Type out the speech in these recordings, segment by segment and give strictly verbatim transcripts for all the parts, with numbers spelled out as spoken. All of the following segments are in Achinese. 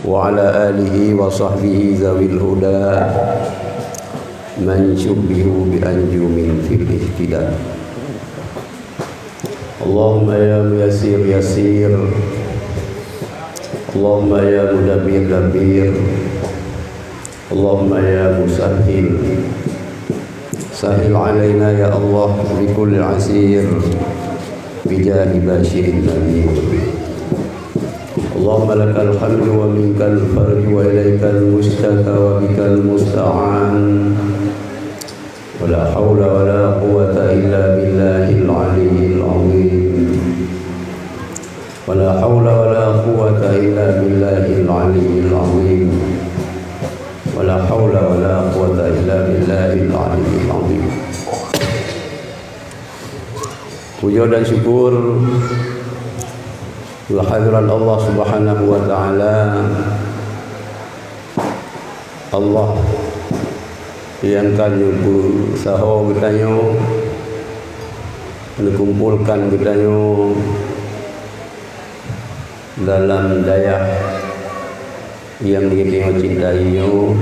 وعلى آله وصحبه ذوي الهدى من شبهوا بأنجم في الاهتداء. اللهم يا ميسر يسر، اللهم يا مدبر دبر، اللهم يا مسهل سهل علينا يا الله بكل عسير بجاه بشير نذير. اللهم لك الحمد ومنك الفرج وإليك المشتكى وبك المستعان. ولا حول ولا قوة إلا بالله العلي العظيم. ولا حول ولا قوة إلا بالله العلي العظيم. ولا حول ولا قوة إلا بالله العلي العظيم. Puja dan syukur kehadirat Allah Subhanahu wa Ta'ala, Allah nyang ka neupeusaho geutanyoe, neukumpolkan geutanyoe dalam dayah nyang geutanyoe cintai nyoe,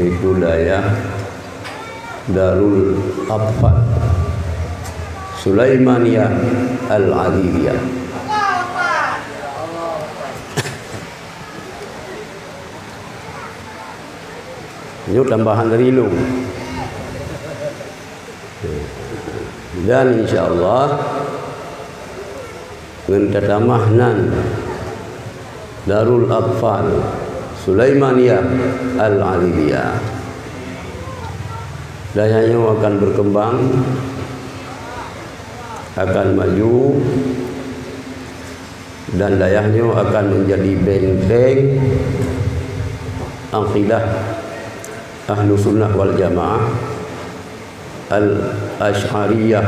yaitu dayah Darul Atfal Sulaimaniyah Al-Aziziyah. Nyoe tambahan dari lôn. Dan insya Allah ngon tatamah nan Darul Atfal Sulaimaniyah Al-Aziziyah. Dayah nyoe akan berkembang, akan maju, dan dayah nyoe akan menjadi benteng akidah Ahlussunnah wal Jamaah, Al-Asy'ariyah,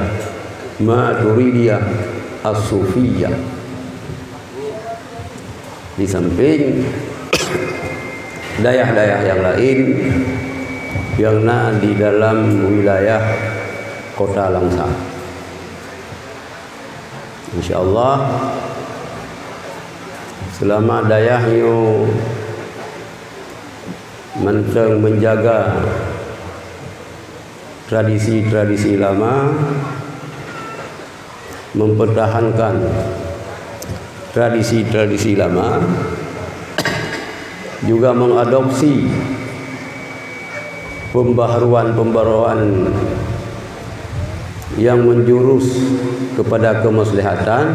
Maturidiyah, As-Sufiyah. Di samping dayah-dayah nyang laén nyang na di dalam wilayah Kota Langsa. Insya Allah, selama dayah nyoe mantong menjaga tradisi-tradisi lama, mempertahankan tradisi-tradisi lama, juga mengadopsi pembaharuan-pembaharuan yang menjurus kepada kemaslahatan,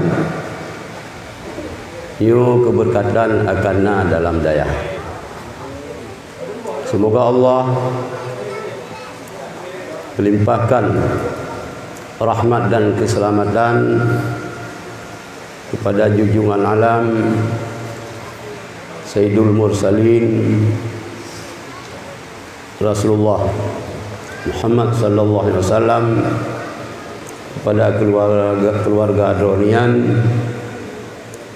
nyoe keberkatan akan na dalam dayah. Semoga Allah melimpahkan rahmat dan keselamatan kepada junjungan alam Sayyidul Mursalin Rasulullah Muhammad sallallahu alaihi wasallam, kepada keluarga, keluarga droe nyan,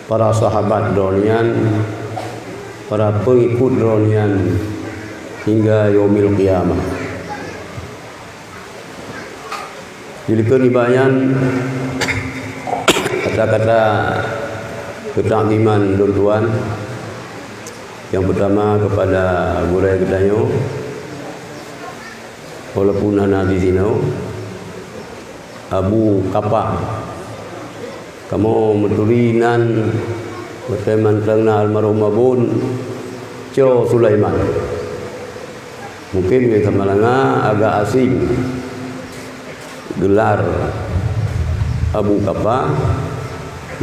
para sahabat droe nyan, para pengikut droe nyan hingga yaumil qiyamah. Dilikeue nibak nyan kata-kata keutakziman lôn tuan. Nyang peutama kepada gurée geutanyoe, walaupun hana di sinoe, Abu Kapa. Kamoe meuturi nan, watée mantong na almarhum Abon, Co Sulaiman. Mungkin di Samalanga agak asing gelar Abu Kapa,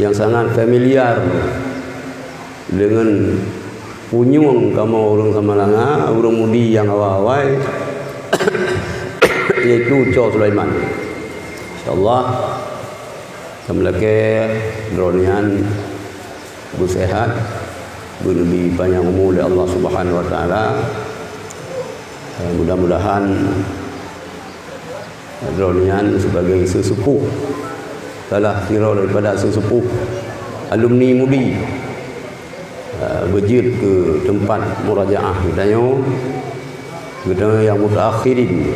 yang sangat familiar dengan punyueng kamoe ureuëng Samalanga, ureuëng Mudi nyang awai-awai, yaitu Co Sulaiman. Insya Allah, Tameulakée droe nyan beuseuhat, beuneubri panyang umu lé Allah Subhanahu wa Taala. Eh, mudah-mudahan droe nyan sibagai seuseupôh, salah sidroe daripada seuseupôh alumni Mudi, eh, beujeuet keu teumpat murajaah geutanyoe, geutanyoe nyang mutaakhirin.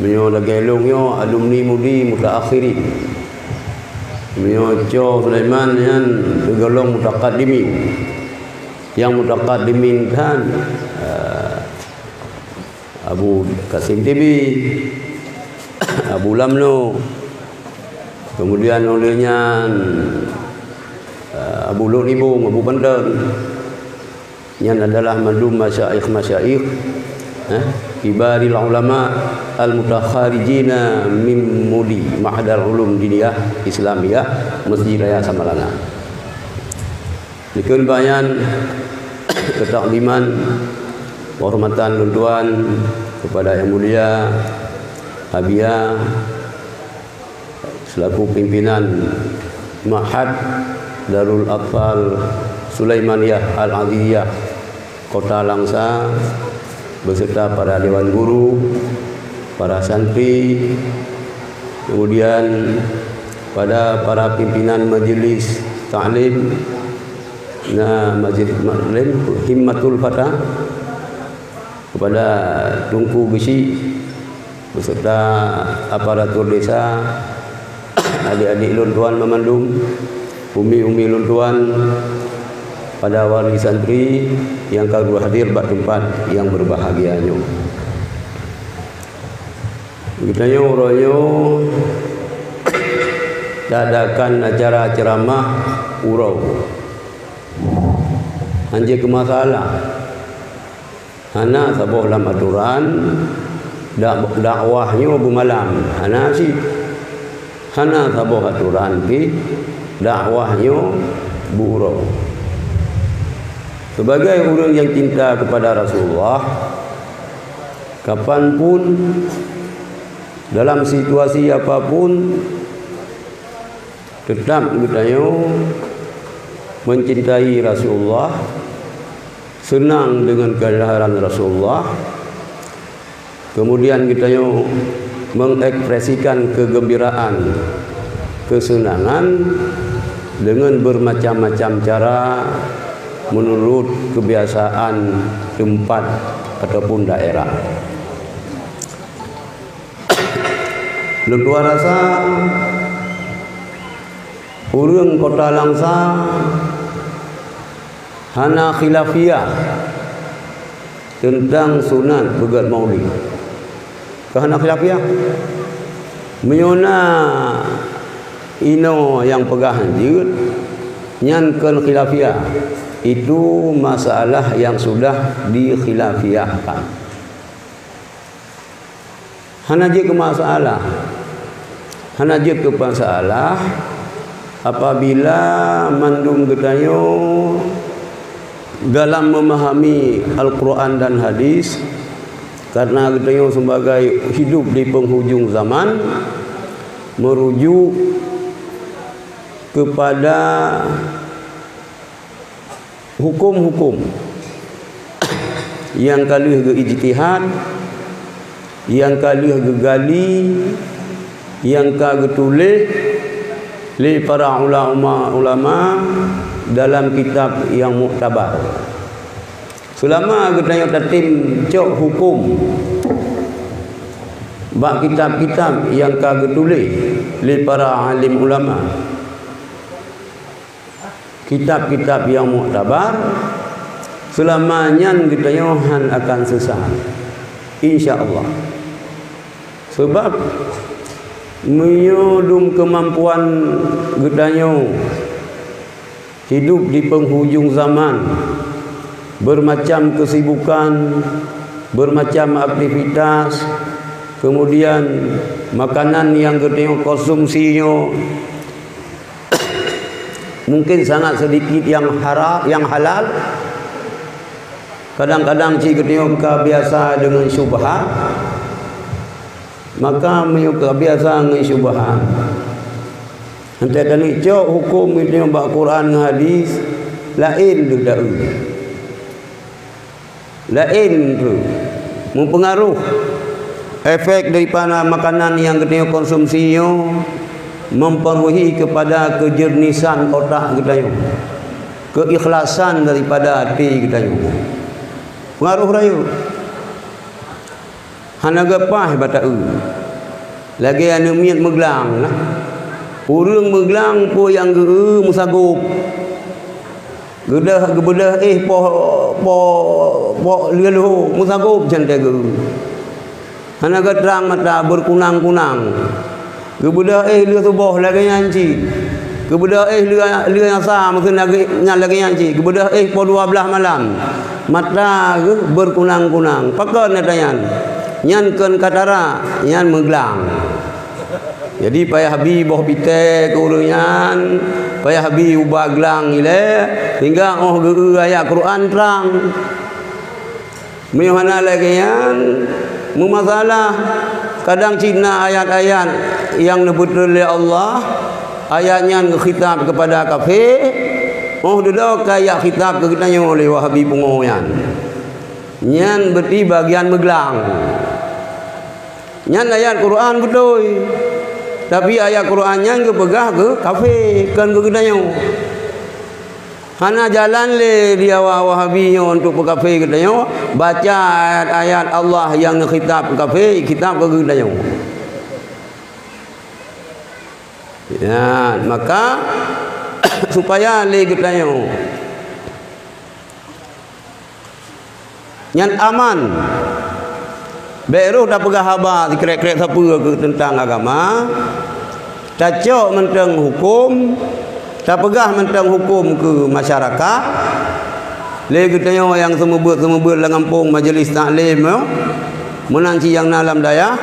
Meunyoe lagée lôn nyoe alumni Mudi mutaakhirin. Meunyoe Co Sulaiman nyan tergolong mutakadimin. Nyang mutakadimin kan, eh, Abu Kasim T B, Abu Lamno, kemudian oleh nyan, eh, Abu Lhok Nibong, Abu Panton. Nyan adalah mandum masyaikh-masyaikh, eh, kibaril ulama al-mutakharijina min mudi Ma'hadal Ulum Diniyah Islamiyah Masjid Raya Samalanga. Dikeue bak nyan keutakliman penghormatan lôn tuan kepada Yang Mulia Habia selaku pimpinan Ma'had Darul Atfal Sulaimaniyah Al-Aziziyah Kota Langsa, beserta para dewan guru, para santri, kemudian pada para pimpinan majelis taklim, na majelis taklim Himmatul Fata, kepada Teungku Geuchik beserta aparatur desa, adik-adik lôn tuan meumandum, umi-umi lôn tuan, pada wali santri nyang ka lheueh hadir bak teumpat nyang berbahagia nyoe. Geutanyoe uroe nyoe taadakan acara ceuramah uroe. Hanjeuet keu masalah. Hana saboh lam atoran, dak-, dakwah nyoe beumalam, hana cit. Hana saboh atoran pih, dakwah nyoe beuuroe. Sebagai ureuëng nyang cinta kepada Rasulullah, kapan pun, dalam situasi apapun, teutap geutanyoe mencintai Rasulullah, seunang deungon keuhadiran Rasulullah, keumudian geutanyoe mengekspresikan keugeumbiraan, keuseunangan deungon beumacam-macam cara meunurot keubiasaan teumpat ataupun daerah. Lôn tuan rasa, ureuëng Kota Langsa hana khilafiah teuntang sunat beugét maulid. Ka hana khilafiah? Meunyoe na inoe nyang peugah jeuet, nyan kon khilafiah. Itu masalah nyang sudah dikhilafiahkan. Hana jeuet keu masalah. Hana jeuet keu masalah apabila mandum geutanyoe dalam memahami Al-Quran dan Hadis, karena geutanyoe sebagai hidup di penghujung zaman, merujuk kepada hukum-hukum nyang ka lheueh geu-ijtihad, nyang ka lheueh geugali, nyang ka geutuléh lé para ulama-ulama dalam kitab nyang muktabar. Seulama geutanyoe tatem cok hukum bak kitab-kitab nyang ka geutuléh lé para alim ulama, kitab-kitab nyang muktabar, seulama nyan geutanyoe hán akan sesat, insya Allah. Sebab meunyoe dum keumampuan geutanyoe hidup di penghujung zaman, bermacam kesibukan, bermacam aktivitas, kemudian makanan nyang geutanyoe konsumsi nyoe mungkin sangat sedikit nyang hara-, nyang halal. Kadang-kadang cit geutanyoe ka biasa deungon syubhat, maka meunyoe ka biasa ngon syubhat, entah taneuk cok huköm geutanyoe bak Quran ngon hadis, laén deuh daun. Laén tu meupeungaruh efek daripada makanan nyang geutanyoe konsumsi nyoe mempengaruhi kepada kejernisan otak geutanyoe, keikhlasan daripada até geutanyoe. Pengaruh rayeuk. Hana geupaih bak taeu. Lagée aneuëk miet meuglang lah. Ureuëng meuglang peue nyang geu-eu meusagôb. Geudah, geubeudah éh poh, poh, poh lheueh leuho meusagôb candai geu-eu. Hana geutrang mata beukunang-kunang. Geubeudah éh lheueh suboh lagée nyan cit. Geubeudah éh lheueh, lheueh asa meuseuen lagée nyan lagée nyan cit. Geubeudah éh poh dua blaih malam. Mata geuh beukunang-kunang. Pakon ata nyan? Nyan kon katarak, nyan meuglang. Jadi payah bi boh pitée keu ureuëng nyan, payah bi ubat glang ilée, sehingga óh geu-eu ayat Quran trang. Meunyoe hana lagée nyan, meumasalah. Kadang cit na ayat-ayat nyang neubeutrön lé Allah, ayat nyan geukhitab keupada kafé, óh dudoe ka ayat khitab keu geutanyoe lé Wahabi pungo nyan. Nyan beuti bagian meuglang. Nyan ayat Quran beutôi. Tapi ayat Quran nyan geupeugah keu kafé, kon keu geutanyoe. Hana jalan lé di awak Wahabi nyoe untuk peukafé geutanyoe, baca ayat-ayat Allah nyang neukhitab keu kafé, khitab keu geutanyoe. Ya, maka supaya lé geutanyoe nyan aman. Bék roh tapeugah haba sikrek-krek sapeue keu teuntang agama, tacok mantong huköm, tapeugah mantong huköm keu masyarakat. Lé geutanyoe nyang seumeubeuet-seumeubeuet lam gampông majelis taklim nyoe, meunan cit nyang na lam dayah,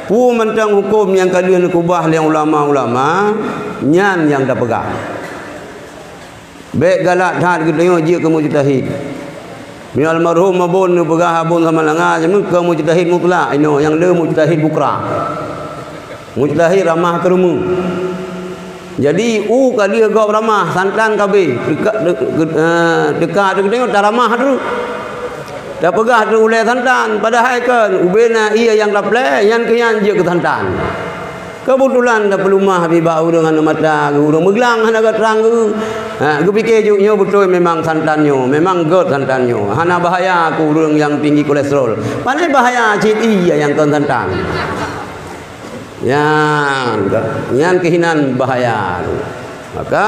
peue mantong huköm nyang ka lheueh neukeubah lé ulama-ulama, nyan nyang tapeugah. Bék galak that geutanyoe jeuet keu mujtahid. Meunyoe almarhum Abon neupeugah Abon Samalanga, jameun keu mujtahid mutlak, inoe nyang le mujtahid bukra. Mujtahid ramah keureumeu. Jadi, u ka lheueh gob ramah, santan ka abéh, teuka, teu-, eh, teuka teuh geutanyoe taramah treuk. Tapeugah treuk ulée santan, padahai kon, ubé na ié nyang taplée, nyan keuh nyan jeuet keu santan. Keubeutulan tapeuleumah bak ureuëng aneuk mata, ureuëng meuglang hana geutrang geu. Ha, geupike jih nyoe beutôi memang santan nyoe, memang gét santan nyoe. Hana bahaya keu ureuëng nyang tinggi kolesterol. Pane bahaya cit ié nyang kon santan. Nyan, nyan keuh inan bahaya. Maka,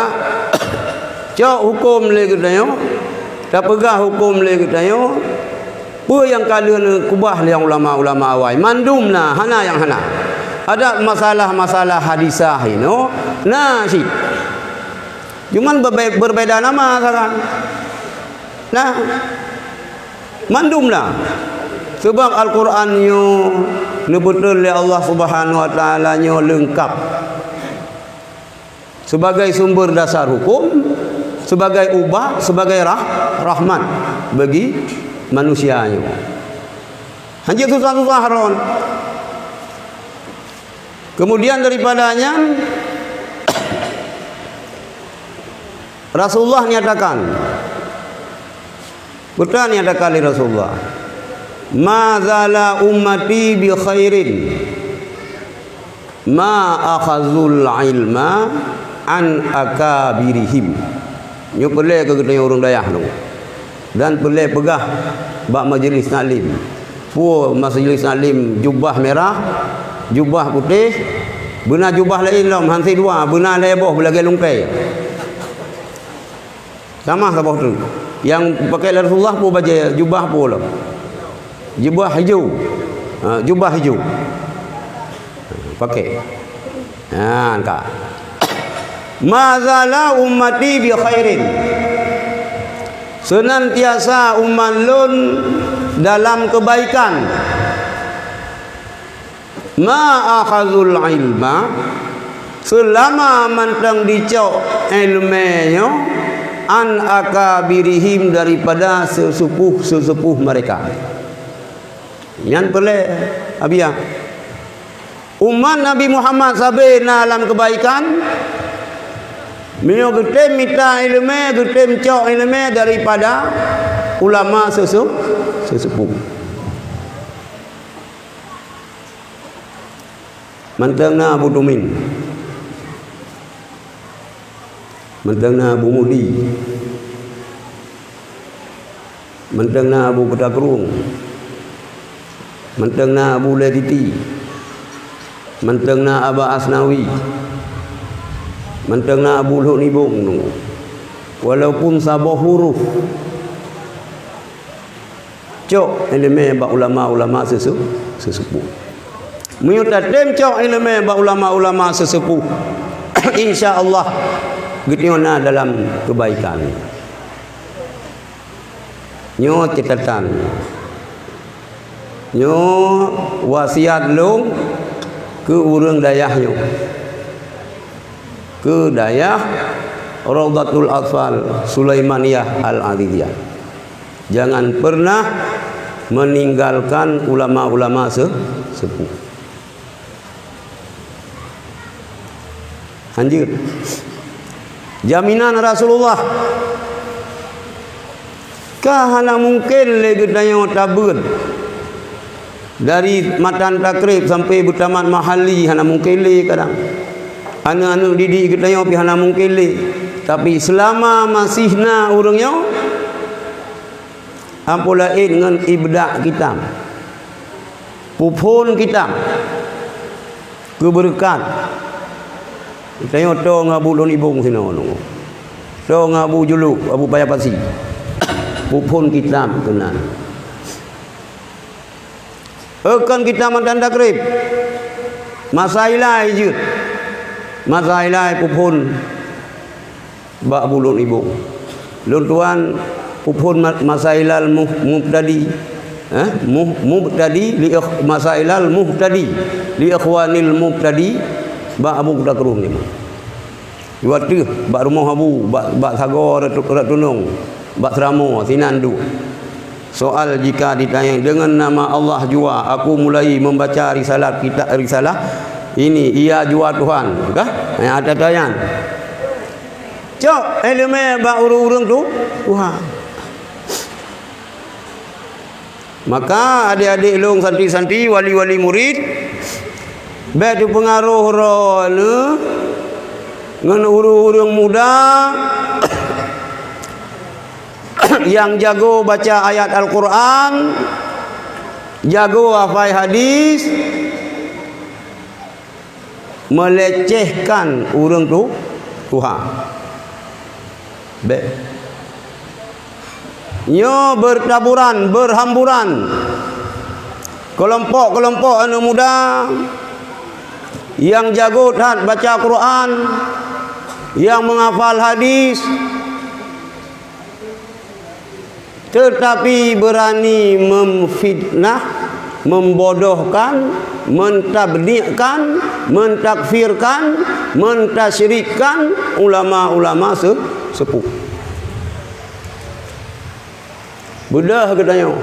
cok huköm lé geutanyoe, tapeugah huköm lé geutanyoe, peue nyang ka lheueh neukeubah lé ulama-ulama awai. Mandum na, hana nyang hana. Adak masalah-masalah hadisah inoe, na cit. Cuman bebe-, berbeda nama saran. Nah, mandum na. Sebab Al-Quran nyoe neubeutôi lé Allah Subhanahu wa Taala nyoe leungkap. Sebagai sumber dasar hukum, sebagai ubat, sebagai rah-, rahmat bagi manusia nyoe. Hanjeuet susah-susah ron. Kemudian daripada nyan, Rasulullah nyatakan, peue nyatakan lé Rasulullah, "Ma zala ummati bi khairin ma akhazul ilma an akabirihim." Nyoe peureulée keu geutanyoe ureuëng dayah nyoe. Dan peureulée peugah bak majelis taklim. Peue majelis taklim jubah mirah, jubah putéh, beuna jubah laén lom, han sit dua, beuna lhée boh beulagée lungkée. Tamah saboh treuk. Nyang pakai lé Rasulullah peue bajée, jubah peue lom. Jubah hijau. Ha, jubah hijau. Pakai. Ha, ka. "Ma zala ummati bi khairin." Senantiasa umat lôn dalam kebaikan. "Ma akhazul ilma," seulama mantong jicok iéleumé nyoe, "an akabirihim," daripada seuseupôh-seuseupôh mereka. Nyan peureulée, Abiya. Umat Nabi Muhammad sabe na lam keubaikan, meunyoe geutem mita iéleumé, geutem cok iéleumé daripada ulama seuseu-, seuseupôh. Mantong na Abu Tumin. Mantong na Abu Mudi. Mantong na Abu Kuta Krueng. Mantong na Abu Lé Titi. Mantong na Aba Asnawi. Mantong na Abu Lhok Nibong nyoe. Walaupun saboh huruf. Cok iéleumé bak ulama-ulama seuse-, seuseupôh. Meunyoe tatem cok iéleumé bak ulama-ulama seuseupôh, insya Allah geutanyoe na dalam keubaikan. Nyoe catatan. Nyoe wasiat lôn keu ureuëng dayah nyoe. Keu dayah Raudhatul Athfal Sulaimaniyah Al-Aziziyah. Jangan pernah meninggalkan ulama-ulama se-, sepuh. Hanjeuet. Jaminan Rasulullah. Ka hana mungken lé geutanyoe tabeuet dari matan takrib sampai beutamat mahalli, hana mungken lé kadang. Aneuëk-aneuëk didik geutanyoe pih hana mungken lé. Tapi seulama masih na ureuëng nyoe, amphon laén ngon ibda kitab, puphon kitab, keu beureukat. Tanyoe toe ngon Abu Lôn Ibong sinoe. Toe ngon Abu Juluk, Abu Paya Pasi. Puphon kitab keunan. Eukon kitab matan takrib. Masa ilai jeuet. Masa ilai puphon bak Abu Lôn Ibong. Lôn tuan puphon ma-, masailal mu-, mubtadi, eh, mu-, mubtadi li ikh-, masailal muhtadi li ikhwanil mubtadi bak Abu Kuta Krueng nyoe. Dua teuh bak rumoh Abu, bak, bak sagoe ratu-, rat tunong, bak seuramoe sinan duek. Soal jika ditanyai, "Dengan nama Allah jua aku mulai membaca risalah kita, risalah ini, iya jua Tuhan," kah? Nyang ata tayan. Cok iéleumé bak ureuëng-ureuëng tu, Tuhan. Maka adék-adék lôn santri-santri, wali-wali murit, bék teupeungaroh droeneuh ngon ureuëng-ureuëng muda nyang jago baca ayat Al-Quran, jago hafai hadis, melecehkan ureuëng tu, tuha. Bék. Nyoe beurtaburan, beurhamburan. Keulompok-keulompok aneuëk muda nyang jago that baca Quran, nyang menghafal hadis, teutapi beurani memfitnah, membodohkan, mentabdikkan, mentakfirkan, mentasyrikkan ulama-ulama se-, sepuh. Beudôh geutanyoe.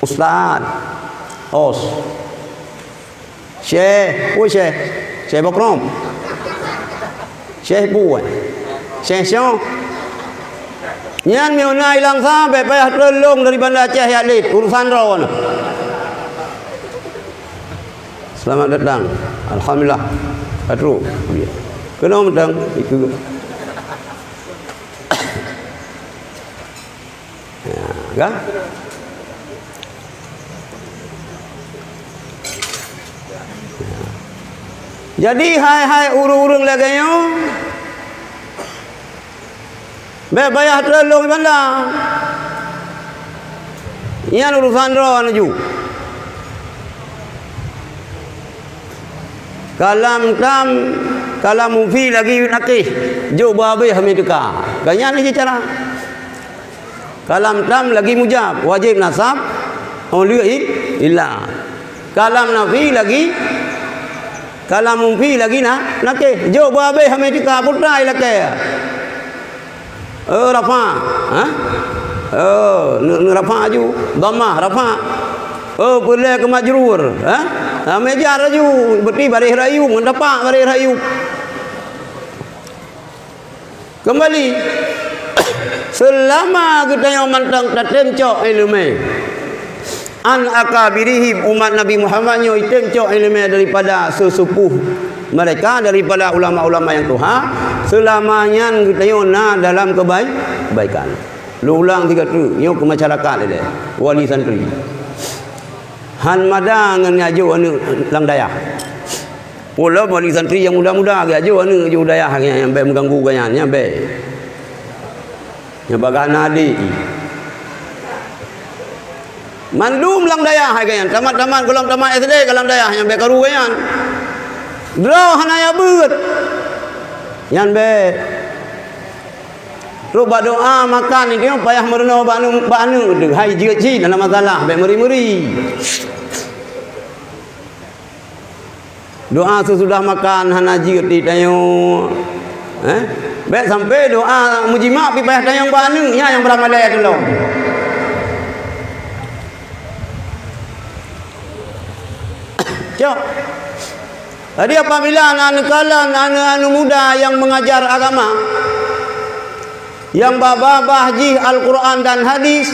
Ustaz, os. Syekh, peue Syekh? Syekh Bokrom. Syekh peue? Syekh Syong. Nyan meunyoe na ilang sa, bék payah treun lôn dari Banda Aceh jak lét, urusan droeneuh. Selamat datang. Alhamdulillah. Ka trok. Keunoe mantong, ikeu. Ya, kan? Jadi, hai-hai ureuëng-ureuëng lagée nyoe, bék payah treun lôn Banda. Nyan urusan droeneuh ju. Kalam tam, kalam mufi lagi nakih, jok beuhabéh meutika. Kan nyan lagée cara. Kalam tam lagi mujab, wajéb nasab, oh lheueh i-, illa. Kalam nafi lagi, kalam mufi lagi na-, nakih. Jok beuhabéh meutika, peue teuma ilakée. Eh, rafa, ha? Eh, ne-, ne-, rafa aju, dhammah, rafa. Eh, peureulée keu majrur, ha? Ha, meujar aju, beuti baréh rayu, ngon tapak baréh rayu. Keumbali, seulama geutanyoe mantong tatem cok iéleumé, an akabirihim, umat Nabi Muhammad nyoe item cok iéleumé daripada seuseupôh mereka, daripada ulama-ulama nyang tuha, seulama nyan geutanyoe na dalam keubai-, kebaikan. Lôn ulang sigoe teuk, nyoe keu masyarakat ilée, wali santri. Han mada ngon nyang jok aneuëk lam dayah. Pula bagi santri nyang muda-muda, geujok aneuk jih u dayah nyan, nyang bèk meuganggu gobnyan, nyang bèk. Nyang bagaih na adék. Mandum lam dayah hai gobnyan, tamat-tamat gohlom tamat S D ka lam dayah, nyang bèk karu gobnyan. Droe hana nyang beuet. Nyan bèk. Trok bak doa makan nyoe payah meurunoe bak aneuk, bak aneuk teuh. Hai jeuet cit hana masalah, bèk meuri-meuri. Doa seusudah makan hana jeuet di tanyoe. Eh? Bèk sampai doa meujimak pih payah tanyong bak aneuk, nyan nyang beuramalée teuh lom. Cok. Jadi apabila aneuk-aneuk kalon aneuk-aneuk muda nyang mengajar agama, nyang babah-babah jih Al-Quran dan hadis,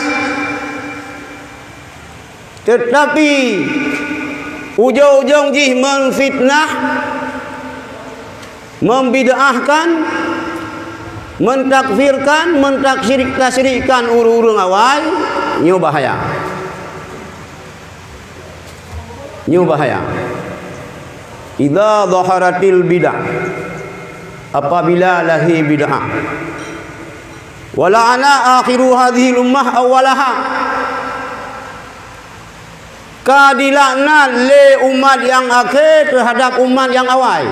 teutapi ujong-ujong jih meunfitnah, membid'ahkan, mentakfirkan, mentaksyrik-, tasyrikkan ureuëng-ureuëng awai, nyoe bahaya. Nyoe bahaya. Idza zaharatil bid'ah, apabila lahé bid'ah. Wa la'ana akhiru hadzihil ummah awwalaha. Ka dilaknat lé umat nyang akhé teuhadab umat nyang awai.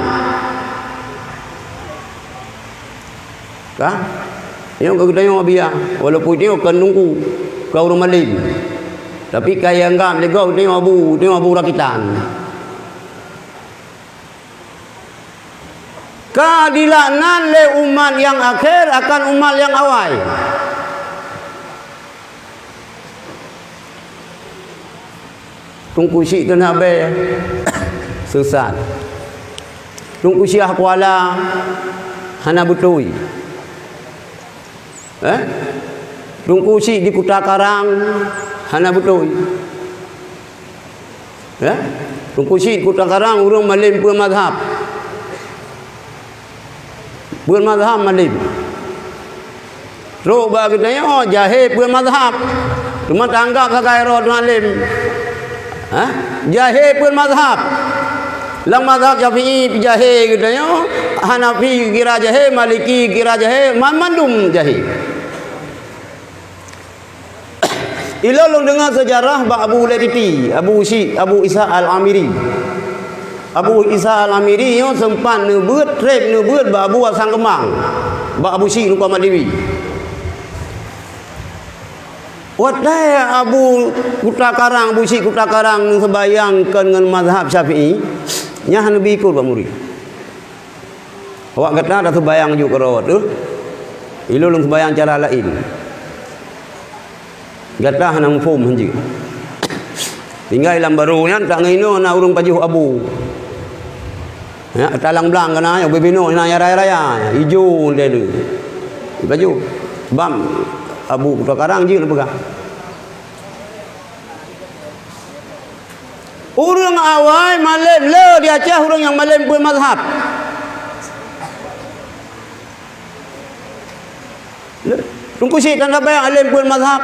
Ka? Nyoe ka geutanyoe biya, walaupun nyoe kon teungku, kon ureuëng malém. Tapi ka ianggap lé gob geutanyoe abu, geutanyoe abu rakitan. Ka dilaknat lé umat nyang akhé akan umat nyang awai. Teungku Syik teuh na bèe sesat. Teungku Syiah Kuala hana beutôi. Eh? Teungku Syik di Kuta Karang hana beutôi. Eh? Teungku Syik Kuta Karang ureuëng malém peue mazhab. Peue mazhab malém. Trok bak geutanyoe jahé peue mazhab. Teuma tanggap sagai droe malém. Hah? Jahé peue mazhab. Lam mazhab Syafi'i jahé geutanyoe, Hanafi kira jahé, Maliki kira jahé, man-, mandum jahé. Ilôn lôn deungoe seujarah bak Abu Ulai Titi, Abu Syik, Abu Isa Al-Amiri. Abu Isa Al-Amiri nyoe seumpat neubeuet, treb neubeuet bak Abu Hasan Keumbang, bak Abu Syik Teungku Ahmad Dewi. Watèe Abu Kuta Karang, Abu Syik Kuta Karang neuseubayang kon ngon mazhab Syafi'i, nyan hana neubi ikot bak murit. Awak gata taseubayang ju keudroe teuh, ilôn lôn seubayang cara laén. Gata hana muphom hanjeuet. Tinggai lam barô nyan, tak ngon inoe na ureuëng pajoh abu. Ya, talang blang kana, ya, bubinoe na ya raya-raya, ijo ndai le. Pajoh. Bam abu Kuta Karang jeuet peugah. Ureuëng awai malém le di Aceh, ureuëng nyang malém peue mazhab. Le, Teungku Syik tanda bayang além peue mazhab.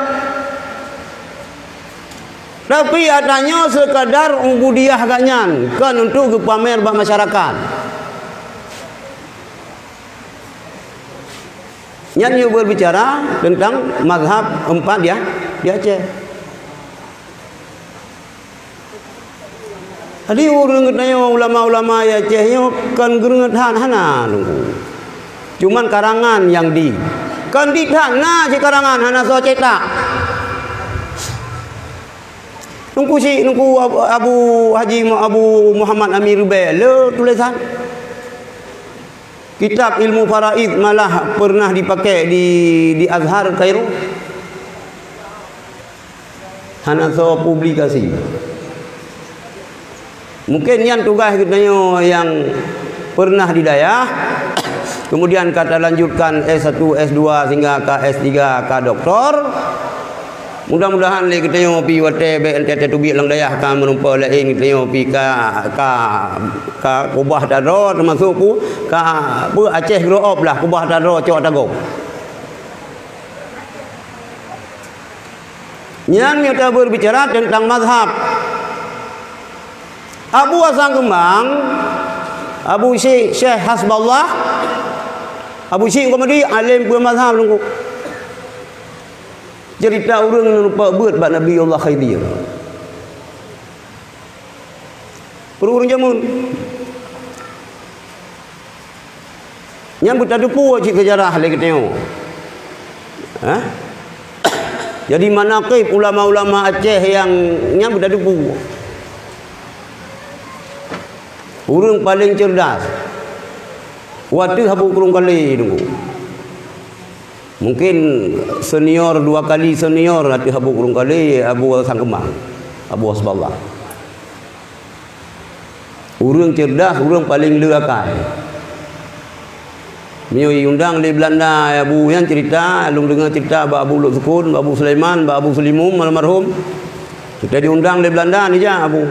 Tapi atanyoe sekadar ubudiyah gobnyan, kon untuk geupamer bak masyarakat. Nyan nyoe berbicara tentang mazhab empat di, di Aceh. Jadi ureuëng geutanyoe ulama-ulama Aceh nyoe kon geureunget that hana teungku. Cuman karangan nyang di. Kon di that na cit karangan hana soe cetak. Teungku Syik, Teungku Abu, Abu Haji Mu-, Abu Muhammad Amir Rubée le tulésan. Kitab Ilmu Faraid malah pernah dipakai di, di Azhar Kairo. Hana soe publikasi. Mungkin nyan tugaih geutanyoe nyang pernah di dayah, kemudian ka talanjutkan S satu, S dua sehingga ka S tiga, ka doktor. Mudah-mudahan lé geutanyoe pih watée bék teubiet lam dayah ka meureumpok laén geutanyoe pih ka, ka, ka kubah tadroe teumasok ku ka, peue, Aceh grow up lah kubah tadroe cok tagob. Nyan nyoe taberbicara teuntang mazhab. Abu Hasan Keumbang Abu Syekh, Syekh Hasballah, Abu Syekh Muhammad além peue mazhab Teungku. Cerita ureuëng nyang rupa beuet bak Nabi Allah Khidir. Peue ureuëng jameun. Nyan beutateupeue cit seujarah lé geutanyoe. Hah? Jadi manaqib ulama-ulama Aceh nyang nyan beutateupeue. Ureuëng paleng cerdas. Watée Abu Krueng Kalé Teungku. Mungkin senior, dua kali senior ateueh Abu Krueng Kalé, Abu Sang Keumang, Abu Hasballah. Ureuëng cerdas, ureuëng paleng le akai. Meunyoe iundang lé Beulanda, Abu nyan cerita, lôn deungoe cerita bak Abu Luk Sukun, bak Abu Sulaiman, bak Abu Sulimum almarhum. Kita diundang lé Beulanda nijak Abu.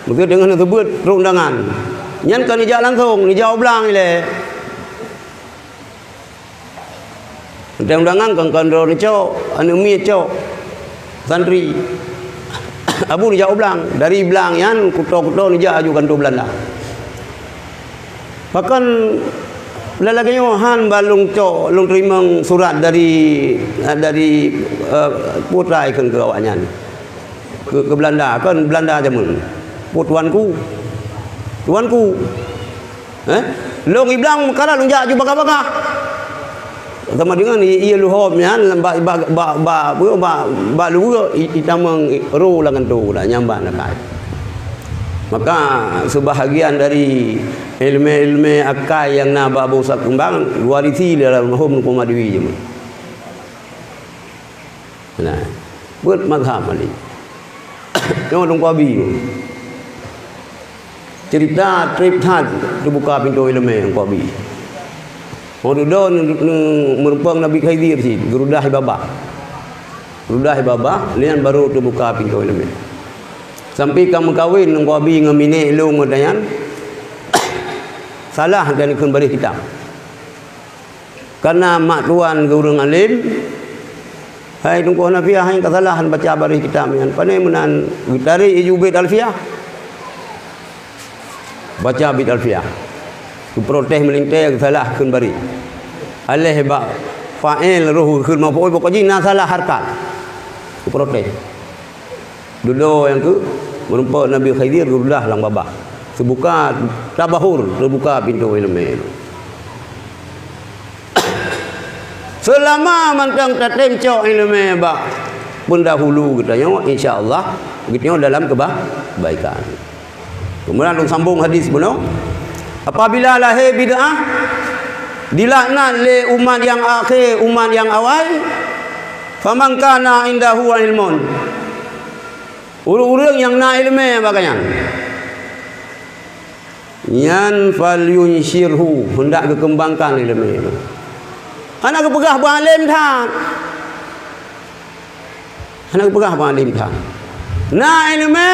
Mungkin deungoe neuseubeut trok undangan. Nyan ka nijak langsong, nijak u blang ilée. Teuntang undangan kon, kon droeneuh cok, aneuëk miet cok, santri. Abu neujak u blang, dari blang nyan kuto-kuto neujak aju kantô Beulanda. Pakon lagée nyoe han ba lôn cok, lôn teurimong surat dari, dari, eh, putra ikon keu awaknyan. Keu, keu Beulanda, kon Beulanda jameun. Peue tuanku? Tuanku. Eh? Lôn i blang meukarat lôn jak aju bagah-bagah. Sama deungon i, i luhom nyan bak, bak, bak, bak, bak, bak luweue i, itamong ro lam kantô dah nyambat nakai. Maka seubahagian dari ileumé-ileumé akai nyang na bak Abu Sang Keumang, geuwarisi lé almarhum Teungku Madui jameun. Nah, buet mazhab Malik. Nyoe Teungku Abi. Cerita treb that teubuka pintoe ileumé Teungku Abi. Ho dudoe neu-, neu-, meurumpok Nabi Khidir cit, geurudah i babah. Geurudah i babah, nyan barô teubuka pintoe ileumé. Sampai ka meukawen Teungku Abi ngon minék lôn ngon tanyan, salah dan ikheun baréh kitab. Kareuna mak tuan geuh ureuëng além, hai Teungku Hanafiah, hai ka salah baca baréh kitab nyan. Pane meunan geutarek iju bait Alfiah. Baca bait Alfiah. Geuprotes meulintée geusalah kheun baréh. Aléh bak fa'il roh kheun maf'ul, pokok jih na salah harkat. Geuprotes. Dudoe nyang keu meurumpok Nabi Khidir geurudah lam babah. Teubuka tabahur, teubuka pintoe ileumé. Seulama mantong tatem cok ileumé bak peundahulu geutanyoe, insya Allah geutanyoe dalam keba-, kebaikan. Keumudian lôn sambong hadis bunoe. Apabila lahé bid'ah, dilaknat lé umat nyang akhé, umat nyang awai, faman kana indahu ilmun. Ureuëng-ureuëng nyang na ileumé bak nyan, nyan falyunsyirhu, hendak geukeumbangkan ileumé nyan. Hana geupeugah beualém that. Hana geupeugah beualém that. Na ileumé,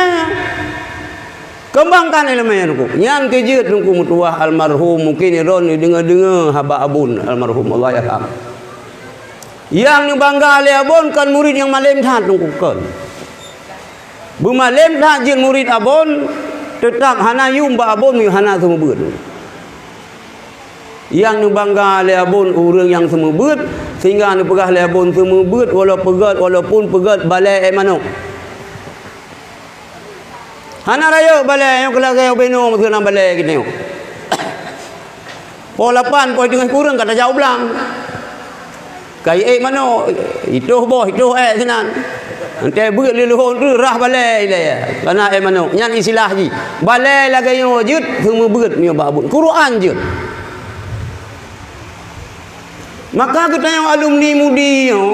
keumbangkan ileumé nyan. Nyan keuh jeuet Teungku meutuwah almarhum, mungken droeneuh deungoe-deungoe haba abon almarhum, Allah yarham. Nyang neubangga lé abon kon murit nyang malém that Teungku, kon. Beumalém that jeuet murit abon, teutab hana yum bak abon meunyoe hana seumeubeuet. Nyang neubangga lé abon ureuëng nyang seumeubeuet, sehingga neupeugah lé abon seumeubeuet walau peugét, walaupun peugét balée ék manok. Hana rayeuk balée nyoe keu lagée ubé nyoe meuteuna balée geutanyoe. Poh lapan poh teungoh kureueng ka tajak u blang. Ka ék manok, itoh boh, itoh ék sinan. Entée beuet lé luho treuk rhah balée ilée, kana ék manok. Nyan istilah jih. Balée lagée nyoe jeuet seumeubeuet meunyoe bak buet Quran jeuet. Maka geutanyoe alumni MUDI nyoe,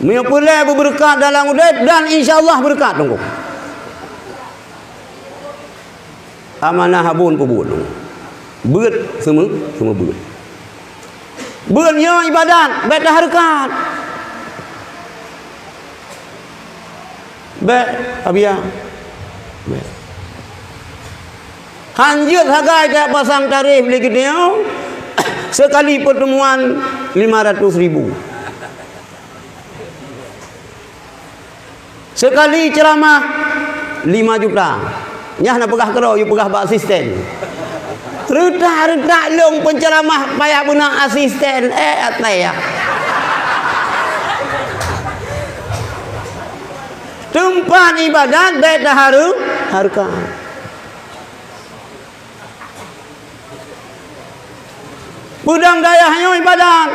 meunyoe peureulée beubeureukat dalam udeb dan insya Allah beureukat Teungku. Amanah abon peubuet. Beuet seumeu-, seumeu beuet. Beuet nyoe ibadat, bék tahareukat. Bék, Abiya. Bék. Hanjeuet sagai tapasang tarif lé geutanyoe, sekali pertemuan lima ratus ribu. Sekali ceramah lima juta. Nyan hana peugah keudroe, yue peugah bak asisten. Reutak-reutak lôn peuceuramah payah beuna asisten, eh, atai ya. Teumpat ibadat bèk taharu-, harukan. Peudong dayah nyoe ibadat.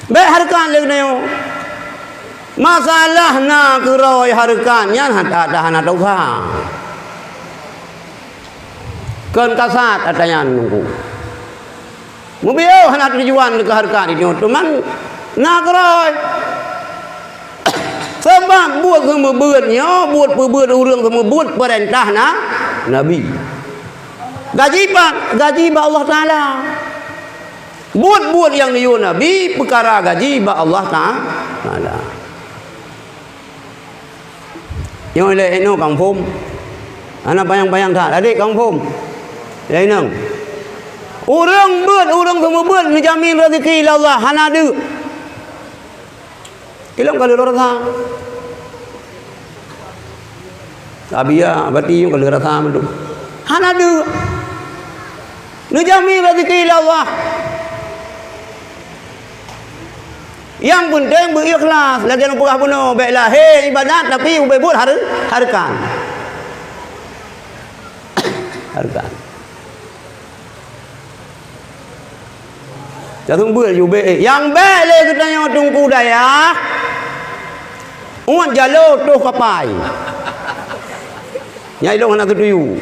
Bèk harukan lé geutanyoe. Masalah na keudroe harukan nyan hana, hana teuka. Kon kasat ata nyan nunggu. Mubiôh hana tujuan keu harukan nyoe, teuma na keudroe. Sabab buet seumeubeuet nyoe, buet peubeuet ureueng seumeubeuet peurintah na, Nabi. Gaji pat? Gaji bak Allah Taala. Buet-buet nyang neuyue Nabi, peukara gaji bak Allah Ta-, Taala. Nyoe lé inoe kamoe phom. Hana panyang-panyang that, adik kamoe phom. Lé inong. Ureueng beuet, ureueng seumeubeuet neujamin rezeki lé Allah, hana deuk. Ilong ka lheueh rasa. Tabiya, bati nyang ka lheueh rasa mandum. Hana deuk. Neujamin rezeki lé Allah. Nyang peunteng beu ikhlas, lagèe nyang peugah bunoe, bèk lahé ibadat tapi ubé buet har-, harukan. Harukan. Taseumeubeuet ju bèk, eh. Nyang bèk lé geutanyoe teungku dayah, uet jaloe toh kapai. Nyan ilong hana setuju.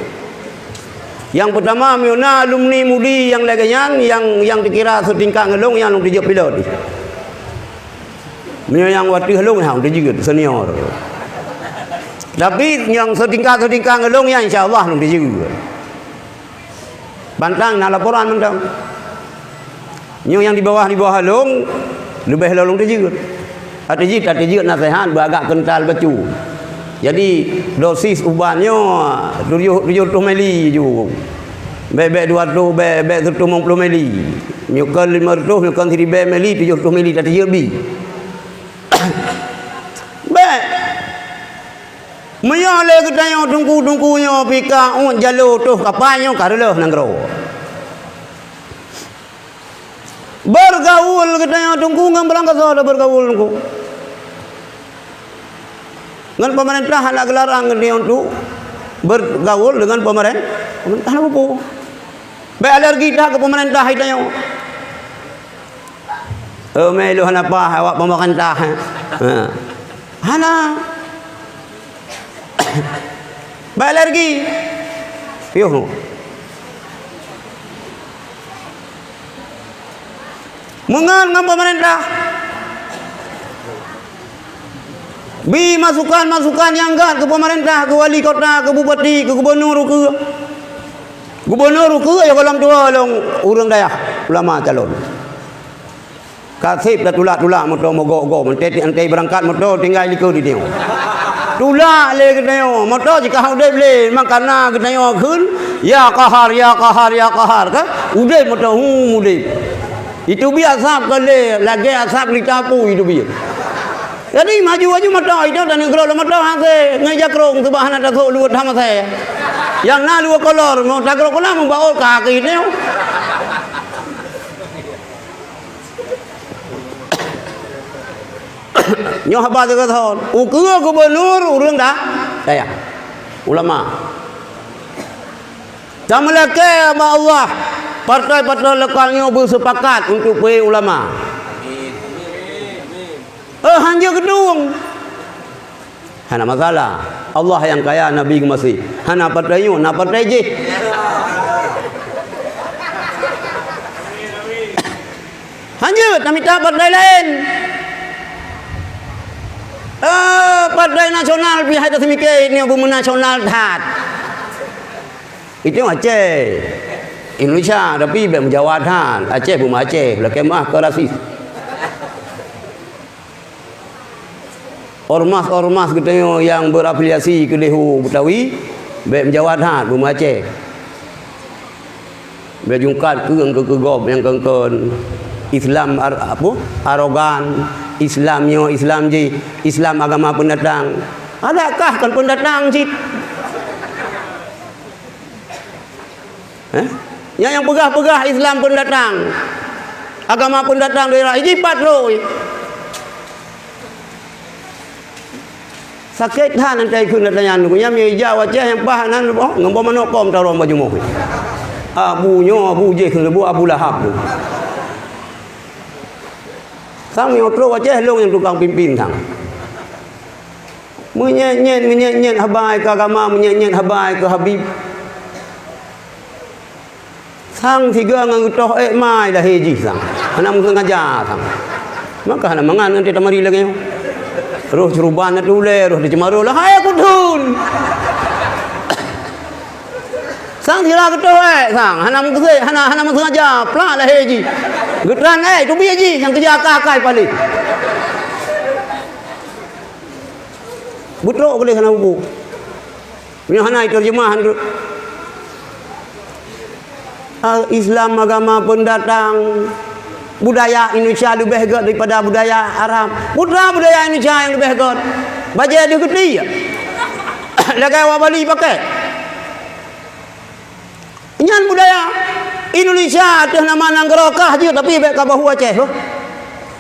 Nyang peutama, meunyoe na alumni mudi nyang lagèe nyan, nyang, nyang dikira seutingkat ngon lôn, nyan lôn teujeuet pilot. Meunyoe nyang watèe lôn, nyan lôn teujeuet senior. Tapi nyang seutingkat-seutingkat ngon lôn, nyan insya Allah lôn teujeuet. Pantang na laporan mantong. Nyoe nyang di bawah, di bawah lôn, leubeh lôn teujeuet. Até jih tateujeuet naseuhat beuagak keuntal bacut. Jadi, dosis ubat nyoe tujoh, tujoh reutôh mili ju. Bèk, bèk dua reutôh, bèk, bèk seureutôh limong ploh mili. Nyoe kon limong reutôh, nyoe kon siribèe mili, tujoh reutôh mili tateujeuet bi. Bèk. Meunyoe lé geutanyoe teungku-teungku nyoe pih ka uet jaloe toh kapai nyoe ka reuloh nanggroe. Beurgaul geutanyoe teungku ngon beurangkasoe tabeurgaul teungku. Ngon peumeurintah hana geularang geutanyoe untuk beurgaul deungon peumeuren-, peumeurintah hana peue-peue. Bèk alergi that keu peumeurintah geutanyoe. Oh, meuiloh hana paih awak peumeurintah, eh. Ha. Hana. Bèk alergi. Piôh. Meungon ngon peumeurintah. Bi masukan-masukan nyang gèt keu peumeurintah, keu wali kota, keu bupati, keu gubunur, keu gubunur, keu ya gohlom tuwo lôn ureueng dayah, ulama calon. Ka sép tatulak-tulak moto mogok-gok, meuntèe, meuntèe beurangkat moto tinggai likot di nyoe. Tulak lé geutanyoe, moto jikah udép lé, mangkana geutanyoe kheun, "Ya Qahar, ya Qahar, ya Qahar," ka udép moto, hu, udép. Iteubiet asap ka lé, lagèe asap lita pui iteubiet. Jadi maju-maju moto, itu dan nanggroe lé moto hase, ngon jakrong, seubab hana tasok luwet hama se. Nyang na luwet kolor, mau tagrok keunan, mau baôt kaki nyoe. Nyoe haba teuka thon. Ukeue gubunur ureueng da-, dayah. Ulama. Tameulakèe bak Allah, partai-partai lokal nyoe beuseupakat untuk peué ulama. Eh, hanjeuet geudueng. Hana masalah. Allah nyang kaya, Nabi geumaséh. Hana partai nyoe, na partai jih. Hanjeuet tamita partai laén. Eh, partai nasional pih hai taseumiké nyoe beumeunasional that. Itu Aceh. Indonesia, tapi bèk meujawa that. Aceh beumeu Aceh, lakèe meuah keu rasis. Ormas-ormas geutanyoe nyang berafiliasi keudéh u Betawi, bèk meujawa that, beumeu Aceh. Bèk jungkat keu nyang keu-, keu gob nyang kon-kon Islam ar-, apa, arogan, Islam nyoe, Islam jih, Islam agama peundatang. Adak kah kon peundatang cit. Eh? Nyang, nyang peugah-peugah Islam peundatang, agama peundatang daerah, jipat lôi. Sakét that nanti kheun gata nyan, nyan meunyo ija u Aceh nyang paih nan, oh, ngon boh manok kom tarông bak jumoh. Abu nyoe, Abu jih kheun, Abu, Abu Lahab tu. Sang meunyo trok u Aceh, lôn nyang tukang pimpin sang. Meunyét-nyét, meunyét-nyét haba keu agama, meunyét-nyét haba keu Habib. Sang siga ngon geutoh ék mai lahé jih sang. Hana meuseungaja sang. Maka hana mangan ngon teuh tamari lagée nyoe. Roh ceuruban na tulée, roh di ceumaroh lah hai aku thon. Sang sira geutoh ék sang, hana meukeusé, hana, hana meuseungaja, plak lahé jih. Geutran ék, teubiet jih nyang keujak akai-akai paléh. Beutrok keu lé hana bubu. Meunyoe hana iteurjeumah, ah, Islam agama peundatang, budaya Indonesia leubeh gét daripada budaya Arab. Peue teuma budaya Indonesia nyang leubeh gét? Bajée deuh geuti, lagée awak Bali pakai. Nyan budaya Indonesia ateueh nama nanggroe kah jeuet, tapi bék ka bahue Aceh, ho.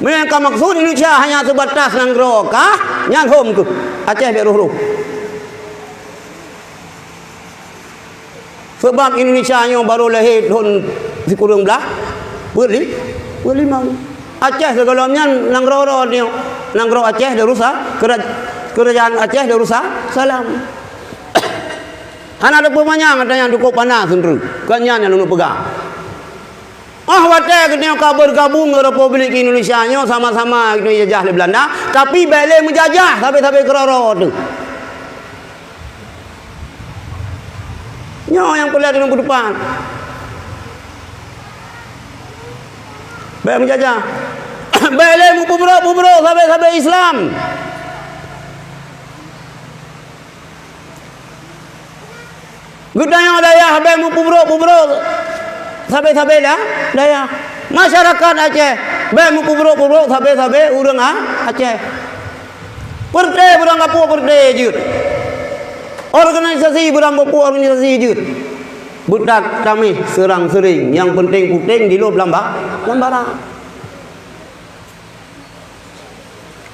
Meunyoe ka maksud Indonesia hanya seubatas nanggroe kah, nyan hom keuh. Aceh bék roh-roh. Sabab Indonesia nyoe barô lahé thon sikureueng blaih peuet li-, peuet limong. Aceh sigohlom nyan nanggroe droe nyoe, nanggroe Aceh Darussalam, kera-, keurajaan Aceh Darussalam. Hana teupeumanyang ata nyang cukôp panas seundreue. Kon nyan nyang lôn peugah. Óh watée geutanyoe ka beugabong ngon Republik Indonesia nyoe sama-sama geutanyoe jijajah lé Beulanda, tapi bék lé meujajah sabe-sabe keudroe-droe teuh. Nyoe nyang peureulée lôn peuteupat. Bék meujajah. Bék lé meupeubrok-peubrok sabe-sabe Islam. Geutanyoe dayah bék meupeubrok-peubrok sabe-sabe da-, dayah. Masyarakat Aceh bék meupeubrok-peubrok sabe-sabe ureuëng A-, Aceh. Peureute beurangkapeue peureute jeuet. Organisasi beurangkapeue organisasi jeuet. Beutak tamih seurang seuring, nyang peunteng puténg dilôb lam ba-, lam bara.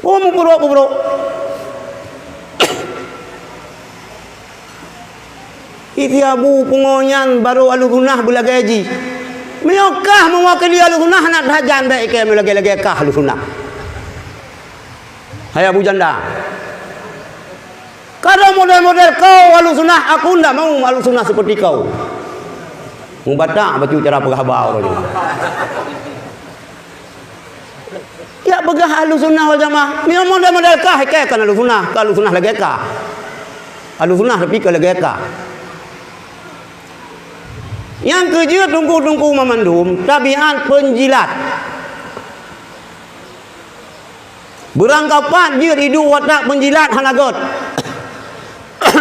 Oh, meuburok-burok. Isi Abu pungo nyan barô Ahlussunnah beulagée jih. Meunyoe kah meuwakili Ahlussunnah, hana that jan bék ikée meulagée-lagée kah Ahlussunnah. Hai Abu Janda. Kalau model-model kau Ahlussunnah, aku ndak mau Ahlussunnah seperti kau. Mubatak bacut cara peugah haba uroe nyoe. Ya peugah Ahlussunnah wal Jamaah. Meunyoe model-model kah, ikée kon Ahlussunnah, kon Ahlussunnah lagée kah. Ahlussunnah tapi kon lagée kah. Nyang keujeuet teungku-teungku mamandum, tabiat peunjilat. Beurangkapat jeuet iduek watak peunjilat hana gét.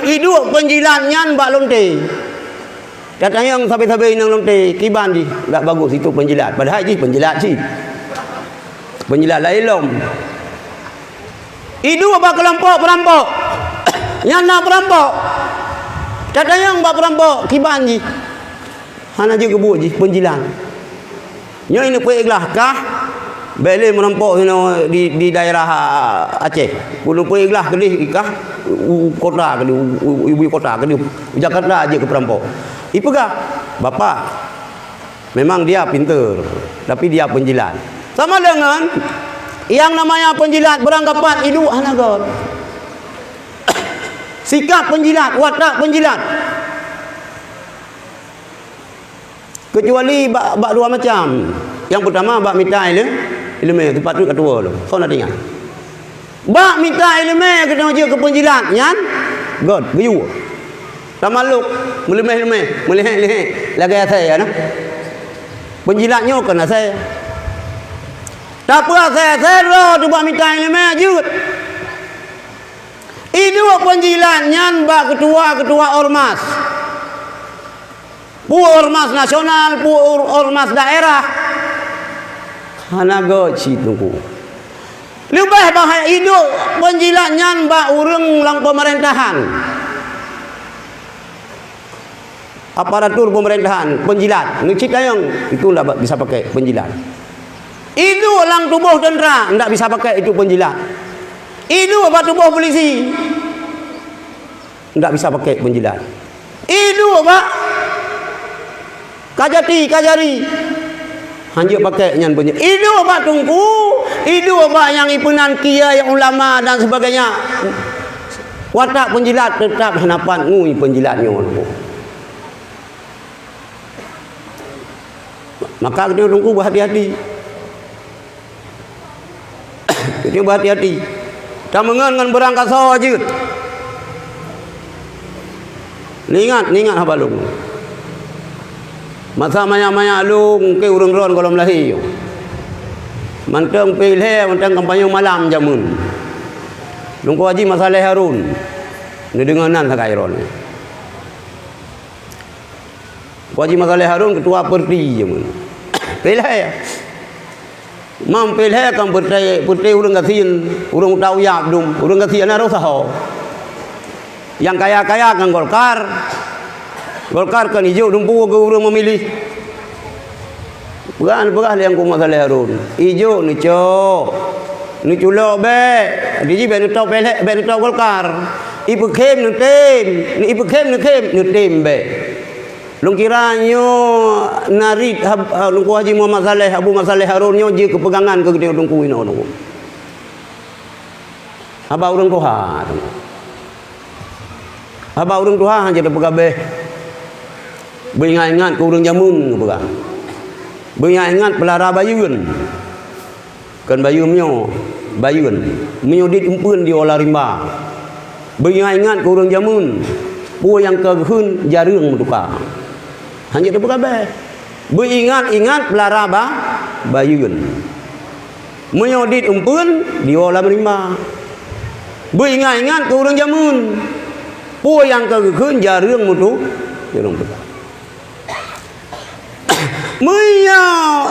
Iduek peunjilat nyan bak lonte. Tatanyong sabe-sabe inong lonte, kiban jih, dak bagus itu peunjilat. Padahai jih peunjilat cit. Peunjilat laén lom. Iduek bak keulompok peurampok. Nyan na peurampok. Tatanyong bak peurampok, kiban jih. Hana jeuet keubuet jih, peunjilat. Nyoe neupeuikhlas kah, bék lé meurampok hinoe di, di daerah Aceh. Neupeuikhlas keudeh kah, u, u kota keudeh, u, u, ibu kota keudeh, u Jakarta jeuet keu peurampok. Ipeugah, "Bapak, memang dia pintar, tapi dia peunjilat." Sama deungon nyang namanya peunjilat, beurangkapat iduek hana gét. Sikap peunjilat, watak peunjilat. Keucuali bak, bak dua macam. Nyang peutama bak mita ilé-, iéleumé, teupatut ka tuwoe lom. Soe na teuingat? Bak mita iéleumé geutanyoe jeuet keu peunjilat nyan, gét, geuyue. Tamalok, meuleumeh-leumeh, meulihek-lihek, lagée asée na. Peunjilat nyoe kon asée. Tapi asée-asée droe teuh bak mita iéleumé jeuet. Iduek peunjilat nyan bak keutua-keutua ormas. Peue ormas nasional, peue or-, ormas daerah. Hana gét cit teungku. Leubeh bahaya iduek peunjilat nyan bak ureuëng lam peumeurintah. Aparatur peumeurintah, peunjilat, neucit tayong, itu ndak bisa pakai peunjilat. Iduek lam tuboh teuntra, ndak bisa pakai itu peunjilat. Iduek bak tuboh polisi, ndak bisa pakai peunjilat. Iduek bak Kajati, Kajari, hanjeuet pakai nyan peunjilat. Iduek bak teungku, iduek bak nyang ipeunan kiai, ulama dan sebagainya. Watak peunjilat teutap hana pat ngui peunjilat nyoe. Maka geutanyoe teungku beuhati-hati. Jadi beuhati-hati. Tameungon ngon beurangkasoe jeuet. Ingat, ingat haba lôn. Masa manyak-manyak lôn keu ureuëng droe gohlom lahé. Mantong pih lhée, mantong kampanye malam jameun. Lôn keu Haji Masaleh Harun. Neudeungoe nan sagai droe. Haji Masaleh Harun ketua parti jameun. Pih lhée. Mam pih lhée kan parti, parti ureuëng gasien, ureuëng tau yab dum, ureuëng gasien na roh saho. Nyang kaya-kaya kan Golkar. Golkar kan ijok dumpu keu ureuëng memilih. Peugah, peugah lé Teungku Masaleh Harun. Ijok neucok. Neuculok bék. Diji bék neutôk pih lhée, bék neutôk Golkar. Ipeukhem neutem, ipeukhem neutem, neutem bék. Lôn kira nyoe narit hab-, ha, Teungku Haji Muhammad Saleh, Abu Masaleh Harun nyoe jeuet keu peugangan keu geutanyoe teungku inoe. Haba ureuëng tuha. Haba ureuëng tuha hana jeuet peugah bék. Beuingat-ingat keu ureuëng jameun geupeugah. Beuingat-ingat peulara bayeuen. Kon bayeuen meunyoe, bayeuen. Meunyoe dit eumpeuen di ola rimba. Beuingat-ingat keu ureuëng jameun, peue nyang ka geukheun jareueng meutuka. Hana jeuet teupeugah bék. Beuingat-ingat peulara ba-, bayeuen. Meunyoe dit eumpeuen di ola rimba. Beuingat-ingat keu ureuëng jameun, peue nyang ka geukheun jareueng meutu-, jareueng meutuka. Meunyoe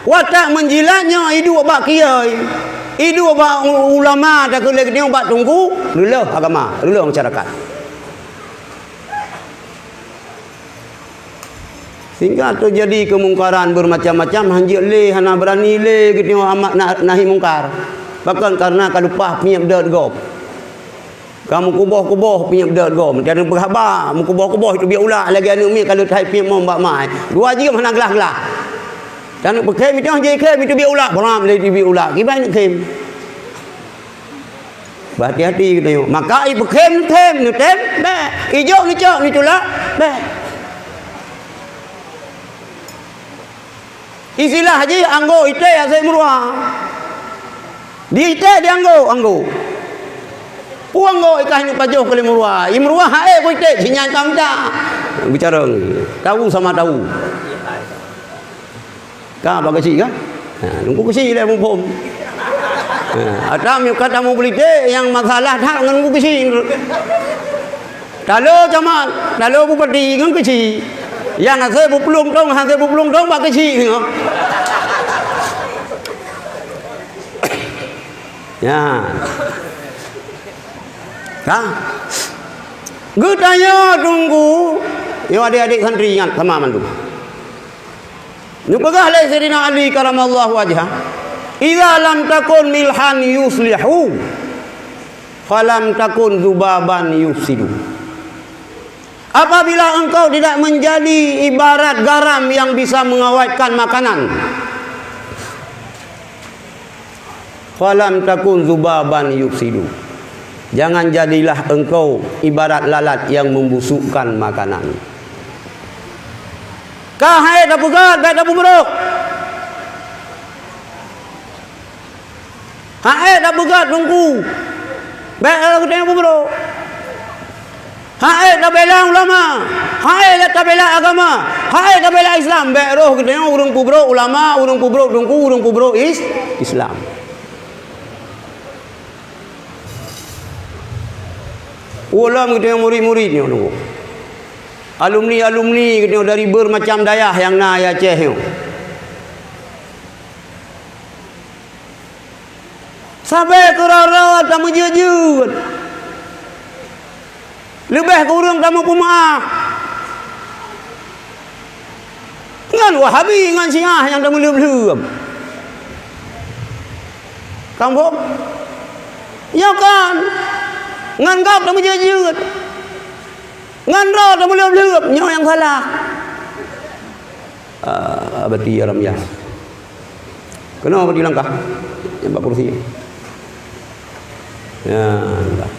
watak meunjilat nyoe iduek bak kiai, iduek bak u-, ulama, takheun lé geutanyoe bak teungku, reuloh agama, reuloh masyarakat. Sehingga teujadi keumungkaran beumacam-macam, hanjeuet lé, hana beurani lé geutanyoe amat na-, nahi mungkar. Bahkan kareuna ka leupah peunyeb dot gob. Ka meukuboh-kuboh peunyeb dot gob. Meuti aneuk peugah haba, meukuboh-kuboh itu biek ulak lagée aneuk miet ka leutai peunyeb mom bak mai. Dua jeuem hana glah-glah. Taneuk peukhém itu, jih khém itu biek ulak, bram lé itu biek ulak. Kiban aneuk khém. Beuhati-hati geutanyoe. Maka ipeukhém neukhém, neutem, bék. Ijok neucok, neuculak, bék. Istilah jih anggo iték asai meuruwa. Di iték di anggo, anggo. Peue anggo ikah nyoe pajoh keu lé meuruwa. I meuruwa hai ku iték, si nyan ka mita. Bicara tahu sama tahu. Ka bak keuchik kan? Ha, nunggu keuchik lé muphom. Ha, ata meukat tamu politik nyang masalah that ngon nunggu keuchik. Talo camat, talo bupati ngon keuchik. Nyang hase buplueng thong, hase buplueng thong bak keuchik nyoe. Ya. Ka? Geutanyoe teungku, nyoe adik-adik santri ingat sama mandum. Neupeugah lé Saidina Ali karamallahu wajhah, "Idza lam takun milhan yuslihu, falam takun dzubaban yufsidu." Apabila engkau tidak menjadi ibarat garam yang bisa mengawetkan makanan, falam takun dzubaban yufsidu. Jangan jadilah engkau ibarat lalat yang membusukkan makanan. Ka hai tapeugét, bék tapubrok. Hai tapeugét teungku, bék tapubrok. Hai tabela ulama, hai tabela agama, hai tabela Islam, bék roh geutanyoe ureuëng pubrok ulama, ureuëng pubrok teungku, ureuëng pubrok is-, Islam. Ulôn geutanyoe murit-murit nyoe teungku. Alumni-alumni geutanyoe dari bermacam dayah nyang na di Aceh nyoe. Sabe keurara tameujeuet-jeuet. Leubeh keu ureuëng tameupeumaáh. Ngon Wahabi, ngon Syiah nyang tameuleueb-leueb. Kamoe? Nyoe kan. Ngon gob tameujeuet-jeuet. Ngon droe tameuleueb-leueb. Nyoe nyang salah. Ah, abati alam ya. Keunoe bak di langkah. Nyang bak kursi. Ya, dah.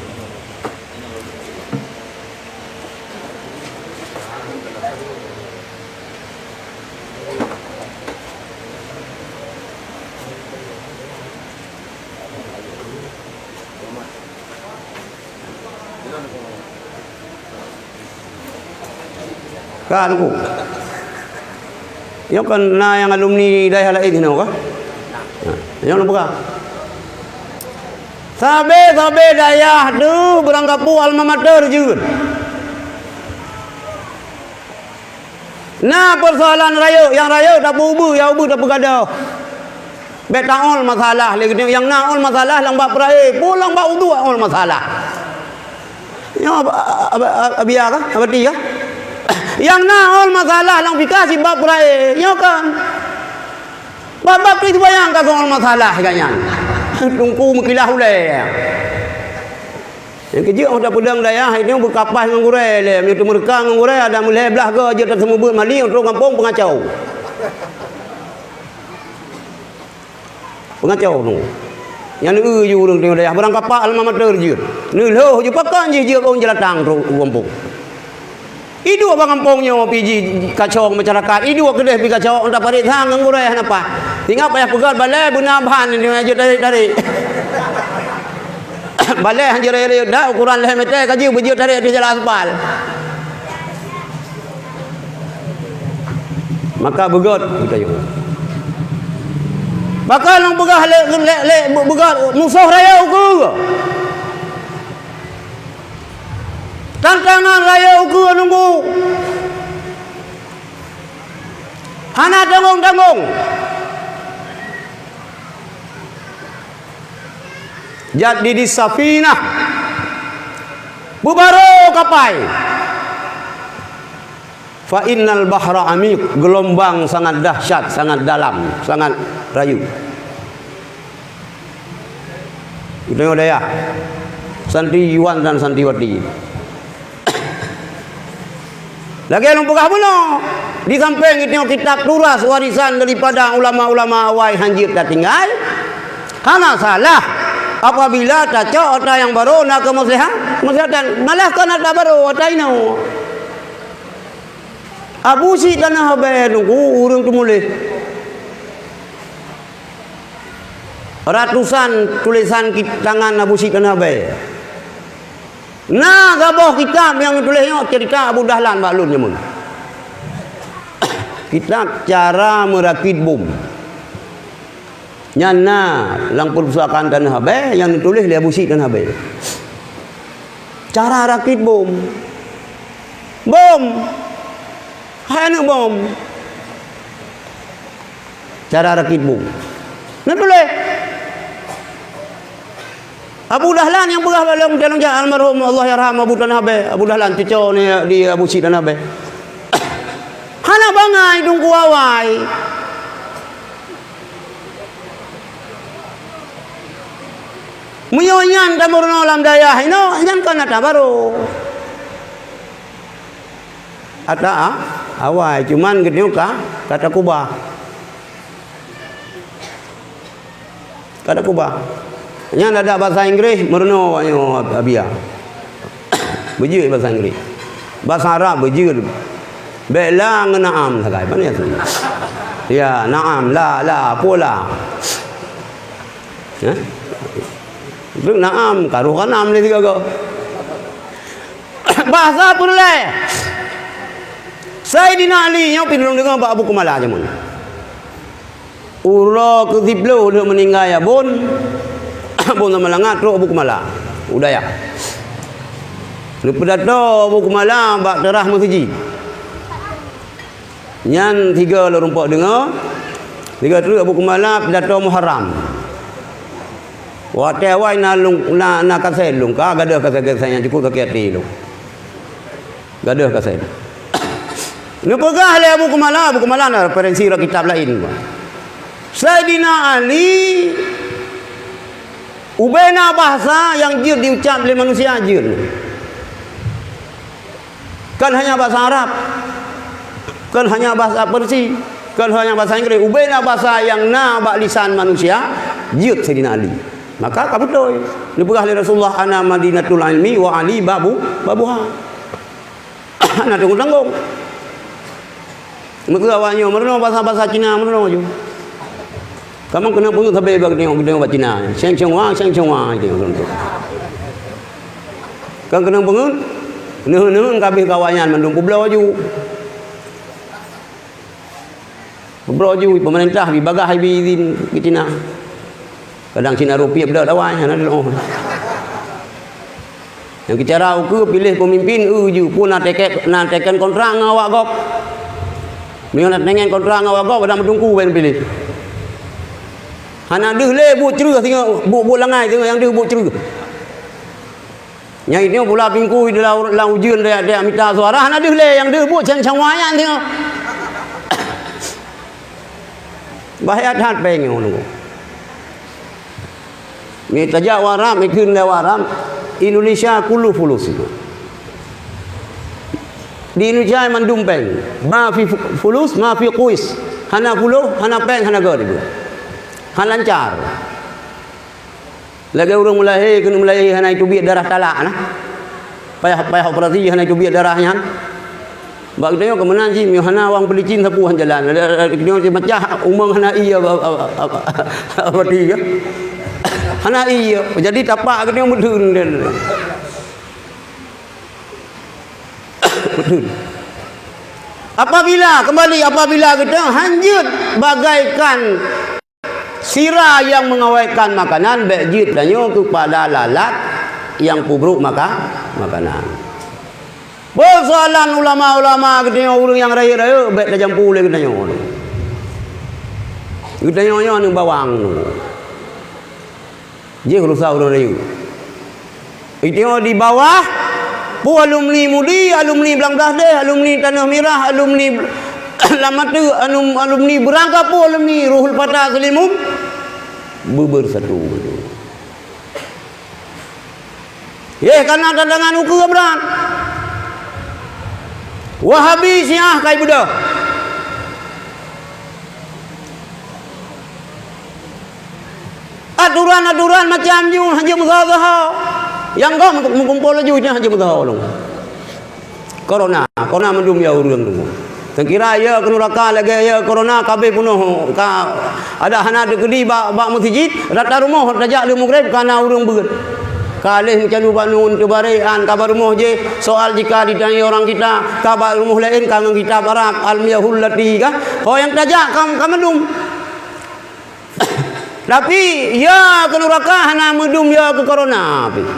Ka, Teungku. Nyoe kan na nyang alumni dayah laén hinoe kah? Nah, nyoe lôn peugah. Sabe-sabe dayah teuh beurangkapeue alma mater jeuet. Na peusoalan rayeuk, nyang rayeuk tapeuubeut, nyang ubeut tapeugadôh. Bék taol masalah lé geutanyoe, nyang na ol masalah lam bab peurayeuk, peue lam bab uduk ol masalah. Nyoe ab-, ab-, ab-, abia kah? Abati kah? Nyang na ol masalah lam fikah cit bab peurayeuk, nyoe kan. Bab-bab keu seumayang ka ol masalah gobnyan. Teungku meukilah ulée. Nyang keujeuet, oh, tapeudong dayah, nyoe beukapaih ngon gurée lé. Meunyoe teumeureuka ngon gurée, ada meulhée blaih goe jeuet taseumeubeuet mali, trok gampông peungacau. Peungacau tu. Nyang neu-eu ju ureuëng teungoh dayah, barang kapak alma mater jeuet. Neulhoh ju pakon jih jeuet ôn jeulatang trok u gampông. Iduek bak gampông nyoe pih ji kacok masyarakat, iduek keudeh pih kacok, entah parit sang ngon gurée hana paih. Singoh payah peugét balée beuna ban nyoe jeuet tarék-tarék. Balée han jeuet rayeuk-rayeuk dak, ukuran lhée meter ka jeuet beujeuet tarék ateueh jalan aspal. Maka beugét geutanyoe. Maka lôn peugah lé, lé, lé, beugét musoh rayeuk ukeue. Tantangan rayeuk ukeue nunggu. Hana tanggong-tanggong. Jadidis safinah. Peubaro kapai. Fa innal bahra amiq, geulumbang sangat dahsyat, sangat dalam, sangat rayeuk. Geutanyoe dayah, santriwan dan santriwati. Lagée lôn peugah bunoe, di sampéng geutanyoe kitab turas warisan daripada ulama-ulama awai han jeuet tatinggai, hana salah apabila tacok ata nyang barô na keumaslahatan, keumaslahatan. Malah kon ata barô, ata inoe. Abu Syik Tanah Abée nunggu ureuëng teumuléh. Ratusan tulésan ki-, tangan Abu Syik Tanah Abée. Na saboh kitab nyang geutuléh nyoe ceurita Abu Dahlan bak lôn jameun. Kitab Cara Meurakit Bom. Nyan na lam peupustakaan Tanah Abée nyang geutuléh lé Abu Syik Tanah Abée. Cara rakit bom. Bom. Hai aneuëk bom. Cara rakit bom. Na tuléh. Abu Dahlan nyang peugah bak lôn, lôn jak almarhum, Allahyarham, Abu Tanah Abée, Abu Dahlan cucoe nyan di Abu Syik Tanah Abée. Hana bangai Teungku awai. Meunyoe nyan tameurunoe lam dayah inoe, nyan kon ata barô. Ata, ah, awai, cuman geutanyoe ka, ka takubah. Ka takubah. Nyan adak basa Inggréh meurunoe awaknyoe Abia. Beujeuet basa Inggréh. Basa Arab beujeuet. Bék la ngon na'am sagai. Pane tu? Ya, na'am, la, la, apola. Hah? Na'am, karoh ka nam lé sigoe-goe. Basa peureulée. Saidina Ali nyoe pih lôn deungoe bak Abu Kumala jameun. Uroe keu siploh lheueh meuninggai Abon, Abon Samalanga trok Abu Kumala, u dayah. Neupeudato Abu Kumala bak teurah meuseujid. Nyan sigoe lôn rumpok deungoe, sigoe treuk Abu Kumala peudato Muharram. Watèe awai na lôn, na, na kasèt lôn, ka gadôh kasèt-kasèt nyang cukôp sakét até lôn. Gadôh kasèt. Neupeugah lé Abu Kumala, Abu Kumala na referensi lam kitab laén. Saidina Ali, ubena bahasa nyang jeuet jiucap lé manusia jeuet. Kon hanya bahasa Arab, kon hanya bahasa Persia, kon hanya bahasa Inggris, ubena bahasa nyang na bak lisan manusia, jeuet Saidina Ali. Maka ka beutôi. Neupeugah lé Rasulullah, "Ana Madinatul Ilmi wa Ali babu, babuha." Hana tanggong-tanggong. Meukeue awak nyoe meurunoe bahasa-bahasa Cina meurunoe ju. Kamoe keuneuk peungeuet sabe bak geutanyoe, geutanyoe bak Cina. Sheng sheng wa, sheng sheng wa, geutanyoe meurunoe. Kan keuneuk peungeuet, neuheun-neuheun ka abéh keu awak nyan mandum peubloe ju. Peubloe ju, peumeurintah bi bagaih bi izin keu Cina. Kadang Cina rupiah beudak dawai, hana deuh. Nyang keucara ukeue piléh peumimpin, eu ju, peue na teken, na teken kontrak ngon awak gob. Meunyoe na teken kontrak ngon awak gob, adak meuteungku ban piléh. Hana deuh lé buet creueh singoh, buet, buet langai singoh nyang deuh buet creueh. Nyang itu pula pingku di lam, lam ujeuen dek, dek mita suara, hana deuh lé nyang deuh buet cang-cang wayang singoh. Bahaya that péng nyoe. Ni tajak Arab, ni kheun lé Arab, Indonesia kulu fulus. Di Indonesia mandum péng. Ma fi fu-, fulus, ma fi kuis. Hana puluh, hana péng, hana göt. Hana lancar. Lagèe ureueng meulahé, keuneuk meulahé hana jiteubiet darah talak na. Payah, payah operasi hana jiteubiet darah nyan. Bak geutanyoe keu meunan jih, meunyoe hana awak peulicin sapeue han jalan. Ada, ada, geutanyoe cit macah umong hana ie apa, apa, apa, apa, apa, apa, apa, apa, apa, apa, hana ie. Jadi tapak geutanyoe meudeun dan. Meudeun. Apabila, kembali, apabila geutanyoe hanjeuet bagaikan sira nyang mengawetkan makanan, bèk jeuet tanyoe keupada lalat nyang peubrok maka-, makanan. Peusoalan ulama-ulama geutanyoe ureueng nyang rayeuk-rayeuk, bèk tajampu lé geutanyoe. Geutanyoe nyoe aneuk bawang. Jih rusa ureueng rayeuk. Itu di bawah, peue alumni Mudi, alumni Blang Blahdeh, alumni Tanoh Mirah, alumni Lam Ateuh, alum-, alumni Beurangkapeue, alumni Ruhul Fata Seulimeum, beubersatu. Yeh, kana tantangan ukeue brat. Wahabi Syiah kai beudôh. Aturan-aturan macam nyoe hana meusaho-saho. Nyang goh meukumpol laju nyan hana meusaho lom. Corona, corona mandum ya ureueng tu. Tangkira ya keu nuraka lagèe ya corona ka abéh peunoh ka ada hana teukeudi bak, bak meuseujid, rata rumoh tajak lé mugréb kana ureueng beuet. Ka lheueh meucalu bak nun teubaré an ka bak rumoh jih, soal jika ditanyai orang kita, ka bak rumoh laén ka ngon kitab Arab, Al-Miyahul Lati ka. Ho nyang tajak ka, ka mandum. Tapi, ya keu nuraka hana meudum ya keu corona pih.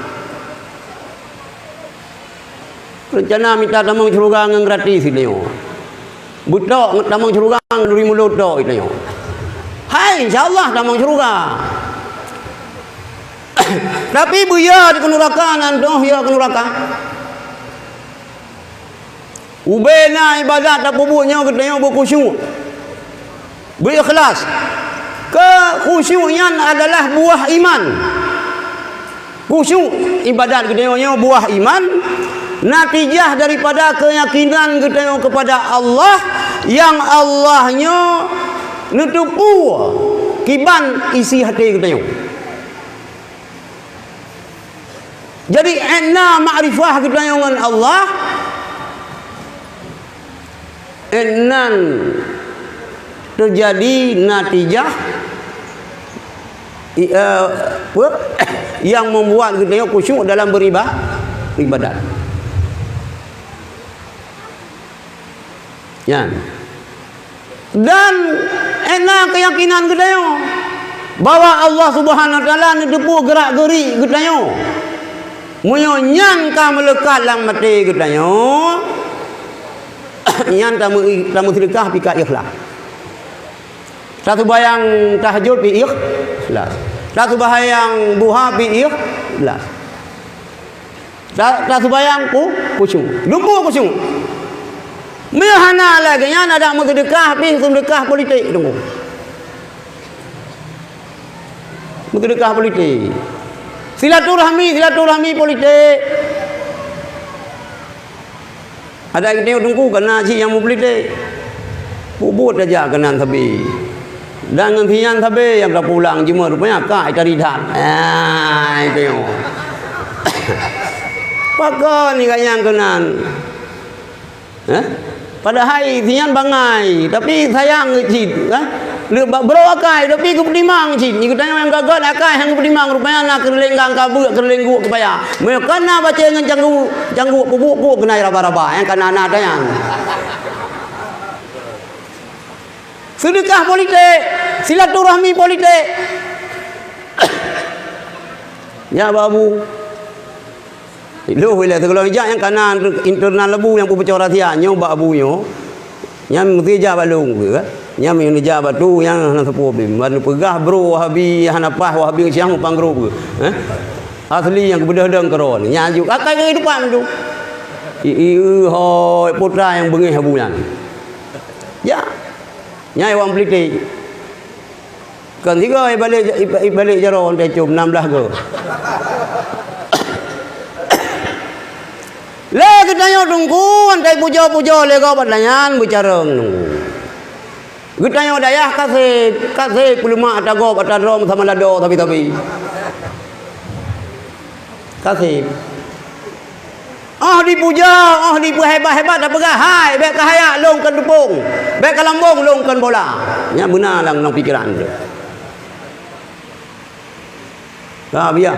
Reuncana mita tamong syeuruga ngon gratis geutanyoe. Beutok ngon tamong syeuruga ngon duri mulo tok geutanyoe. Hai, insya Allah tamong syeuruga. Tapi beuya keu nuraka nan toh ya keu nuraka. Ubena ibadat tapeubuet nyoe geutanyoe beukhusyuk, beuikhlas. Keu khusyuk nyan adalah buah iman. Khusyuk ibadat geutanyoe nyoe buah iman, natijah daripada keuyakinan geutanyoe keupada Allah, nyang Allah nyoe neuteupeue kiban isi até geutanyoe. Jadi, na makrifah geutanyoe ngon Allah, nan teujadi natijah, i-, eh, apa? Yang membuat geutanyoe khusyuk dalam beriba-, ibadat. Nyan. Dan na keuyakinan geutanyoe bahwa Allah Subhanahu wa Taala neuteupeue geurak-geurik geutanyoe. Meunyoe nyan ka meuleukat lam até geutanyoe, nyan tameu-, tameuseudeukah pih ka ikhlas. Taseumayang tahajud pih ikhlas. Taseumayang duha pih ikhlas. Ta-, taseumayang ku-, khusyuk. Teungku khusyuk. Meuhana lagée nyan adak meuseudeukah pih seudeukah politik teungku. Meuseudeukah politik. Silaturahmi, silaturahmi politik. Adak geutanyoe teungku kana cit nyang meupolitik. Peubuet tajak keunan sabe. Dan ngon sinyan sabe nyang tapulang jimeuet rupanya kai tari that. Ah, itu nyoe. Pakon ni ganyang keunan? Eh? Padahai sinyan bangai, tapi sayang cit, eh? Le ba-, bro akai, tapi geupeutimang cit. Ni geutanyoe nyang gagat akai hana geupeutimang, rupanya na keureuléng gangka beuk, keureuléng guk keupaya. Meunyoe kana bacée ngon canggu, canggu peubuet-buet keunai raba-raba, nyang kana na tanyan. Seudeukah politik, silaturahmi politik. Nyak bak abu. Lheueh ilée sigohlom ijak nyang kana internal abu nyang peuboco rahsia nyoe bak abu nyoe. Nyan meusti ijak bak lôn, kan? Nyan meunyoe ijak bak tu, nyan hana sapeue pih. Ban peugah bro Wahabi, hana paih Wahabi, siang mupang gro, eh? Asli nyang keubeudoh dong keudroe. Nyan juk akai kehidupan tu. I, i, hoi, putra nyang beungéh abu nyan. Ya. Nyan awak politik. Kon sigoe ibalek, ibalek jaroe teucom nam blaih goe. Lé geutanyoe teungku, antai pujoe-pujoe lé gob ata nyan beucarông teungku. Geutanyoe dayah kaseb, kaseb peuleumak ata gob ata droe sama lado sabe-sabe. Kaseb. Oh dipuja, oh dipeuhebat-hebat, tapeugah, "Hai, bék ka hayak lôn kon teupông, bék ka lambông lôn kon bola." Nyan beuna lam, lam pikeran tu. Ha, biya.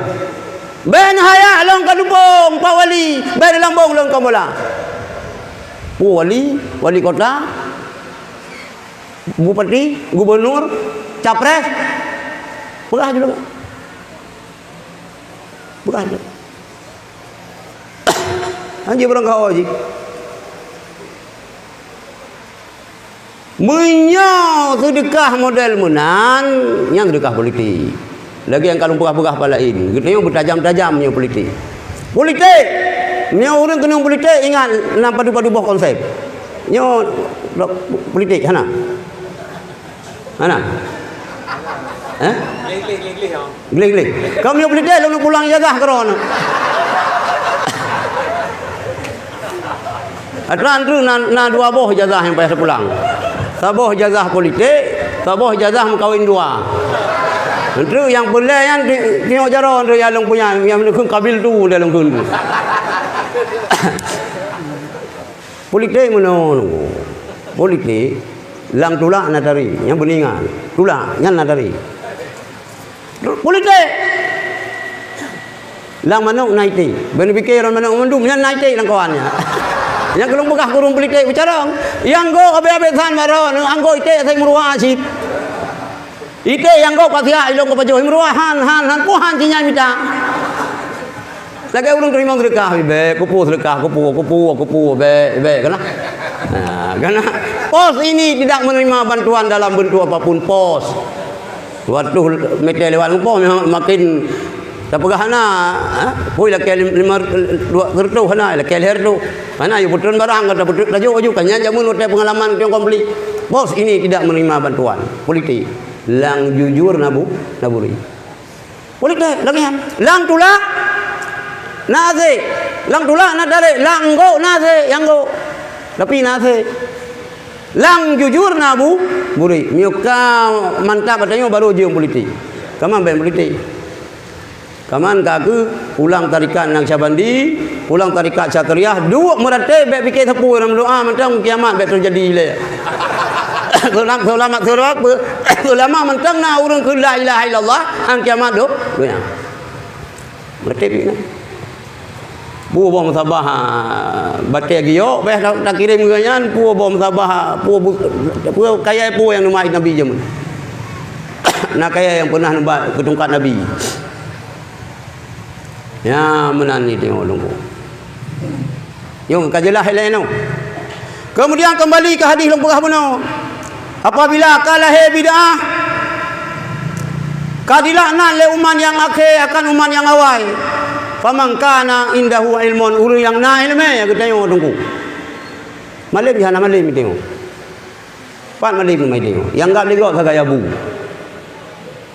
"Bék neuhayak lôn kon teupông, Pak Wali, bék neulambông lôn kon bola." Peue wali, wali kota, bupati, gubernur, capres, peugah juluek. Bukan. Hana jeuet barangkaho jih. Meunyoe seudeukah model meunan, nyan seudeukah politik. Lagée nyang ka lôn peugah-peugah pat laén, geutanyoe beutajam-tajam nyoe politik. Politik! Meunyoe ureuëng keunong politik, ingat, na padub-padub boh konsep. Nyoe politik, hana? Hana? Eh? Gleh-gleh. Kamoe nyoe politik, lôn pulang ijazah keudroe. Atra treuk na, na dua boh ijazah nyang payah teupulang. Saboh ijazah politik, saboh ijazah meukawen dua. Treuk nyang peureulée nyan ti-, tingoh jaroe treuk nyang lôn punya, nyang lôn kheun kabil tu, lôn kheun tu. Politik meunoe. Politik, lam tulak na tari, nyang beuningan. Tulak, nyan na tari. Politik. Lam manok na iték. Ban pike lam manok mandum, nyan na iték lam kawan nyan. Nyang keu lôn peugah kureueng politik beucarông. Nyang gok abéh-abéh san baroe, nyang gok iték asai meuruwa cit. Iték nyang gok ka siak ilong ka pajoh, meuruwa han, han, han, peue han sinyan mita. Lagée ureuëng teurimong seudeukah, bék, kupu seudeukah, kupu, kupu, kupu, bék, bék, kana? Ha, kana? Pos ini tidak menerima bantuan dalam bentuk apapun, pos. Dua ratus meter lewat leumpah, makin tapeugah hana, ha? Pui lakée lim-, lima, dua ratus hana, lakée lhée ratus. Hana, yue peutrön barang, ka tapeutrön laju, laju. Kan nyan jameun watée pengalaman tiong konflik. Pos ini tidak menerima bantuan politik. Lam jujur nabu-, naburi. Politik lagée nyan. Lam tulak na asé. Lam tulak na tarek. Lam gok na asé, nyang gok. Tapi na asé. Lam jujur nabu-, buri. Meunyoe ka mantap ata nyoe baru jeuem politik. Kaman ban politik. Kaman ka keu pulang tarekat Naqsyabandi, pulang tarekat Syaturiah, duek meuratéb bék pike sapeue lam doa mantong kiamat bék teujadi lé. Seulama, seulama, seulama, seulama mantong na ureuëng keu la ilaha illallah, an kiamat do, donya. Meuratéb na. Peue boh musabah, ha, batée giyok, béh ta-, takirém geuh nyan, peue boh musabah, ha, peue bu-, peue kayée peue nyang neuba Nabi jameun. Na kayée nyang peunah neuba keu tungkat Nabi. Ya, meunan ni tengok lungkung. Nyang ka jeulaih ilée nyoe. Kemudian kembali ke hadis lôn peugah bunoe. Apabila ka lahé bid'ah, Ka jilaknat lé umat nyang akhé akan umat nyang awai. Faman kana indahu ilmun, ureuëng nyang na iéleumé geutanyoe teungku. Malém jih hana malém geutanyoe. Pat malém teuma geutanyoe. Nyang gab lé gob sagai abu.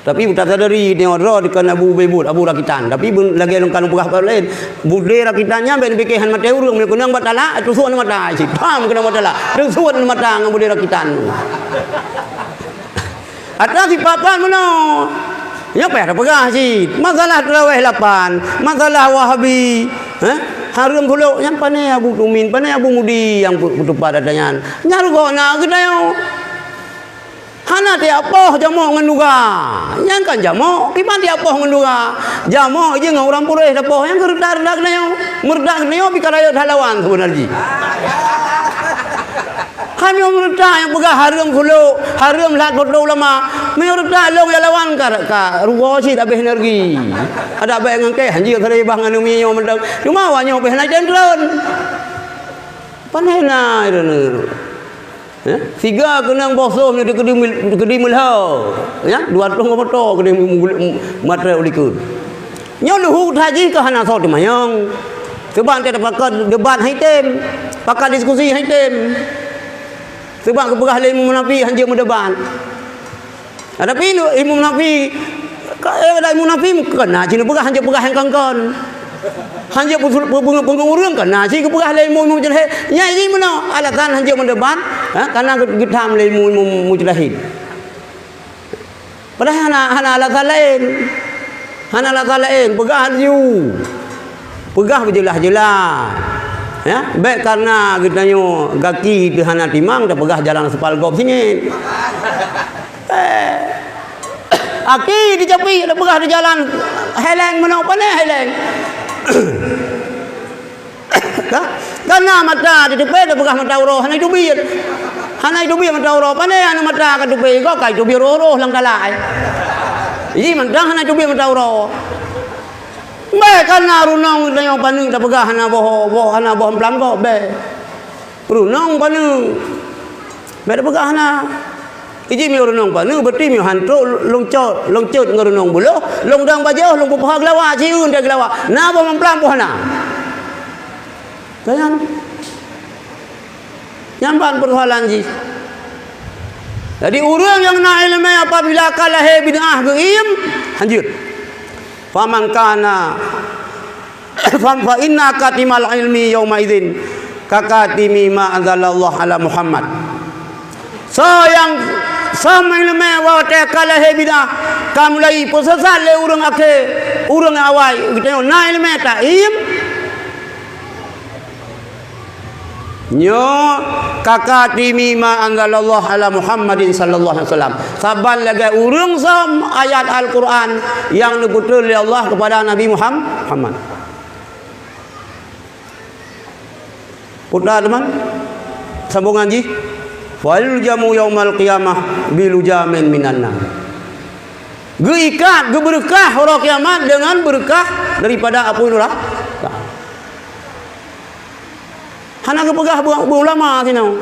Tapi tasadari geutanyoe droe dikon abu ubé buet, abu rakitan. Tapi lagée lôn ka lôn peugah bak laén, budé rakitan nyan bék neupike hán maté ureuëng, meunyoe keunong bak talak, tusok ngon mata cit. Pam keunong bak talak, tusok ngon mata ngon budé rakitan. Atra sipat-pat meunoe. Nyoe payah tapeugah cit. Masalah teurawéh lapan, masalah Wahabi, eh? Hareuem kulok nyan pané Abu Tumin, pané Abu Mudi nyang peutupat atra nyan. Nyan rugoe na geutanyoe. Hana tiap poh jamok ngon duga. Nyan kan jamok, kiban tiap poh ngon duga. Jamok jih ngon ureuëng puréh tapoh nyang keureutah-reutah geutanyoe. Meureudah geutanyoe pih ka rayeuk that lawan seubeuna jih. Khanyoe meureuta nyang peugah hareuem kulok, hareuem lhat foto ulama. Meunyoe reutah lôn nyang lawan ka, ka rugoe cit habéh energi. Adak bék ngon kèe hanjeuet sarai bah ngon neumi nyoe mantong. Cuma awak nyoe pih hana jitem treun. Pané na droeneuh. Ya, siga keunong boh sôh nyoe dikeudi mil-, dikeudi meulhô. Ya, dua troh moto keudeh matre u likot. Nyoe luhut that jih ka hana soe teumanyong. Seubab teuh pakat debat han jitem, pakat diskusi han jitem. Seubab geupeugah lé Imam Munafi hanjeuet meudebat. Tapi Imam Munafi, ka, eh, Imam Munafi kon na cit neupeugah hanjeuet peugah nyang kon-kon. Hanjeuet peungeu-, peungeu-, peungeu ureuëng kon na cit geupeugah lé imum-imum mujtahid. Nyan jih meunoe alasan hanjeuet meudebat, ha, karena geutham lé imum-imum mujtahid. Padahai hana, hana alasan laén. Hana alasan laén, peugah laju. Peugah beujeulaih-jeulaih. Ya, bék karena geutanyoe gaki teuh hana timang, tapeugah jalan aspal gob singiet. Eh. Aki dicapi, tapeugah di jalan heleng meunoe pané heleng. Ka? Kana mata diteupe tapeugah mata uroe hana jiteubiet. Hana jiteubiet mata uroe, pané aneuk mata ka teupe, gob ka jiteubiet roh-roh lam talak, eh. Ji mantong hana jiteubiet mata uroe. Bék kana runong tanyoe paneuk tapeugah hana boh, boh hana boh amplam gob, bék. Runong paneuk. Bék tapeugah hana. Iji meunyoe runong paneuk, berarti meunyoe han trok lôn cot, lôn cot ngon runong buloh, lôn dong pajoh, lôn peupaha geulawa, siun teuh geulawa. Na boh mamplam boh hana. Kan? Nyan ban peursoalan jih. Jadi, ureuëng nyang na iéleumé apabila ka lahé bid'ah geuiem, hanjeuet. Faman kana Fa, fa inna katimal ilmi yauma idzin ka katimi ma anzalallahu ala Muhammad. Soe nyang, soe nyang iéleumé watée ka lahé bid'ah, ka mulai peusesat lé ureuëng akhé, ureuëng awai, geutanyoe na iéleumé taiem. Nyoe ka katimi ma anzalallahu ala Muhammadin sallallahu alaihi wasallam. Saban lagée ureuëng som ayat Al-Qur'an nyang neupeutrön lé Allah keupada Nabi Muham-, Muhammad. Peue teuma sambongan jih, "Fa yuljamu yaumal qiyamah bilujamin minan nar." Geuikat, geubeureukat uroe kiamat deungon beureukat daripada apui nuraka. Hana geupeugah beu-, beu ulama sinoe.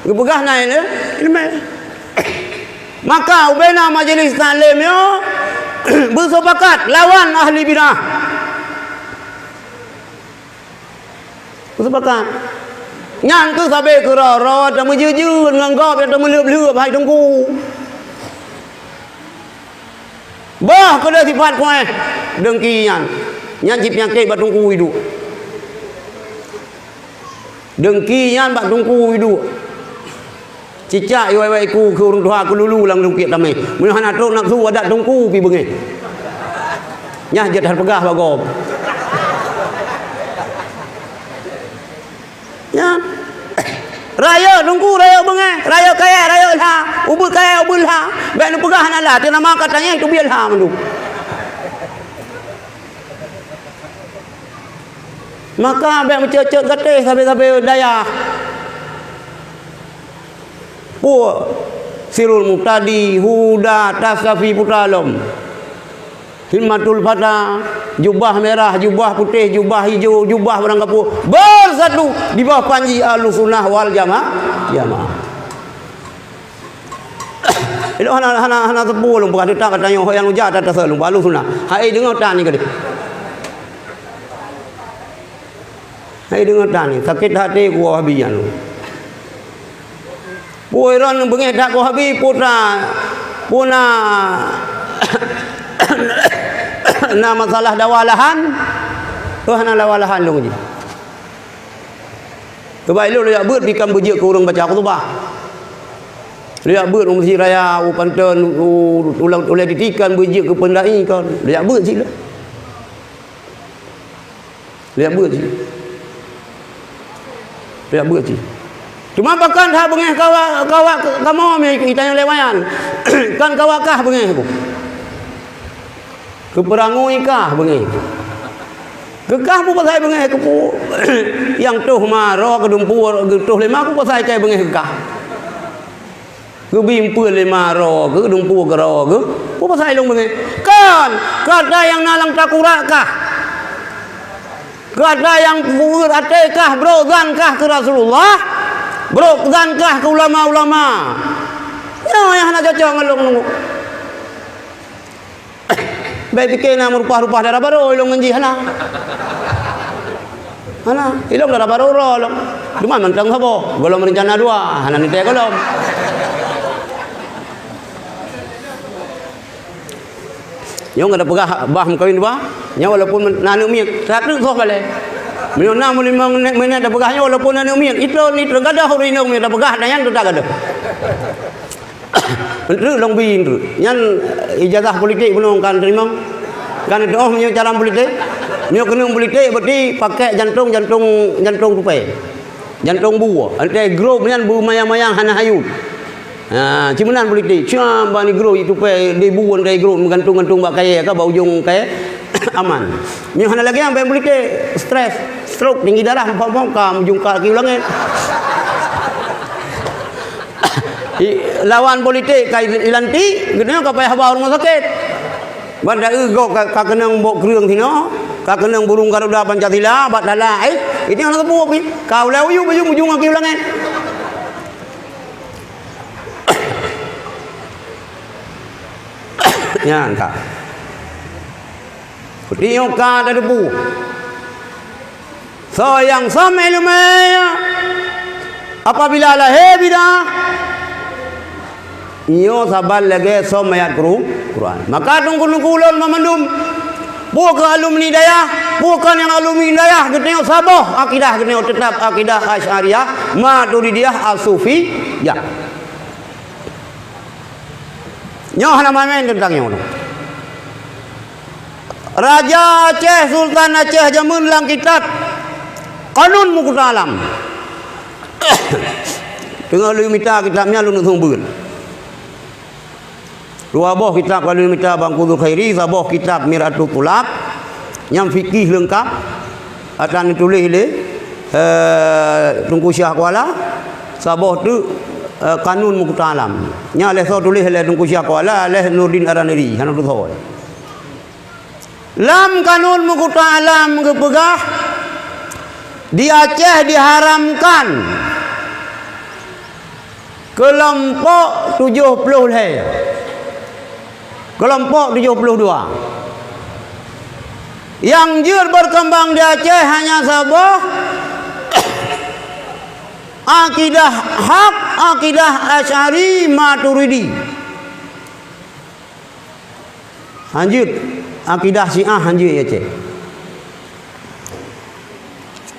Geupeugah na ilé-, iéleumé. Maka ubena majelis taklim nyoe beusepakat lawan ahli bid'ah. Beusepakat. Nyang keuh sabe keudroe-droe tameujeuet-jeuet ngon gob nyang tameuleueb-leueb hai teungku. Bah keudeh sifat kuéh deungki nyan. Nyan cit peunyakét bak teungku iduek. Deungki nyan bak teungku iduek. Cicak iwai-wai iku keu ureuëng tuha keululu lam lungkiek tamé. Meunyoe hana trok nafsu adat teungku pi beungéh. Nyah jeuet that peugah bak gob. Nyan. Rayeuk teungku, rayeuk beungéh, rayeuk kayée, rayeuk lha, ubeut kayée, ubeut lha. Bék neupeugah hana lha, teunama ka tanyeh teubiet lha mandum. Maka bék meucot-cot gatéh sabe-sabe dayah. Peue? Sirul Muhtadi, Huda, Taskafi putra lom. Himmatul Fata, jubah merah, jubah putéh, jubah ijo, jubah barang gapuh, beusatu di bawah panji Ahlussunnah wal Jama-, Jamaah. Ilôn hana, hana, hana teupeu lôn peugah teutab ata nyoe ho nyang uja ata taseu lôn balu sunah. Hai deungoe tan nyoe keudeh. Hai deungoe tan nyoe, sakét até ku Wahabi nyan. Peue droen beungéh that ku Wahabi, peue ta, peue na, na masalah dawa lahan, peue hana dawa lahan lôn jih. Keubah ilôn lôn jak beuet pih kan beujeuet keu ureuëng baca khutubah. Lôn jak beuet u Mesjid Raya, u Panton, u, u, ulée titi kan beujeuet keu peundai kan. Lôn jak beuet cit lôn. Lôn jak beuet cit. Lôn jak beuet cit. Cuma pakon that beungéh kawak, kawak kamoe mi itanyong lé wayan. Kan kawak kah beungéh ku. Keupeurangui kah beungéh. Keukah peue pasai beungéh keupeue? Nyang toh ma droe keudumpu, toh lé ma peue pasai kai beungéh keukah? Geubi empeuen lé ma droe keudumpu keudroe, peue pasai lôn beungéh? Kon, kata nyang na lam takurak kah? Kata nyang peuet até kah, brok zan kah keu Rasulullah? Brok zan kah keu ulama-ulama? Nyoe nyang hana cocok ngon lôn. Bék pike na meurupah-rupah dara barô ilôn ngon jih hana. Hana, ilôn dara barô uroe lôn. Cuma mantong saboh, gohlom reuncana dua, hana nitée gohlom. Nyoe gata peugah bah meukawen dua, nyoe walaupun na aneuëk miet, satu soh balée. Meunyoe na meulimong menit, menit tapeugah nyoe walaupun na aneuëk miet, itu ni teugadoh ureuëng inong miet tapeugah dan nyan teugadoh. Enteuk lôn bi enteuk. Nyan ijazah politik bunoe kan teurimong. Kan teuoh meunyoe cara politik. Meunyoe keuneuk politik berarti pakai jantong, jantong, jantong tupai. Jantong bue. Enteuk grup nyan beumayang-mayang hana hayut. Ha, cuma nan politik. Cuma bani grup itu pe di bue enteuk grup meugantung-gantung bak kayée ka bak ujong kayée aman. Meunyoe hana lagée nyan bak politik stres, stroke, tinggi darah, muphom-phom ka mujung ka laki ulangét. I, lawan politik ka ilantik, geutanyoe ka payah ba u rumoh sakét. Ban da eu gob ka, ka keunong bok kreueng sinoe, ka keunong burung Garuda Pancasila, bak tala, eh, itu hana teupeu pih. Ka ulai uyu baju mujung aki ulangét. Nyan ka. Peuti nyoe ka tateupeue. Soe nyang som iéleumé, apabila lahé bidah, nyoe saban lagée som ayat Quru-, Quran. Maka teungku-teungku ulôn banmandum, peue keu alumni dayah, peue keu nyang alumni dayah, geutanyoe saboh akidah, geutanyoe teutab akidah Asy'ariyah, Maturidiyah, As-Sufiyah. Nyoe hana maén teuntang nyoe. Raja Aceh, Sultan Aceh jameun lam kitab Kanun Mukutta Alam. Teungoh lôn mita kitab nyan lôn seumeubeuet. Dua boh kitab ka lôn mita Bang Qudul Khairi, saboh kitab Mir'atut Thulab, nyang fikih leungkap, atra neutuléh lé, eh, Teungku Syah Kuala, saboh teuk, eh, Kanun Mukutta Alam. Nyan lheueh soe tuléh lé Teungku Syah Kuala, lheueh Nurdin Araniri, hana tusoe. Lam Kanun Mukutta Alam geupeugah, di Aceh diharamkan keulompok tujoh ploh lhée, keulompok tujoh ploh dua. Nyang jeuet beukeumbang di Aceh hanya saboh, akidah hak, akidah Asy'ari Maturidi. Hanjeuet, akidah Syiah hanjeuet i Aceh.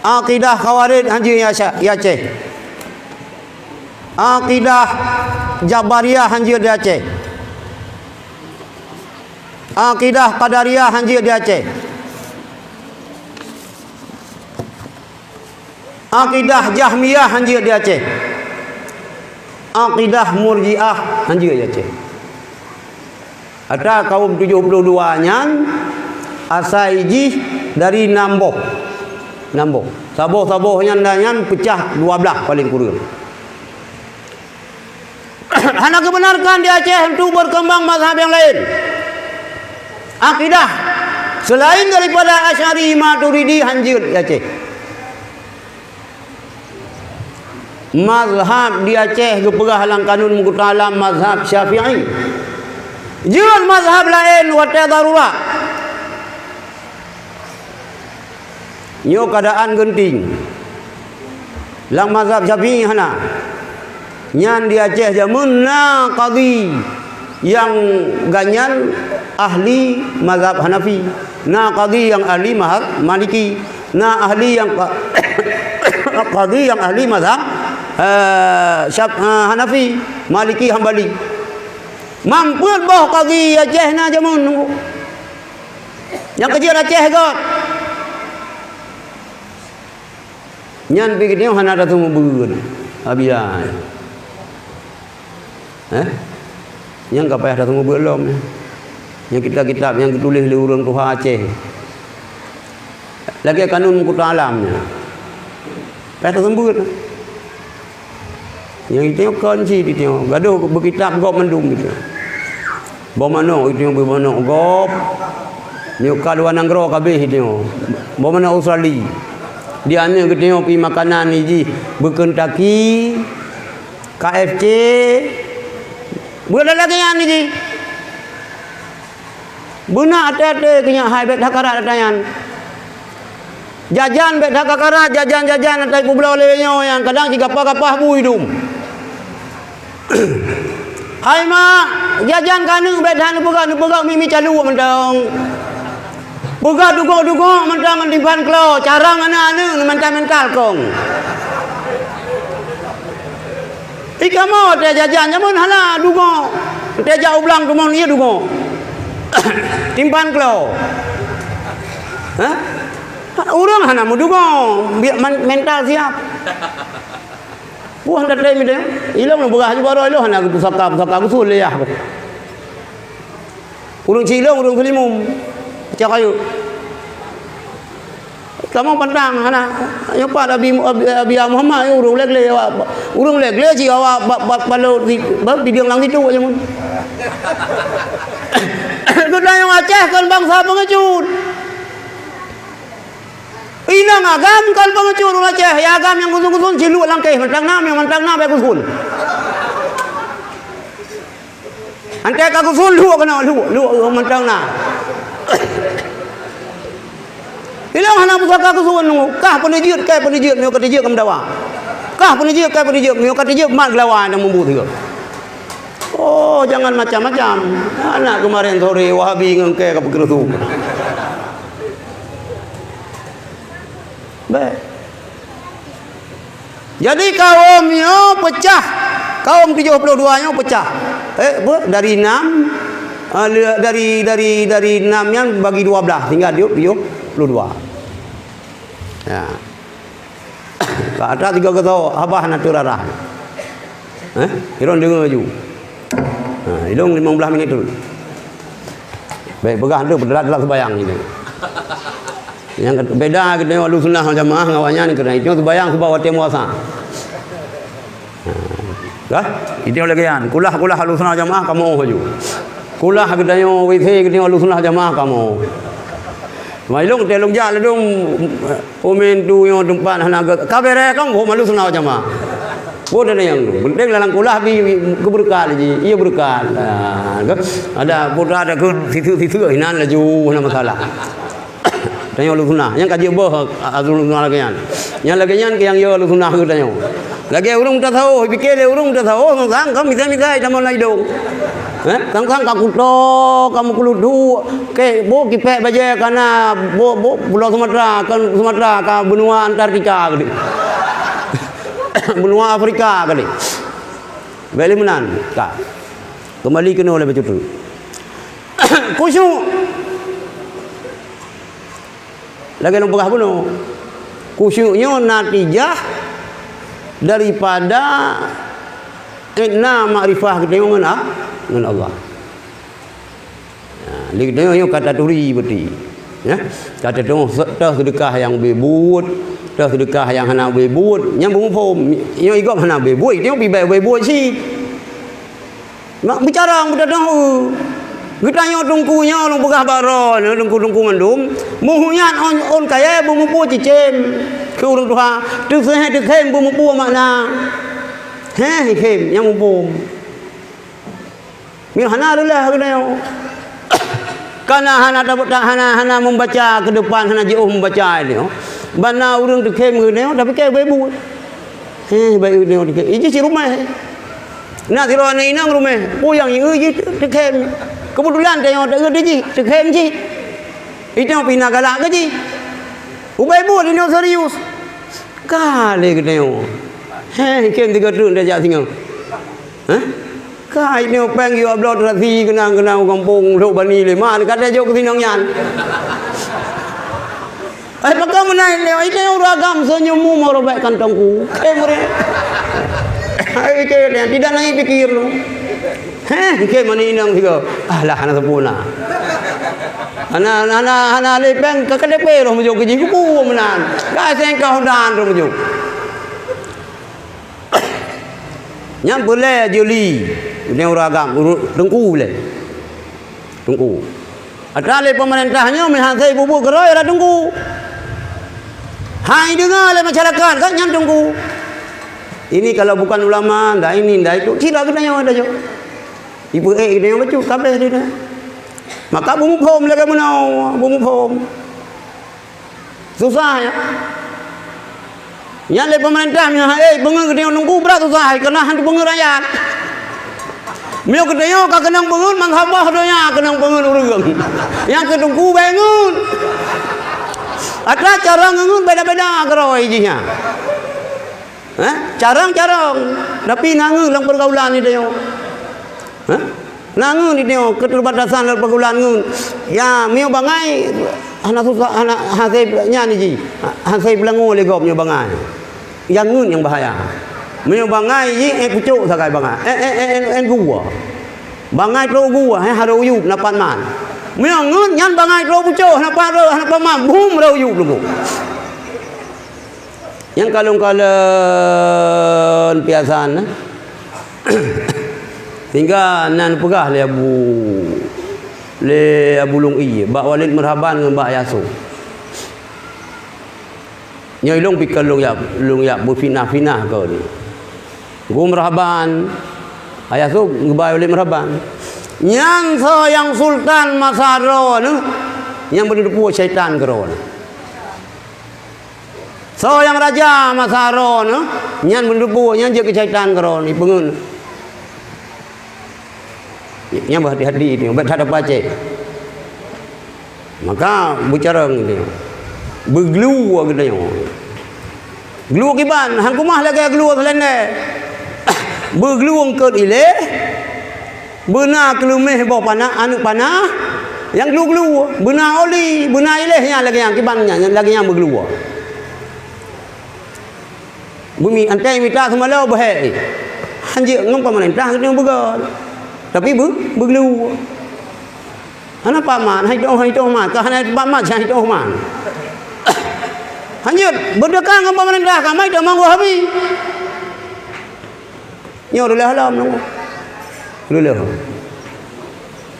Akidah Khawarij hanjeuet i Asya-, i Aceh. Akidah Jabariyah hanjeuet di Aceh. Akidah Qadariyah hanjeuet di Aceh. Akidah Jahmiyah hanjeuet di Aceh. Akidah Murji'ah hanjeuet di Aceh. Atra kaum tujoh ploh dua nyan asai jih dari nam boh. Nam boh. Saboh-saboh nyan dan nyan peucah dua blaih paleng kureueng. Hana geubenarkan di Aceh untuk berkembang mazhab yang lain. Akidah selain daripada Asy'ari Maturidi hanjeuet di Aceh. Mazhab di Aceh geupeugah lam kanun mukutalam mazhab Syafi'i. Jeuet mazhab laén watée darurat. Nyoe keadaan geunteng. Lam mazhab Syafi'i hana. Nyan di Aceh jameun na kadhi nyang gobnyan ahli mazhab Hanafi, na kadhi nyang ahli mazhab Maliki, na ahli nyang ka-, kadhi nyang ahli mazhab, eh, Syaf-, eh, Hanafi, Maliki, Hambali. Mampeuet boh kadhi Aceh na jameun. Nyang keujeuet Aceh göt. Nyan pih geutanyoe hana taseumeubeuet, Abiya. Eh? Nyang ka payah taseumeubeuet lom nyan. Nyang kitab-kitab nyang geutuléh lé ureuëng tuha Aceh. Lagée kanun mukutalam nyan. Payah taseumeubeuet. Nyang geutanyoe kon cit geutanyoe, gadôh beukitab gob mandum geutanyoe. Boh manök geutanyoe beumanök gob. Nyoe ka luwa nanggroe ka abéh geutanyoe. Boh manök Australia. Di aneuëk geutanyoe pih makanan jih beu Kentucky, K F C. Beu lagée nyan jih. Beuna até-até keu nyan hai bék that karat ata nyan. Jajan bék that karat, jajan-jajan ata peubloe lé nyoe nyang kadang cigapa-gapa bui dum. Hai mak, jajan keu aneuëk bék that neupeugah, neupeugah mi-mi caluek mantong. Peugah dugok-dugok mantong ngon timphan klo, carông aneuëk-aneuëk neumental-mental kong. Ih kamoe watée jajan jameun hana dugok. Watée jak u blang teumon ié dugok. Timphan klo. Hah? Ureuëng hana meudugok, biak man-, mental siap. Buah hana tém idéh. Ilong beurah ju baroe ilong hana geupusaka-pusaka geusul lé yah. Ureuëng cilong, ureuëng seulimum. Peucah kayeuek. Kamoe pantang hana. Nyoe pat Abi, Abi, Abi Muhammad nyoe ureuëng legle awak. Ureuëng legle cit awak ba, ba, balot di, ba, bideung lam situ aja mun. Geutanyoe Aceh kon bansa peungecut. Inong agam kon peungecut ureuëng Aceh. Ya agam nyang gusun-gusun ciluek langkeh mantang na, mantang na bék gusun. Antai ka geusul luek keunoe, luek, luek, luek mantong na. Ilong hana pusaka geusul nunggu. Kah peunijeuet, kai peunijeuet, meunyoe ka tijeuet keu meudawa. Kah peunijeuet, kai peunijeuet, meunyoe ka tijeuet mat geulawa nyang mubuet sigoe. Oh, jangan macam-macam. Anak keumarin sore Wahabi ngon kai ka peukeureusuk. Beh. Jadi kaum nyoe peucah, kaum tujoh ploh dua nyoe peucah. Eh, apa? Dari enam, ah, le-, dari, dari, dari enam nyan bagi dua belas, tinggal di tujoh ploh dua. Ya. Ka atra tiga kata habah na teurarah. Eh, Iron deungoe laju. Ha, ilong limong belas minit tu. Baik, peugah tu, berat dalam sembahyang gitu. Yang beda kita nyoe Ahlussunnah wal Jamaah ngon awaknyan keunan. Itu sembahyang sebab watée puasa. Ha. Dah? Itu lagi kan. Kulah-kulah Ahlussunnah wal Jamaah kamoe laju. Kulah kita nyoe W C kita nyoe Ahlussunnah wal Jamaah kamoe. Mai long teh long jak ladum. Komen tu nyoe teumpat hana ge-, ka bereh kan, oh, Ahlussunnah wal Jamaah. Oh, dan yang tu. Penting dalam kulah bi, bi, keberkahan ji. Iya berkahan. Ha, ke, ada putra ada ke situ-situ hinan laju hana masalah. Tanyoe Ahlussunnah. Nyang ka jeuet boh Ahlussunnah lagée nyan. Nyang lagée nyan ke nyang yo Ahlussunnah ke tanyoe. Lagée ureuëng tasawuf, pikir lé ureuëng tasawuf, sang-sang ka misai-misai tamong lam idong. Eh, sang-sang ka kuto, ka meukeuludu, ke, bo kipek bajée kana, bo, bo, Pulau Sumatera, kan Sumatera, ka benua Antartika geude. Benua Afrika geude. Beli meunan, ka. Kembali keunoe lé bacut tu. Khusyuk. Lagée lôn peugah bunoe, khusyuk nyoe natijah daripada na makrifah geutanyoe ngon A-, ngon Allah. Nah, lé geutanyoe nyoe ka taturi beuti. Ya, ka tateutoh se-, toh seudeukah nyang ubé buet, toh seudeukah nyang hana ubé buet, nyang beumuphom. Nyoe igop hana ubé buet, nyoe pih bék ubé buet cit. Mak bicara beuteutoh. Geutanyoe teungku nyoe lôn peugah bak droeneuh, teungku-teungku mandum, meuhuyat ôn, ôn kayèe beumuphom cicém keu ureueng tuha, teuseuhé teukhém beumuphom makna. Heh, khém nyang muphom. Nyoe hana reulah geutanyoe. Kana hana ta-, ta-, hana, hana membaca ke depan, hana jiôh membaca nyoe. Bana ureueng teukhém geutanyoe, tapi keu ibu. Heh, baik geutanyoe teukhém. Iji si ruméh. Na sidroe aneuk inong ruméh, peue nyang ieu jih teukhém. Keubeutulan tanyoe teukeue jih, teukhém jih. Itu pih na galak keu jih. Ubé buet inong serius. Ka lé geutanyoe. Heh, khém tiga treuk tajak singoh. Hah? Ka inong péng yue bloe terasi keunang-keunang u gampông lhok bani lé. Ma ka tajok keu sinong nyan. Ai, pakon meunan lé, ai, lé ureueng agam senyum mu meurobek kantong ku. Eh, meureh. Ai, ke, tidak naik pikir lu. Heh, ke mana inong sigo? Ah, lah, hana sempurna. Hana, hana, hana lé péng, ka K T P roh mujok keu jih, kubu meunan. Ka seng ka hudan roh mujok. Nyang beulée jeli, nyoe ureueng agam, ureueng teungku lé. Teungku. Atra lé peumeurintah nyoe meuhasé ibu-bu keurôi atra teungku. Hai deungoe lé masyarakat, kan nyan teungku. Ini kalau bukan ulama, ndak ini, ndak itu, sira geutanyoe ada jok. Ibu ék geutanyoe bacut, kabeh dia. Maka beumuphom lagée meunoe, beumuphom. Susah, ya. Nyan lé peumeurintah nyan, eh, beungeut geutanyoe teungku brat susah, keunan han beungeut rakyat. Meunyoe geutanyoe ka keunong beungeut, mangkabah donya keunong beungeut ureueng. Nyang keu teungku bék ngeut. Atra cara ngeut beda-beda keurôi jih nyan. Hah? Carông-carông, tapi na ngeut lam peurgaulan geutanyoe. Hah? Na ngeut geutanyoe keuteubatasan lam peurgaulan ngeut. Ya, meunyoe bangai hana susah, hana hasé nyan jih. Hasé peulangoe lé gob meunyoe bangai. Nyang ngeut nyang bahaya. Meunyoe bangai jih, eh, pucok sagai bangai. Eh, eh, eh, eh, eh, gua. Bangai trok gua, eh, harôh uyueb na pat man. Meunyoe ngeut nyan bangai trok pucok, hana pat, hana pat man, bum, harôh uyueb leumo. Nyang kalon-kalon piasan, eh. Sehingga nan peugah lé Abu, lé Abu Lung Ie, bak Walid Meurhaban ngon bak Yasoe. Nyoe ilong pikeu lôn yak, lôn yak beufitnah-fitnah keu ni. Gu Meurhaban, Yasoe geuba Walid Meurhaban. Nyan soe nyang sultan masa droeneuh, nyang beuneuteupue syaitan keudroe. Soe nyang raja masa droeneuh, nyan beuneuteupue, nyan jeuet keu syaitan keudroe, ipeungeut. Nyan beuhati-hati nyoe, bèk that tapacéh. Maka beucarông geutanyoe. Beuglue geutanyoe. Glue kiban, han keumah lagèe glue seulendé. Beuglue eungkôt iléh, beuna keuleumeh boh panah, aneuk panah, nyang glue-glue, beuna oli, beuna iléh nyan lagèe nyan, kiban nyan, lagèe nyan beuglue. Beumi antai mita seumalo beuhek. Han jeuet ngon peumeurintah geutanyoe beugöt. Tapi beu-, beuglue. Hana paman, hai toh, hai toh man. Ka hana paman, hai toh man. Han jeuet, beudeuka ngon peumeurintah, ka mai teumong Wahabi. Nyoe reulah lom nunggu. Reulah.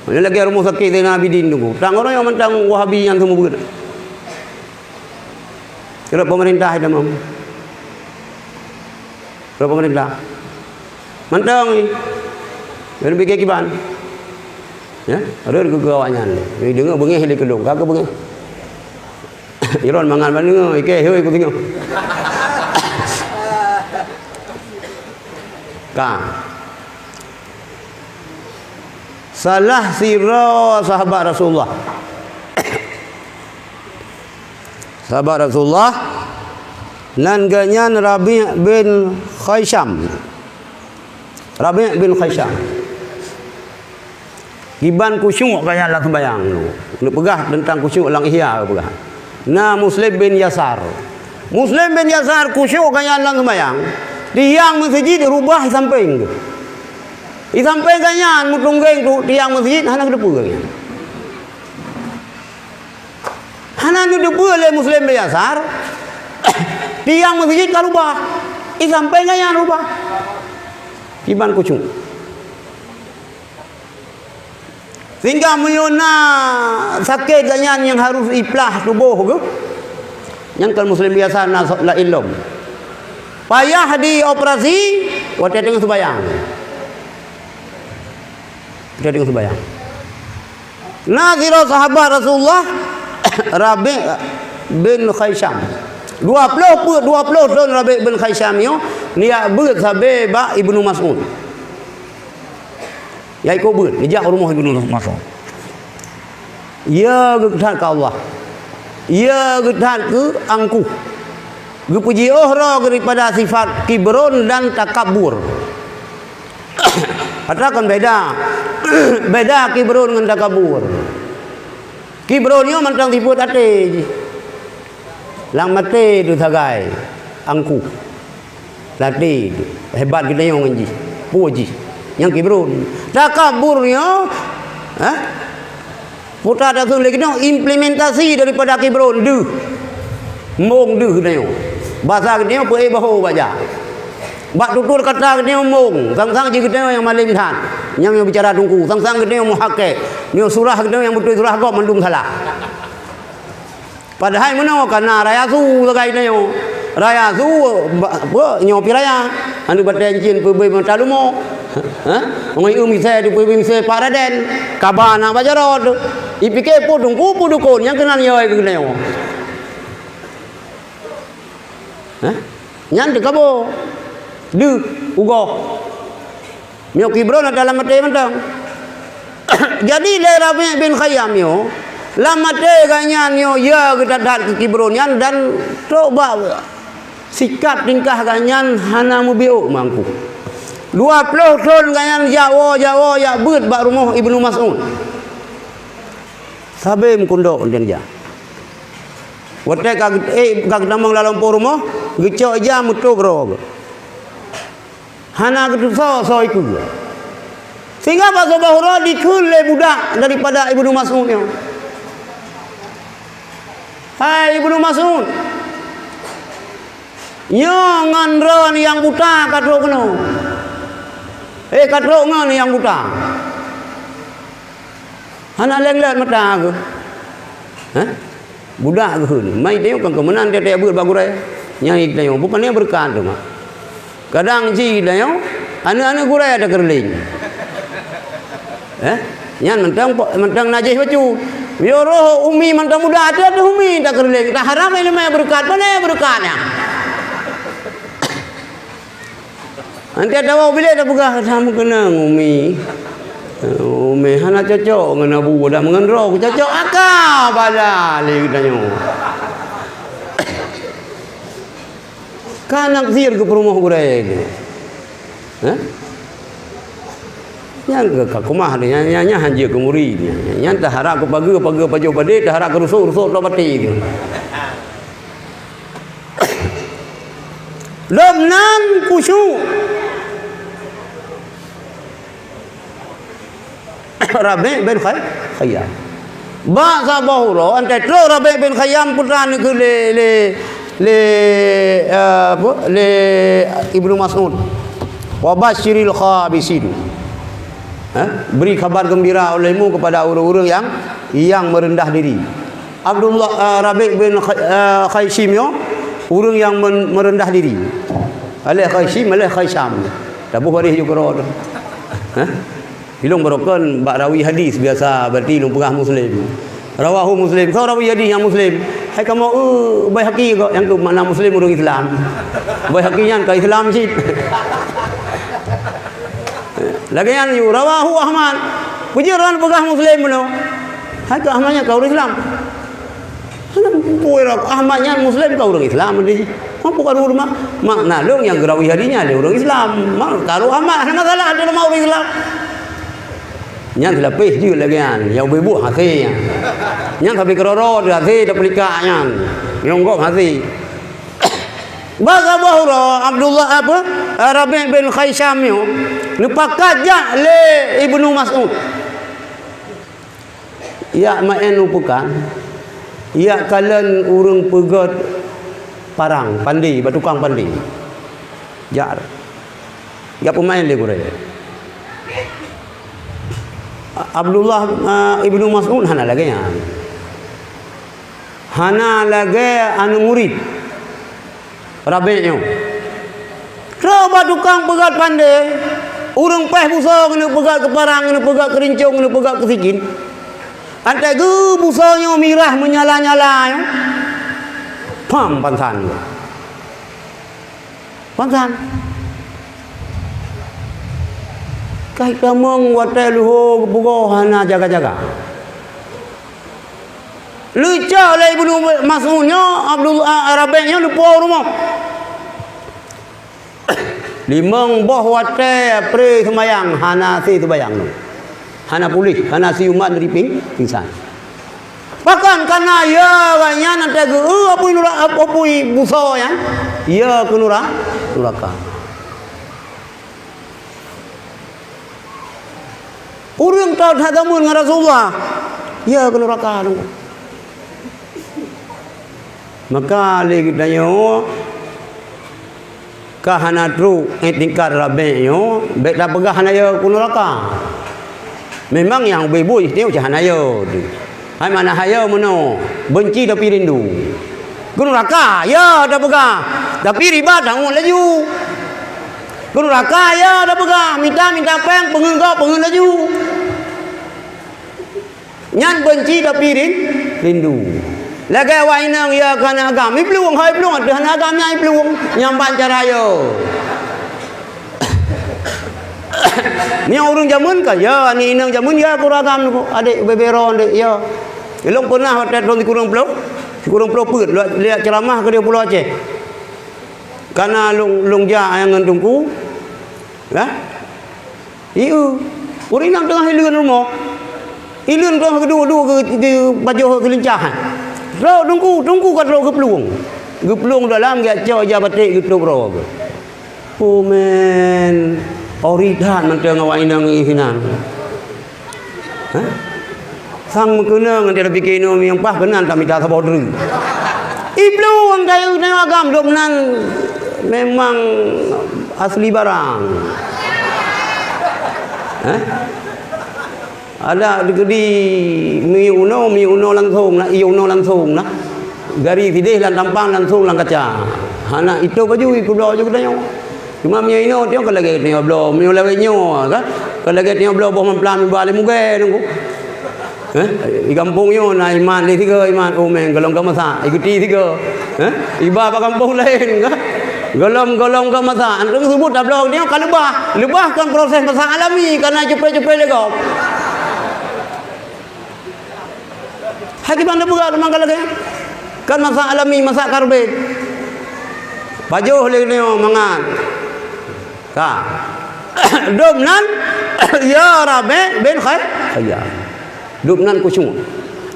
Mana lagèe rumoh sakét Zainal Abidin nunggu. Tang orang yang mantang Wahabi nyang seumeubeuet. Rot peumeurintah itu, mam. Rot peumeurintah. Mantong ni. Lalu pikir kiban. Ya, rot geugeu awak nyan. Ni deungoe beungéh lé keulong, ka keu beungéh. Iron mangat ban deungoe, ikei hôi ku deungoe. Ka. Salah sidroe sahabat Rasulullah. Sahabat Rasulullah, nan geuhnyan Rabi' bin Khaisam. Rabi' bin Khaisam. Kiban khusyuk geuhnyan lam seumbahyang. Neupeugah teuntang khusyuk lam Ihya geupeugah. Na Muslim bin Yasar. Muslim bin Yasar khusyuk geuhnyan lam seumbahyang. Tiang meuseujid rubah i sampéng geuh. I sampéng geuhnyan meutunggeng tu tiang meuseujid hana geuteupeue geuhnyan. Hana neuteupeue lé Muslim bin Yasar, tiang meuseujid ka rubah. I sampéng geuhnyan rubah. Kiban khusyuk. Sehingga meunyoe na sakét gobnyan nyang harus iplah tuboh geuh, nyang kon muslim biasa na so-, laén lom. Payah dioperasi watée teungoh seubayang. Watée teungoh seubayang. Na sidroe sahabat Rasulullah, Rabi' bin Khaisam. Dua ploh peuet, dua ploh thon Rabi' bin Khaisam nyoe, neujak beuet sabe bak Ibnu Mas'ud. Ya ikôt beuet, neujak u rumoh Ibnu Mas'ud. Ya geuthat keu Allah. Ya geuthat keu angkuh. Geupeujiôh droe daripada sifat kibron dan takabur. Ata kon beda. Beda kibron ngon takabur. Kibron nyoe mantong sifeuet até jih. Lam até teuh sagai angkuh. Lam até teuh hebat geutanyoe ngon jih. Peue jih? Nyang kibron. Takabur nyoe, ha? Putra taseueng lé geutanyoe implementasi daripada kibron deuh. Mong deuh geutanyoe. Basa geutanyoe peuék bahô bak jak. Bak tutur kata geutanyoe mong, sang-sang jih geutanyoe nyang malém that. Nyang, nyang bicara teungku, sang-sang geutanyoe muhakek. Nyoe surah geutanyoe nyang beutôi surah gob mandum salah. Padahai meunoe ka na raya su sagai geutanyoe. Raya su, ba-, apa, nyoe pi raya. Aneuk batée encien peubeuet mata lumo. Ha? Ngon ié misée dipeubeuet misée Pak Raden. Kaba na bak jaroe. Ipike peue teungku peue dukon nyang keunan yôi keu geutanyoe. Hah? Nyan teukaboe. Deuh, ugoh. Nyoe kibron ata lam até mantong. Jadi lé Rabi' bin Khaisam nyoe, lam até gobnyan nyoe ya geuthat-that keu kibron nyan dan trok bak sikap tingkah gobnyan hana meubiôk mangku. Dua ploh thon gobnyan jak woe, jak woe, jak beuet bak rumoh Ibnu Mas'ud. Sabe meukundok dan jak. Watée ka, eh, ka geutamong lam lampôh rumoh, geucok ija meutob droe. Hana geutusoe soe ikeue. Sehingga bak saboh uroe dikheun lé budak daripada Ibnu Mas'ud nyoe, "Hai Ibnu Mas'ud, nyoe ngon droe nyang buta ka trok keunoe. Eh, ka trok ngon nyang buta." Hana leng-leng mata geuh. Hah? Budak geuh ni. Mai tanyoe kan keumeunang tiep-tiep beuet bak gurée. Nyang tanyoe, bukon beureukat teuma. Kadang ci tanyoe, aneuk-aneuk gurée takeureuléng. Eh? Nyan mantong, mantong najih bacut. Yo roh umi mantong muda, ata teuh umi takeureuléng. Taharab ileumé beureukat, pane beureukat nyan. Anté tawoe bilék tapeugah, "Tham keunong, Umi. Umi hana cocok ngon Abu, dak meungon droe kucocok." Aka bala lé geutanyoe. Ka naksir keu peurumoh gurée nyoe. Hah? Nyan keu ka keumah nyan, nyan, nyan hanjeuet keu murit nyan. Nyan taharab keu pageue, pageue pajoh padé, taharab keu rusok, rusok trok baté nyoe. Lom nan khusyuk. Rabi' bin Khay-, Khayyam. Bak saboh uroe, anté trok Rabi' bin Khayyam peutanyong keu lé, lé, lé, eh, apa, lé Ibnu Mas'ud. "Wa basyiril khabisin." Eh, beri kabar gembira olehmu kepada ureuëng-ureuëng yang, yang merendah diri. Abdullah, eh, Rabi' bin Kha-, eh, Khaisyim nyoe, ureuëng nyang men-, meureundah diri. Aléh Khaisyim, aléh Khaisyam. Taboh baréh ju keudroe teuh. Hah? Ilong barokon bak rawi hadis biasa, berarti ilong peugah Muslim. Rawahu Muslim. Soe rawi hadis nyang Muslim? Hai kamoe, eh, Baihaqi kok, nyang keu makna Muslim ureuëng Islam. Baihaqi nyan ka Islam cit. Lagée nyan ju, rawahu Ahmad. Peue jeuet droen peugah Muslim bunoe? Hai keu Ahmad nyan ka ureuëng Islam. Hana peue rot, Ahmad nyan Muslim ka ureuëng Islam deh. Mampu ka ureuëng ma-, makna lôn nyang geurawi hadis nyan lé ureuëng Islam. Mak ka roh Ahmad, hana masalah, dia nama ureuëng Islam. Nyan seulapéh jeuet lagée nyan, nyang ubé buet hasé nyan. Nyan sabe keudroe-droe teuh hasé tapeulikak nyan. Nyang gob hasé. Bak saboh uroe Abdullah apa, Rabi' bin Khaisyam nyoe neupakat jak lé Ibnu Mas'ud. Jak maén u peukan, jak kalon ureuëng peugét parang, pandé, bak tukang pandé. Jak, jak peumaén lé gurée. Abdullah, eh, Ibnu Mas'ud hana lagée nyan. Hana lagée aneuk murit Rabi' nyoe. Trok bak tukang peugöt pandé, ureuëng péh busoe keuneuk peugöt keu parang, keuneuk peugöt keu rincong, keuneuk peugöt keu sikin. Antai geuh busoe nyoe mirah meunyala-nyala nyoe. Pam pansan. Pansan. Kai tamong watée luho geupugoe hana jaga-jaga. Leucok lé Ibnu Mas'ud nyoe, Abdul, a, Rabi' nyoe lupo rumoh. Limong boh watée pré seumayang hana si seumayang nyoe. Hana puléh, hana siumat dari ping-, pingsan. Pakon kana ya gobnyan ateueh geu-, eu, apui nura-, apui busoe nyan? Ya keu nura-, nuraka. Ureuëng taát that deungon Rasulullah, ya keu nuraka. Maka lé geutanyoe ka hana trok iktikad Rabi' nyoe, bék tapeugah hana yo keu nuraka. Memang nyang ubé-ubé nyoe cit hana yo teuh. Hai mana hana yo meunoe, beunci tapi rindu. Keu nuraka, ya tapeugah, tapi riba tanggong laju. Keu nuraka, ya tapeugah, mita-mita péng, peungeut gob, peungeut laju. Nyan beunci tapi rin-, rindu. Lagée awak inong ya keu aneuk agam, iplueng, hai plueng, ateueh aneuk agam nyan iplueng, nyang ban cara yo. Meunyoe ureuëng jameun ka, ya, aneuk inong jameun ya keu ureuëng agam nyoe, adék bebe ron dek, ya. Lôn peunah watée thôn sikureueng ploh, sikureueng ploh peuet, lôn liak ceuramah keudeh Pulo Aceh. Kana lôn, lôn jak ngon teungku, ya. Ieu, ureuëng inong teungoh ileuen rumoh. Ileuen teungoh geuduek-duek geu-, geupajoh seulincah. Trok teungku, teungku ka trok geuplueng. Geuplueng dalam, geujak cok ija baték geutôb droe geuh. Oh man, ori that mantong awak inong ié sinan. Hah? Sang meukeunong ngon tapike inong nyang paih keunan tamita saboh dreueng. Iplueng kayée nyoe agam dum nan memang asli barang. Hah? Ada dikeudi miyup unoe, miyup unoe langsong na, ié unoe langsong na. Gari sideh lam tampang langsong lam kaca. Hana itôb baju, ikubloe baju geutanyoe. Cuma meunyoe inoe tiong ka lagée tanyoe bloe, meunyoe lawét nyoe ka, ka lagée tanyoe bloe boh mamplam iba lé mugée nunggu. Eh, di gampông nyoe na iman lé tiga iman, oh meng golom ka masak, ikuti tiga. Eh, iba bak gampông laén ka. Golom-golom ka masak, anteuk seubut tabloe nyoe ka leubah. Leubah kon proses masak alami, kana cupe-cupe lé gob. Hai kiban teupeugah teuma ka lagée nyan. Kan masak alami, masak karbet. Pajoh lé nyoe mangat. Ka. Dum nan, ya Rabi bin Khay-, Khayyam. Dum nan khusyuk.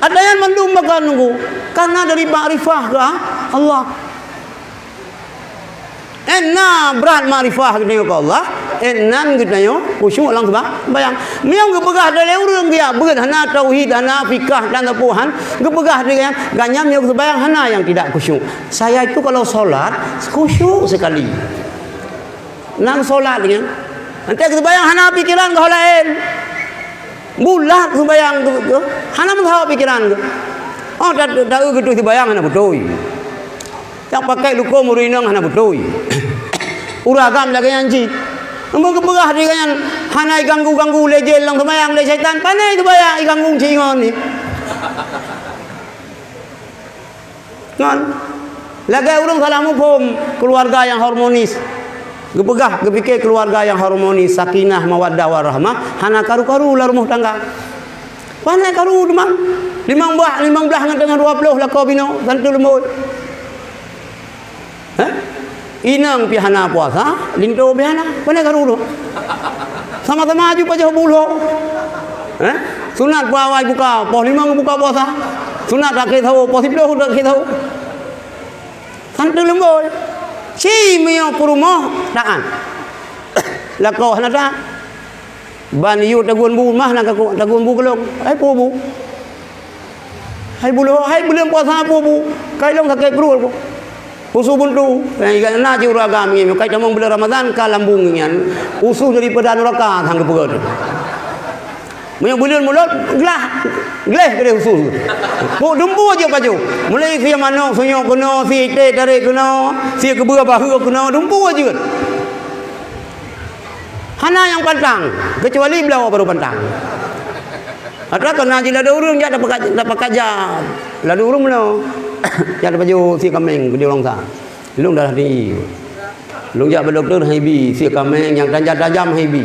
Ada nyang mandum bak nunggu. Karena dari makrifah ke Allah. Enna brat makrifah geutanyoe keu Allah, ennan geutanyoe khusyuk lam seumbahyang. Meunyoe geupeugah lé ureuëng geujak beuet hana tauhid, hana fikah dan teupuhan, geupeugah lé gobnyan, gobnyan meunyoe geuseumbahyang hana nyang tidak khusyuk. Saya itu kalau sholat khusyuk sekali. Nang sholat nyan, enteuk geuseumbahyang hana pikiran geuh laén. Bulat seumbahyang geuh, geuh, hana meusaho pikiran geuh. Oh, ta-, ta-, taeu geutuih seumbahyang hana beutôi. Nyang pakai lukôm ureuëng inong hana beutôi. Ureuëng agam lagée nyan cit. Meunyoe geupeugah di nyan hana iganggu-ganggu lé jén lam seumbahyang lé syaitan, pane seumbahyang iganggu cit ngon ni. Ngon lagée ureuëng salah muphom keuluwarga nyang harmonis. Geupeugah, geupike keuluwarga nyang harmonis, sakinah, mawaddah, warahmah, hana karu-karu lam rumoh tangga. Pane karu teuma. Limong bah, limong blah ngon teungoh dua ploh lakoe binoe, tantu leumbot. Hah? Inong pih hana puasa, linto pih hana. Pane karu tu. Sama-sama aju pajoh buloe. Hah? Sunat peuawai buka, poh limong buka puasa. Sunat akhé sahô, poh siploh akhé sahô. Tantu leumbot. Ci meunyoe peurumoh taát. Lakoe hana taát. Ban yue tagun bu mah na kaku-, tagun bu keulong. Hai peue bu? Hai buloe, hai buleuen puasa peue bu? Kai lôn sakét pruet ku. Usu buntu. Nyang iga na cit ureuëng agam ngieng, kai tamong buleuen Ramadhan ka lambung nyan. Usu daripada nuraka sang geupeugah tu. Meunyoe buleuen mulod, glah, gleh keudeh usus. Pok dumpeue jeuet pajoh. Mulai sie manok sunyok keunoe, sie iték tarek keunoe, sie keubeue baheue keunoe, dumpeue jeuet. Hana nyang pantang, keucuali bloe barô pantang. Atra keu na jiladôm ureuëng jak tapeuka-, tapeukaja. Ladôm ureuëng meunoe. Jak tapajoh sie kaméng keudeh ureuëng sa. Lôn darah tinggi. Lôn jak bak dokto hana ibi, sie kaméng nyang tajam-tajam hana ibi.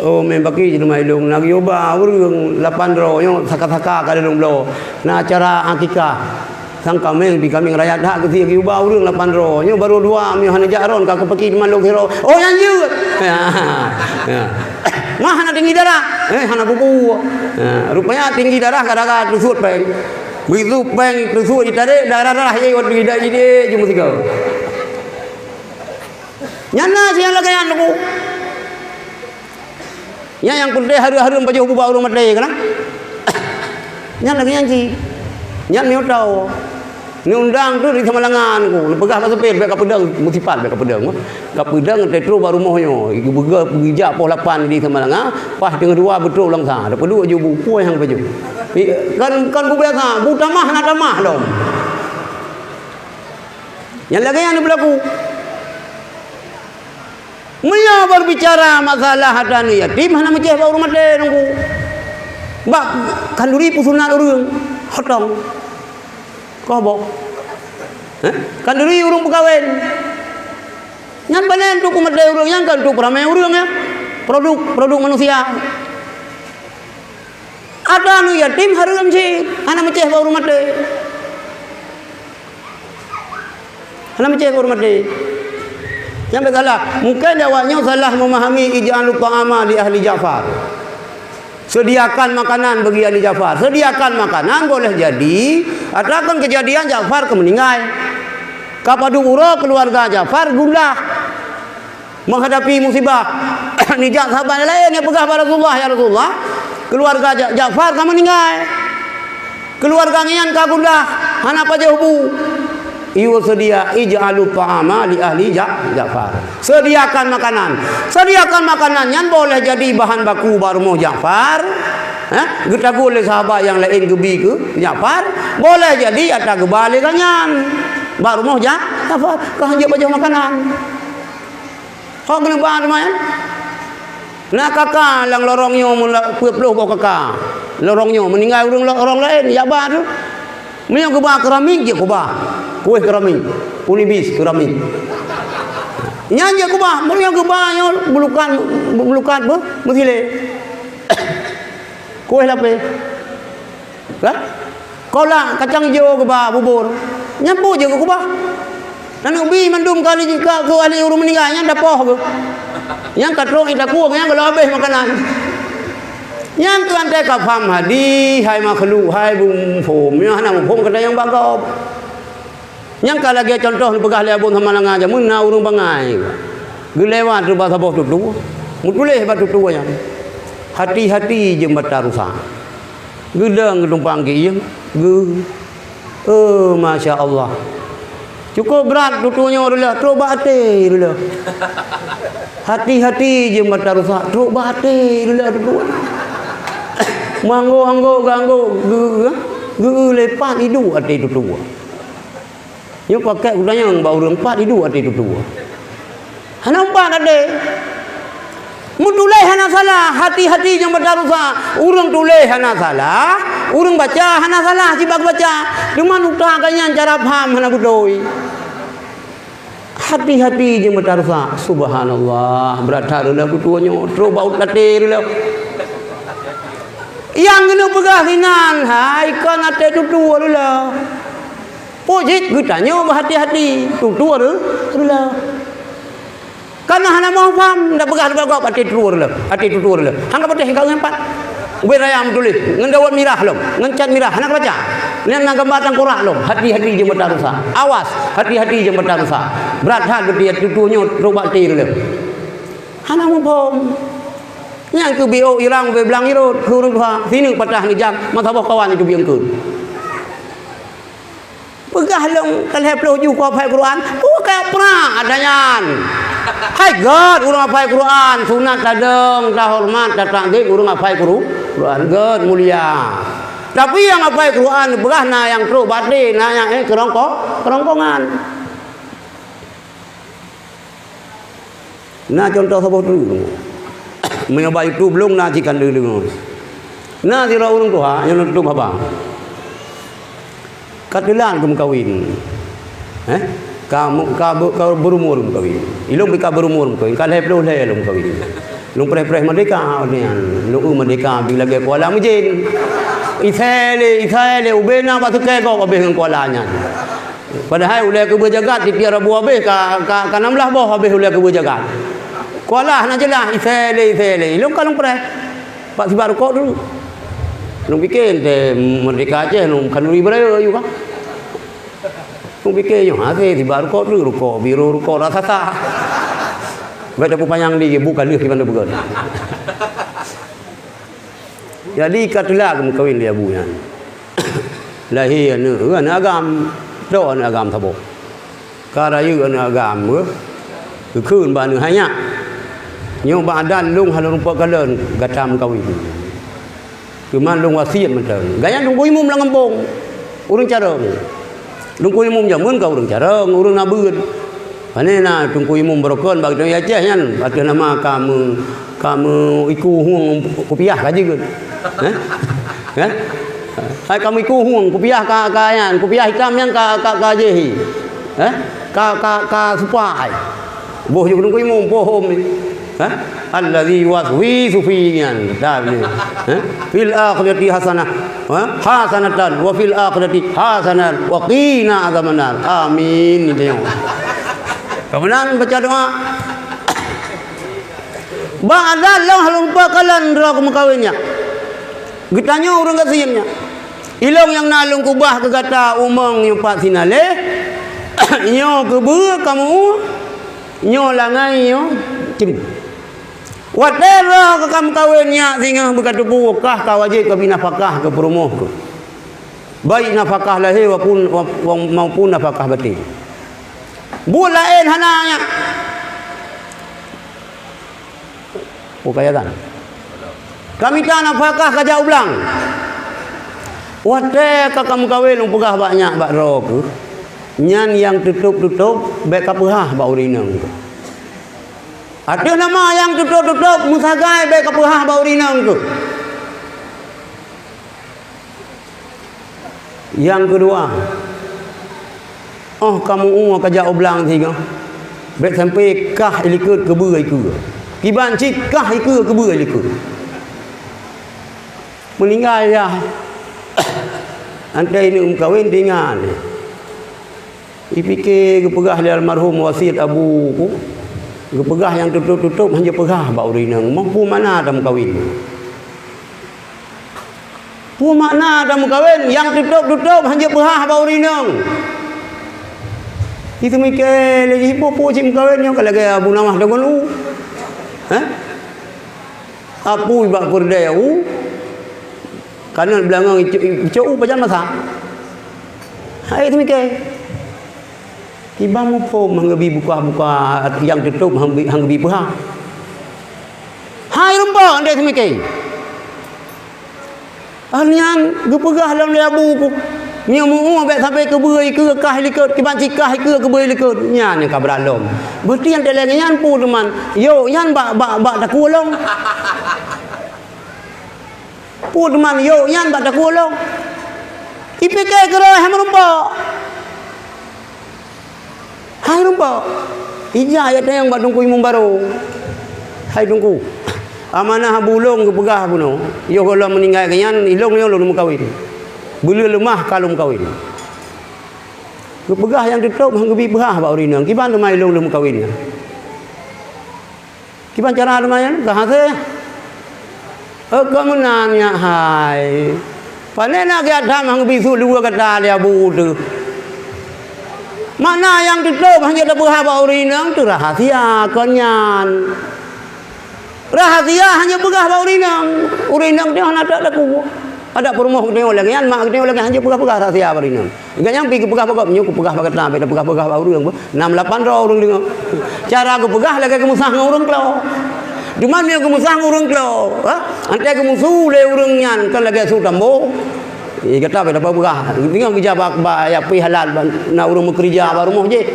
Oh, meunan paki cit, lôn ba ureuëng lapan droe nyoe saka-saka ka lôn bloe. Na acara akikah. Sang kaméng pih kaméng rayeuk that keu sie geuba ureuëng lapan droe. Nyoe barô dua, meunyoe hana jak ron ka keupaki teuma lôn sidroe. Oh, nyan jeuet. Ya. Ya. Mah hana tinggi darah. Eh, hana kubu. Ya, rupanya tinggi darah gara-gara teusut péng. Begitu péng teusut jitarek, darah-darah ye wat di dai jidek jumeusigoe. Nyan na siang lagée nyan, Teungku. Nyan nyang peureulée hareuem-hareuem pajoh bubak ureuëng maté kana. Nyan lagée nyan cit. Nyan miyutoe. Ni undang tu di Samalanga, Teungku. Neupeugah bak supir, bék kapeudong, musipat bék kapeudong. Kapeudong teutroh bak rumoh nyoe. Geubeugah geujak poh lapan di Samalanga, pas teungoh dua beutôi ulang sa. Tapeuduek ju bu, peue nyang pajoh. Kan, kan bu biasa, bu tamah na tamah lom. Nyang lagée nyan beulaku. Meunyoe berbicara masalah hareuta aneuk yatim, hana meucéh bak ureuëng maté, Teungku. Bak khanduri peusunat ureuëng, hotong. Koh boh. Heh? Khanduri ureuëng peukawen. Nyan pané untuk peumaté ureuëng, nyan kan untuk peuramé ureuëng, ya. Produk, produk manusia. Ada aneuk yatim hareuem cit, hana meucéh bak ureuëng maté. Hana meucéh bak ureuëng maté. Nyang salah, mungkin awak nyoe salah memahami ij'alu ta'ama li ahli Ja'far. Sediakan makanan bagi ahli Ja'far. Sediakan makanan boleh jadi, ataupun kejadian Ja'far ka meuninggai. Ka padub uroe keluarga Ja'far gundah. Menghadapi musibah. Nijak sahabat laén nyang peugah bak Rasulullah, "Ya Rasulullah, keluarga Ja-, Ja'far ka meuninggai. Keluarga ngian ka gundah, hana pajoh bu." Iwa sedia, "Ij'alu ta'ama li ahli Ja-, Ja'far." Sediakan makanan. Sediakan makanan nyan boleh jadi bahan baku bak rumoh Ja'far. Eh, geutaguen lé sahabat nyang laén geubi keu Ja'far. Boleh jadi ata geuba lé gobnyan bak rumoh Ja-, Ja'far. Ka hanjeuet pajoh makanan. Ho keuneuk ba teuma nyan? Na kaka lam lorong nyoe meula-, peuet ploh boh kaka. Lorong nyoe meuninggai ureuëng lorong laén, jak ba tu. Meunyoe geuba keramik, jeuet geuba. Kueh keramik, punibis keramik. Nyan jeuet geuba, meunyoe geuba nyoe bulukan, bulukan beuh, meusilée. Kueh lapéh. Kan? Kolak, kacang ijo geuba, bubur. Nyan peue jeuet geukeubah. Taneuk bi mandum kali ka keu ahli ureuëng meuninggai nyan dapoh geuh. Nyan ka trok ita kueng nyan geuloh habéh makanan. Nyan keuh antai ka pham hadih, hai makhluk, hai beuphom. Nyoe hana muphom kata nyang bagop. Nyang ka lagée contoh neupeugah lé Abon Samalanga jameun na ureuëng bangai. Geulewat bak saboh tutoe. Meutuléh bak tutoe nyan. Hati-hati jeuem bata rusa. Geudong geutumpang keu ié. Geu. Oh, masya Allah. Cukup brat tutoe nyoe reulah, trok bak até reulah. Hati-hati jeuem bata rusa, trok bak até reulah tutoe. Manggo-anggo ganggo geu, geu lepat iduek até tutoe. Nyoe pakat kutanyong bak ureuëng pat iduek até tutoe. Hana umpat até. Meutuléh hana salah, hati-hati nyang bata rusa. Ureuëng tuléh hana salah, ureuëng baca hana salah sibak baca. Teuma utak gobnyan cara pham hana beutôi. Hati-hati jeuem bata rusa. Subhanallah, brat that reulah tutoe nyoe, trok bak até reulah. Nyang keuneuk peugah sinan, hai kon até tutoe reulah. Peue jeuet geutanyoe beuhati-hati, tutoe reu-, reulah. Kana hana muphom, tapeugah lé gob até tutoe reulah, até tutoe reulah. Han ka patéh ka ngempat. Ubé raya meutuléh, ngon dawot mirah lom, ngon cat mirah, hana ka baca. Nyan na gamba tangkorak lom, hati-hati jeuem bata rusa. Awas, hati-hati jeuem bata rusa. Brat that geutanyoe tutoe nyoe trok bak até reulah. Hana muphom. Nyan keuh B O irang ubé blang irot, keu ureuëng tuha. Sineuk patah neujak, masa boh kawan itu bieng keu. Peugah lom ka lhée ploh ju kuaphai Quran, peue ka prak ata nyan. Hai gét ureuëng hafai Quran, sunat tadong, tahoreumat, tatakzim ureuëng hafai Quru-, Quran, gét mulia. Tapi nyang hafai Quran peugah na nyang trok baté, na nyang, eh, keurongko-, keurongkongan. Na contoh saboh teuk. Meunyoe bak YouTube lôn na cit kan deungoe. Na sidroe ureuëng tuha nyang lôn tutup haba. Ka teulat geumeukawen. Eh? Ka mu-, ka be-, ka beurumur geumeukawen. Ilôn pih ka beurumur geumeukawen, ka lhée ploh lhée lôn meukawen. Lôn preh-preh merdeka nyan. Lôn eu merdeka bi lagée kuala meujén. Isai lé, isai lé, ubé na bak sukée gob habéh ngon kuala nyan. Padahai ulée keubeue jagat tiep-tiep rabu habéh ka, ka, ka nam blaih boh habéh ulée keubeue jagat. Kuala hana jeulaih, isai lé, isai lé. Ilôn ka lôn preh. Bak sibak rukok dulu. Lôn pike, ente merdeka Aceh, lôn khanuri beuraya ayue ka. Lôn pike, nyoe hase sibak rukok dulu, rukok biru, rukok raksasa. Bék tapeupanjang di, buka lheueh kiban tapeugét. Jadi, ka teulat geumeukawen lé abu nyan. Lahé aneuëk, aneuëk agam, trok aneuëk agam saboh. Ka rayeuk aneuëk agam, geukheun bak aneuëk hai nyak. Nyoe bak adat lôn hana rumpok kalon gata meukawen. Teuma lôn wasiet mantong. Gobnyan teungku imum lam gampông. Ureuëng carông. Teungku imum jameun ka ureuëng carông, ureuëng na beuet. Pane na teungku imum barokon bak geutanyoe Aceh nyan, ateueh nama ka meu-, ka meuiku hueng kupiah ka jeuet. Eh? Eh? Hai ka meuiku hueng kupiah ka, ka nyan, kupiah hitam nyan ka, ka, ka jih. Eh? Ka, ka, ka supai. Boh ju teungku imum, boh hom ni. Ha? Allazi yuwaswisu fi nyan. Dah ni. Ha? Fil akhirati hasanah. Ha? Hasanatan wa fil akhirati hasanah wa qina azabannar. Amin. Itu yang. Kemudian baca doa. Bak adat lôn hana lupa kalon droe geumeukawen nyan. Geutanyoe ureuëng gasien nyan. Ilong nyang na lôn keubah keu gata umong nyoe pat sinaleh, nyoe keubeue kamoe, nyoe langai nyoe cri. Watée droe ka kameukawen nyak singoh beukateupeue kah ka wajéb kabi nafakah keu peurumoh keuh, baik nafakah lahé wapun, wa, wa, maupun nafakah batin. Buet laén hana nyak. Oh, kaya kan? Ka mita nafakah ka jak u blang. Watée ka kameukawen lôn peugah bak nyak bak droe keuh, nyan nyang tutôb-tutôb bék kapeuhah bak ureuëng inong keuh. Ateueh nama nyang tutôb-tutôb meusagai bék kapeuhah bak ureuëng inong keuh. Nyang keudua, óh kamoe ka jak u blang singoh, bék sampoe kah ilikot keubeue ikeue. Kiban cit kah ikeue keubeue ilikot. Meuninggai yah, antai neuk meukawen tinggai. Ipike geupeugah lé almarhum wasiet abu ku, geupeugah nyang tutôb-tutôb hanjeuet peugah bak ureuëng inong, meupeue makna tameukawen. Peue makna tameukawen nyang tutôb-tutôb hanjeuet peugah bak ureuëng inong. Iteumike lé jih peue-peue cit meukawen nyoe ka lagée Abu Nawah deungon u. Hah? Apui bak peurdeh u, kanan beulangong icok, icok u pajan masak. Hai teumike. Kiban muphom hangeubi buka-buka nyang tutôb hangeubi, hangeubi peuha. Hai rumpok deh teumike. Ah nyan geupeugah lom lé abu ku. Nyoe meu bék sabe keubeue ikeue kah likot, kiban cit kah ikeue keubeue likot. Nyan nyang ka brat lom. Beutian teuh lagée nyan peue teuma. Yok nyan bak, bak, bak takue lom. Peue teuma yok nyan bak takue lom. Ipike keureuh hai meurumpok. Hai rumpok. Ija ya tayang bak Teungku Imum Baro. Hai Teungku. Amanah abu lôn geupeugah bunoe. Yoh gohlom meuninggai geuh nyan, ilong nyoe lôn meukawen. Beuleu leumah ka lôn meukawen. Geupeugah nyang tutôb han geubi peuhah bak ureuëng inong. Kiban teuma ilong lôn meukawen nyan. Kiban cara teuma nyan, ka hase. Heuka meunan nyak hai. Pane na geujak tham han geubi su luwa gata lé abu teuh. Makna nyang tutôb han jeuet tapeuhah bak ureuëng inong teuh rahasia kon nyan. Rahasia han jeuet peugah bak ureuëng inong. Ureuëng inong teuh hana that takue. Adak peurumoh geutanyoe lagèe nyan, mak geutanyoe lagèe nyan, hanjeuet peugah-peugah rahsia bak droeneuh. Gobnyan pih geupeugah bak gob, nyoe geupeugah bak gata, bèk tapeugah-peugah bak ureueng, nam lapan droe ureueng deungö. Cara geupeugah lagèe geumeusáh ngon ureueng klo. Teuma meunyoe geumeusáh ngon ureueng klo, ha? Watèe geumusu lé ureueng nyan, kan lagèe su tambo. Eh, gata bèk tapeugah. Deungö geujak bak, bak ayat pih halal, bak na ureueng meukeureuja bak rumoh jih.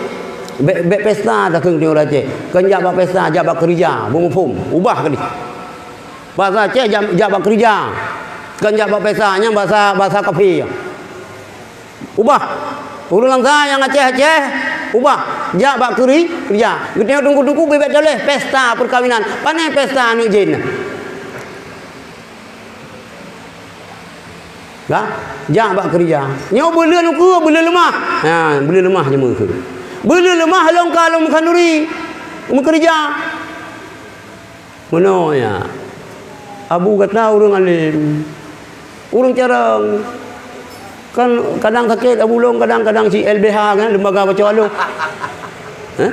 Bèk, bèk pesta takheun di ureueng Aceh. Kon jak bak pesta, jak bak keureuja, beumuphom. Ubah keudéh. Basa Aceh jak, jak bak keureuja. Kon jak bak pesta, nyan basa, basa kafé. Ubah. Ureueng Langsa nyang Aceh-Aceh, ubah. Jak bak keuri-, keureuja. Geutanyoe teungku-teungku bèk, bèk teuléh pesta peukawinan. Pané pesta aneuk jén. Ka? Jak bak keureuja. Nyoe beu le ukeue, beu le leumah. Ha, beu le leumah jeuet meukeue. Beu le leumah lôn ka lôn meukanuri. Meukeureuja. Meunoe nyan. Abu gata ureueng além. Ureueng carông. Kan kadang sakét abu lôn, kadang-kadang si L B H kan, lembaga baco alôh. Hah?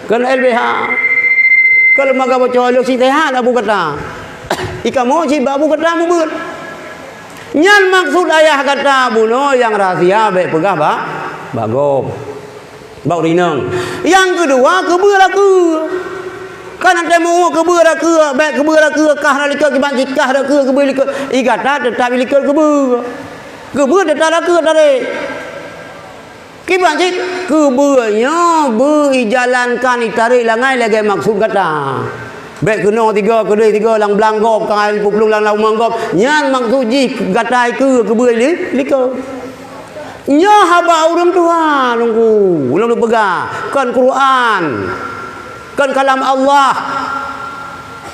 Kan L B H. Kan lembaga baco alôh si sehat abu gata. Ikamoe cit bak abu gata mubuet. Nyan maksud ayah gata bunoe nyang rahsia bèk peugah bak, bak gob. Bak ureueng inong. Nyang keudua, keubeue rakeue. Kan watèe meu-uet keubeue rakeue, bèk keubeue rakeue, kah na likot kiban cit kah rakeue keubeue likot. I gata teutap i likot keubeue. Keubeue teutap rakeue tarek. Kiban cit keubeue nyoe beu ijalankan, itarek langai lagèe maksud gata. Bèk keunoe tiga, keudéh tiga, lam blang gob, ka lipeuplong lam, lam rumoh gob. Nyan maksud jih gata ikeue keubeue li-, likot. Nyoe haba ureueng tuha, Teungku, ulôn peugah, kon Quran, kon kalam Allah.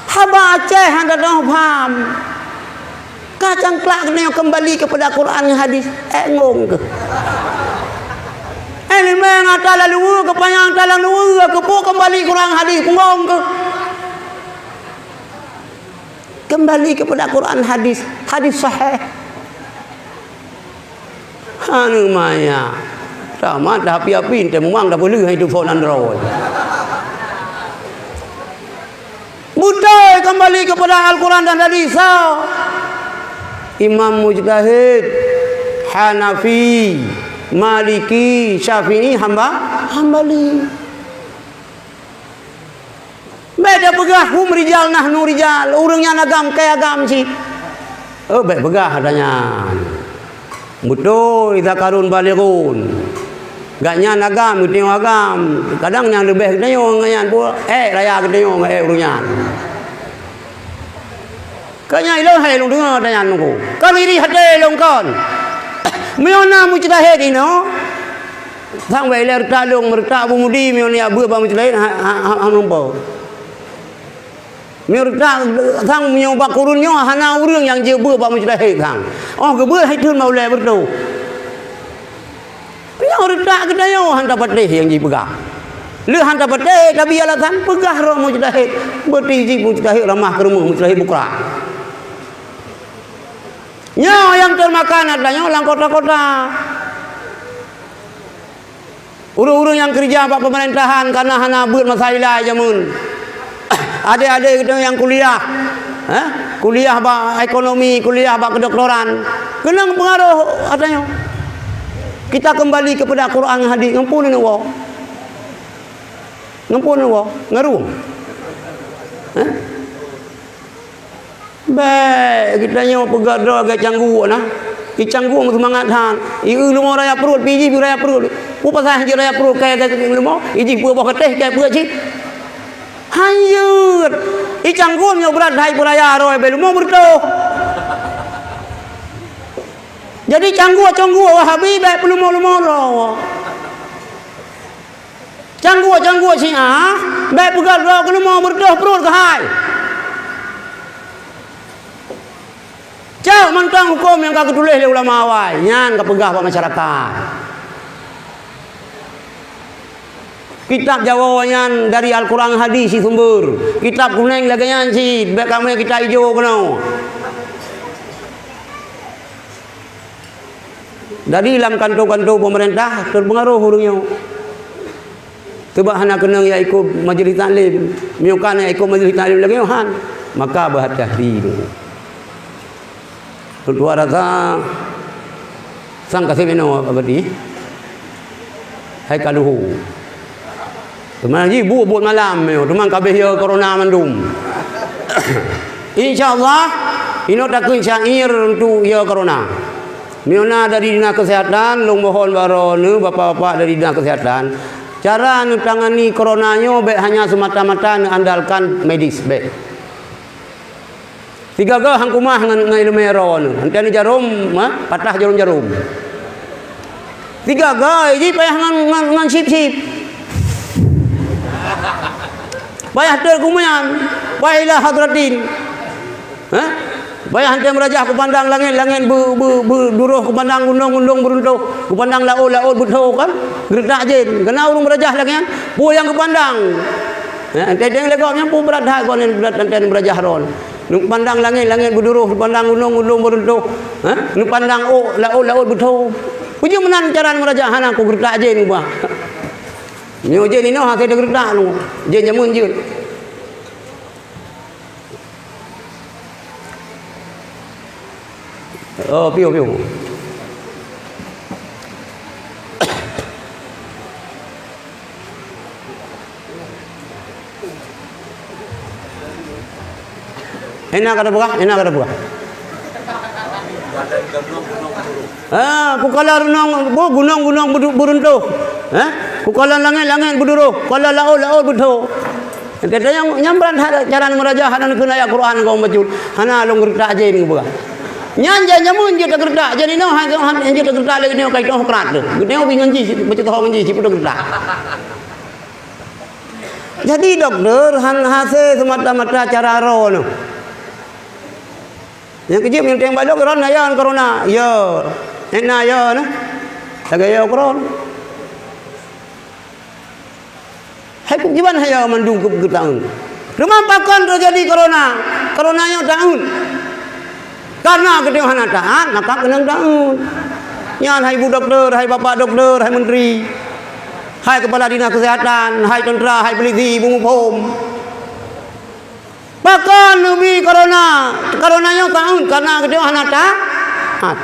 Haba Aceh hana teuh pham. Ka cangklak geutanyoe keumbali keupada Quran ngon hadis, ék ngong keuh. Ék limeng ata lam luweue, keupanyang ata lam luweue, keupok keumbali Quran hadis, peungong keuh. Keumbali keupada Quran hadis, hadis sahih. Aneuk maya. Sama dah api-api, entah muang dah peuleuh itu phon android. Beutôi keumbali keupada Al-Quran dan hadis. Imam mujtahid, Hanafi, Maliki, Syafi'i, hamba, Hambali. Bèk tapeugah, "Hum rijal, nahnu rijal." Ureueng nyan agam, kèe agam cit. Oh, bèk peugah ata nyan. Beutôi, zakarun balighun. Gobnyan agam, geutanyoe agam. Kadang nyang leubeh geutanyoe ngon nyan pue, ék raya geutanyoe ngon ék ureueng nyan. Keu nyan ilôn hai lôn deungö ata nyan Teungku. Kon iri até lôn kon. Meunyoe na mujtahid inoe, sang wai lé reutak lôn, meureutak Abu Mudi meunyoe neujak beuet bak mujtahid, ha, ha, ha, ha, meunumpo. Meunyoe reutak sang meunyoe bak kurun nyoe hana ureueng nyang jeuet beuet bak mujtahid sang. Oh, geubeuet hai thon bak ulèe beureutoh. Nyoe reutak geutanyoe han tapatéh nyang jipeugah. Lheueh han tapatéh, tabi alasan peugah roh mujtahid. Beuti jih mujtahid ramah keureumeuh, mujtahid bukra. Nyoe nyang teumakan ata nyoe lam kota-kota. Ureueng-ureueng nyang keureuja bak peumeurintah kana hana beuet masa ilai jameun. Adék-adék geutanyoe nyang kuliah, eh, kuliah bak ekonomi, kuliah bak kedoktoran, keunong peungaroh ata nyoe. Kita keumbali keupada Quran ngon hadis, ngon peue neuwoe? Ngon peue neuwoe? Ngon rueng? Eh? Bèk geutanyoe peugah droe lagèe cangguek na. I cangguek seumangat that. I eu leumo raya pruet, pi jih pi raya pruet. Peue pasai hanjeuet raya pruet, kèe, kèe leumo, i jih peue boh katéh, kèe peuet cit. Hanjeuet. I cangguek nyoe brat hai peuraya roe bèk leumo beureutoh. Jadi cangguek-cangguek Wahabi bèk peuleumo-leumo droe. Cangguek-cangguek Syiah, bèk peugah droe keu leumo beureutoh pruet keuhai. Cok mantong hukôm nyang ka geutuléh lé ulama awai, nyan ka peugah bak masyarakat. Kitab Jawoe nyan dari Al-Quran hadis sisumber. Kitab kunéng lagèe nyan cit, bèk kamoe kitab ijo keunoe. Jadi lam kanto-kanto peumeurintah teupeungaroh ureueng nyoe. Teuma hana keunong jak ikot majelis taklim. Meunyoe ka jak ikot majelis taklim lagèe nyoe han, maka beuhati-hati. Tuha rasa sang kasih meno abadi. Hai kaluhu. Teuma ji bu buet malam nyoe, teuma kabeh ya corona mandum. Insya Allah, inoe takheun syair untuk ya corona. Meunyoe na dari dinas kesehatan, lôn mohon bak droeneuh bapak-bapak dari dinas kesehatan, cara neutangani corona nyoe bék hanya semata-mata neuandalkan medis bék. Sigaga han keumah ngon, ngon ileumé droeneuh. Antée jarom, ha, patah jarom-jarom. Sigaga jih payah ngon, ngon, ngon sip-sip. Payah teuk kumian, payah ila hadratin. Ha? Payah antée meurajah kupandang langét, langét be-, be-, beudurôh, kupandang gunong, gunong beuruntoh, kupandang laôt, laôt beutho kan? Geureutak jén. Keunan ureuëng meurajah lagée nyan, peue nyang kupandang? Ha, antée deng lé gob nyan peue brat that gob nyan brat antée meurajah droeneuh. Neupandang langét, langét beudurôh, neupandang gunong, gunong beuruntoh. Ha? Neupandang ôk, laôt, laôt beutho. Peue jeuet meunan cara meurajah hana ku geureutak jén ubah. Nyoe jén inoe hase teugeureutak nyoe. Jén jameun jeuet. Oh, piôh, piôh. Ena kata peugah, ena kata peugah. Ah, kukala runong, bu, gunong-gunong bedu-, beuruntoh. Eh? Kukala langét-langét beudurôh, kukala laôt-laôt beutho. Kata nyang, nyang brat that cara meurajah hana neukheun ayat Quran keu bacut. Hana lôn geureutak jén ngon peugah. Nyan jai jameun jeuet teugeureutak, jadi noh hai keuh han jeuet teugeureutak lé geutanyoe kai toh krat teuh. Geutanyoe bingung jih, bacut toh ngon jih, sipu teugeureutak. Jadi doktor han hase semata-mata cara ro noh. Nyang keujeuet meunyoe teueng balok ron na ya corona, ya. Ena ya nah. Lagée ya corona. Hai kiban haya mandum keu geutaun. Teuma pakon teujadi corona? Corona nyoe taun. Karena geutanyoe hana taat, maka keunong taun. Nyan hai bu doktor, hai bapak doktor, hai menteri, hai kepala dinas kesehatan, hai tentera, hai polisi, bu muphom. Pakon neubi corona? Corona nyoe taun karena geutanyoe hana taat.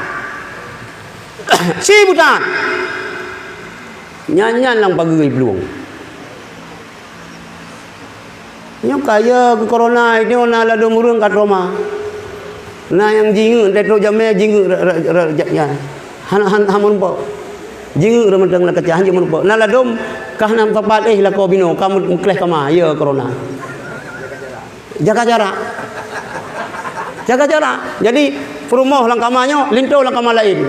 Si beutat. Nyan-nyan lam pageue plueng. Nyoe kaya keu corona nyoe na ladom ureuëng ka trauma. Na nyang jingeuk, teutrok jamé jingeuk ra-, ra-, ra-, ja-, ja-, hana, han, han meurumpok. Jingeuk reumeuteng lam kaca, han jeuet meurumpok. Na ladom kah na sapat, eh, lakoe binoe, ka meukleh kama, ya corona. Jaga jarak. Jaga jarak. Jadi, peurumoh lam kama nyoe, linto lam kama laén.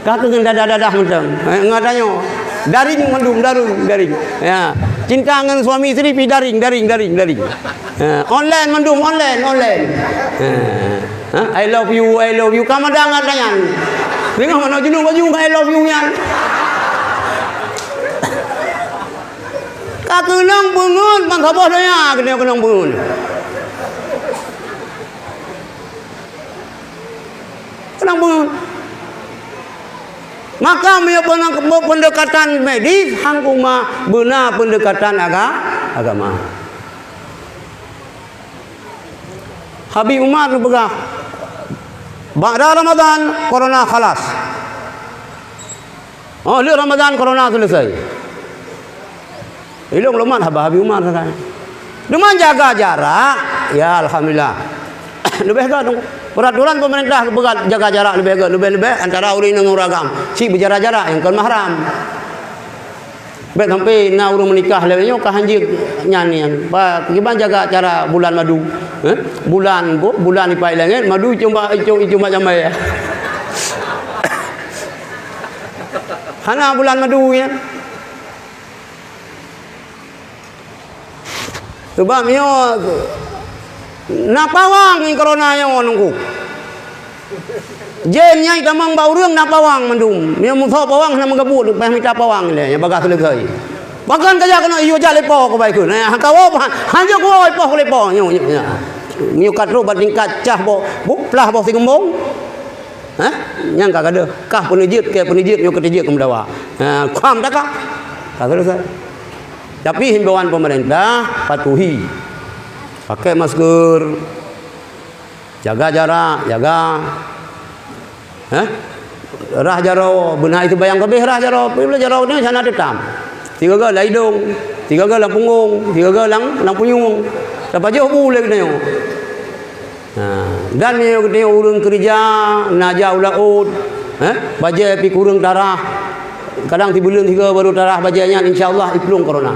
Ka keuh ngon dadah-dadah mantong. Eh, ngon tanyoe. Daring mandum, daring, daring. Ya. Cinta ngon suami isteri pi daring, daring, daring, daring. Ya. Online mandum, online, online. Ya. Ha? I love you, I love you. Ka mada ngon tanyan. Tengok mana jenuh baju ngon I love you nyan. Ka keunong beungeut ban saboh donya, keunong, keunong beungeut. Keunong beungeut. Maka meunyoe peuna-, pendekatan medis, hang kuma beuna pendekatan aga-, agama. Habib Umar neupeugah, "Ba'da Ramadan, corona khalas." Oh, lheueh Ramadan corona selesai. Ilong lumat haba Habib Umar sagai. Cuma jaga jarak, ya alhamdulillah. Leubeh gét dong. Peraturan pemerintah peugah jaga jarak leubeh gét, leubeh-leubeh antara ureuëng inong ureuëng agam. Si berjarak-jarak nyang kon mahram. Bék sampai na ureuëng meunikah lé nyoe ka hanjeuet nyan nyan. Ba kiban jaga cara bulan madu. Eh? Bulan bu-, bulan ipai langét, madu icong ba, icong, icong ba jamai. Hana bulan madu nyan. Sebab nyoe na pawang ngon corona nyoe nungku. Jén nyang itamong bak ureuëng na pawang mandum. Nyoe musoh pawang hana meugabuet, payah mita pawang lé, nyang bagah selesai. Bahkan kajak keunoe iyue jak lepo keubai kheun. Eh, han kawoe, han jeuet kuwoe ipoh lepo nyoe, nyoe, nyoe. Nyoe ka trok bak tingkat cah boh, bu, plah boh sigeumbong. Hah? Nyang ka gadeuh, kah peuneujeuet, keu peuneujeuet, nyoe keuteujeuet keu meudawa. Ha, kuam takah. Ka selesai. Tapi himbauan pemerintah, patuhi. Pakai masker, jaga jarak, jaga. Hah? Rhah jaroe, beuna seubayang keubeh rhah jaroe, pih jaroe nyoe hana teutam. Sigoe-goe lam idong, sigoe-goe lam punggong, sigoe-goe lam, lam punyueng. Tapajoh bu lé geutanyoe. Ha, dan meunyoe geutanyoe ureuëng keurija, na jak u laôt, eh, bajée pih kureueng tarhah. Kadang sibuleuen sigoe barô tarhah bajée nyan, insya Allah iplueng corona.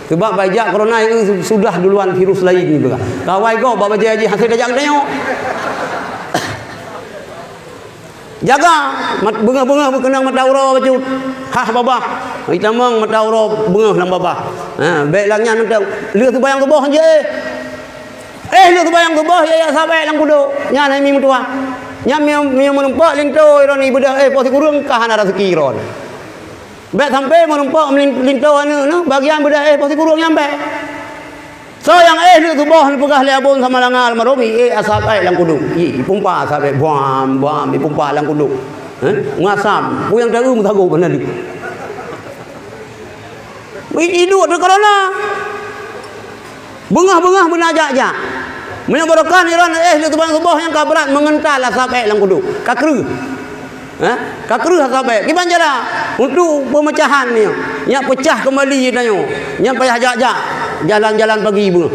Sebab bak jak corona itu su-, sudah duluan virus lain gitu kan. Kawai gob bak bajée jih hase tajak geutanyoe. Jaga, mat-, beungoh-beungoh beukeunong mata uroe bacut. Hah babah. Itamong mata uroe beungoh lam babah. Ha, bék lam nyan mantong. Lheueh seubayang suboh jih. Eh, lheueh seubayang suboh, ya, ya, sabé lam kudok. Nyan hai mi meutuah. Nyan mi, mi meurumpok linto iron ibeudôh, eh, poh sikureueng ka hana raseuki iron. Bék sampai meurumpok meulin-, linto aneuk nyoe, bagian beudôh, eh, poh sikureueng nyan bék. Soe nyang éh lheueh suboh neupeugah lé Abon Samalanga almarhum, ié asap ék lam kudong. Ié, ipumpa asap ék, buam, buam, ipumpa lam kudong. Eh? Ngasam. Peue nyang taeu meusagoe beuna di. I-, iduek teuh corona. Beungoh-beungoh beuna jak-jak. Meunyoe barokon iron éh lheueh suboh, suboh nyang ka brat meungeuntal asap ék lam kudong. Ka kreueh. Eh? Ka kreueh asap ék. Kiban cara untuk pemecahan nyoe. Nyak pecah kembali tanyoe. Nyan payah jak-jak. Jalan-jalan pagi beungoh.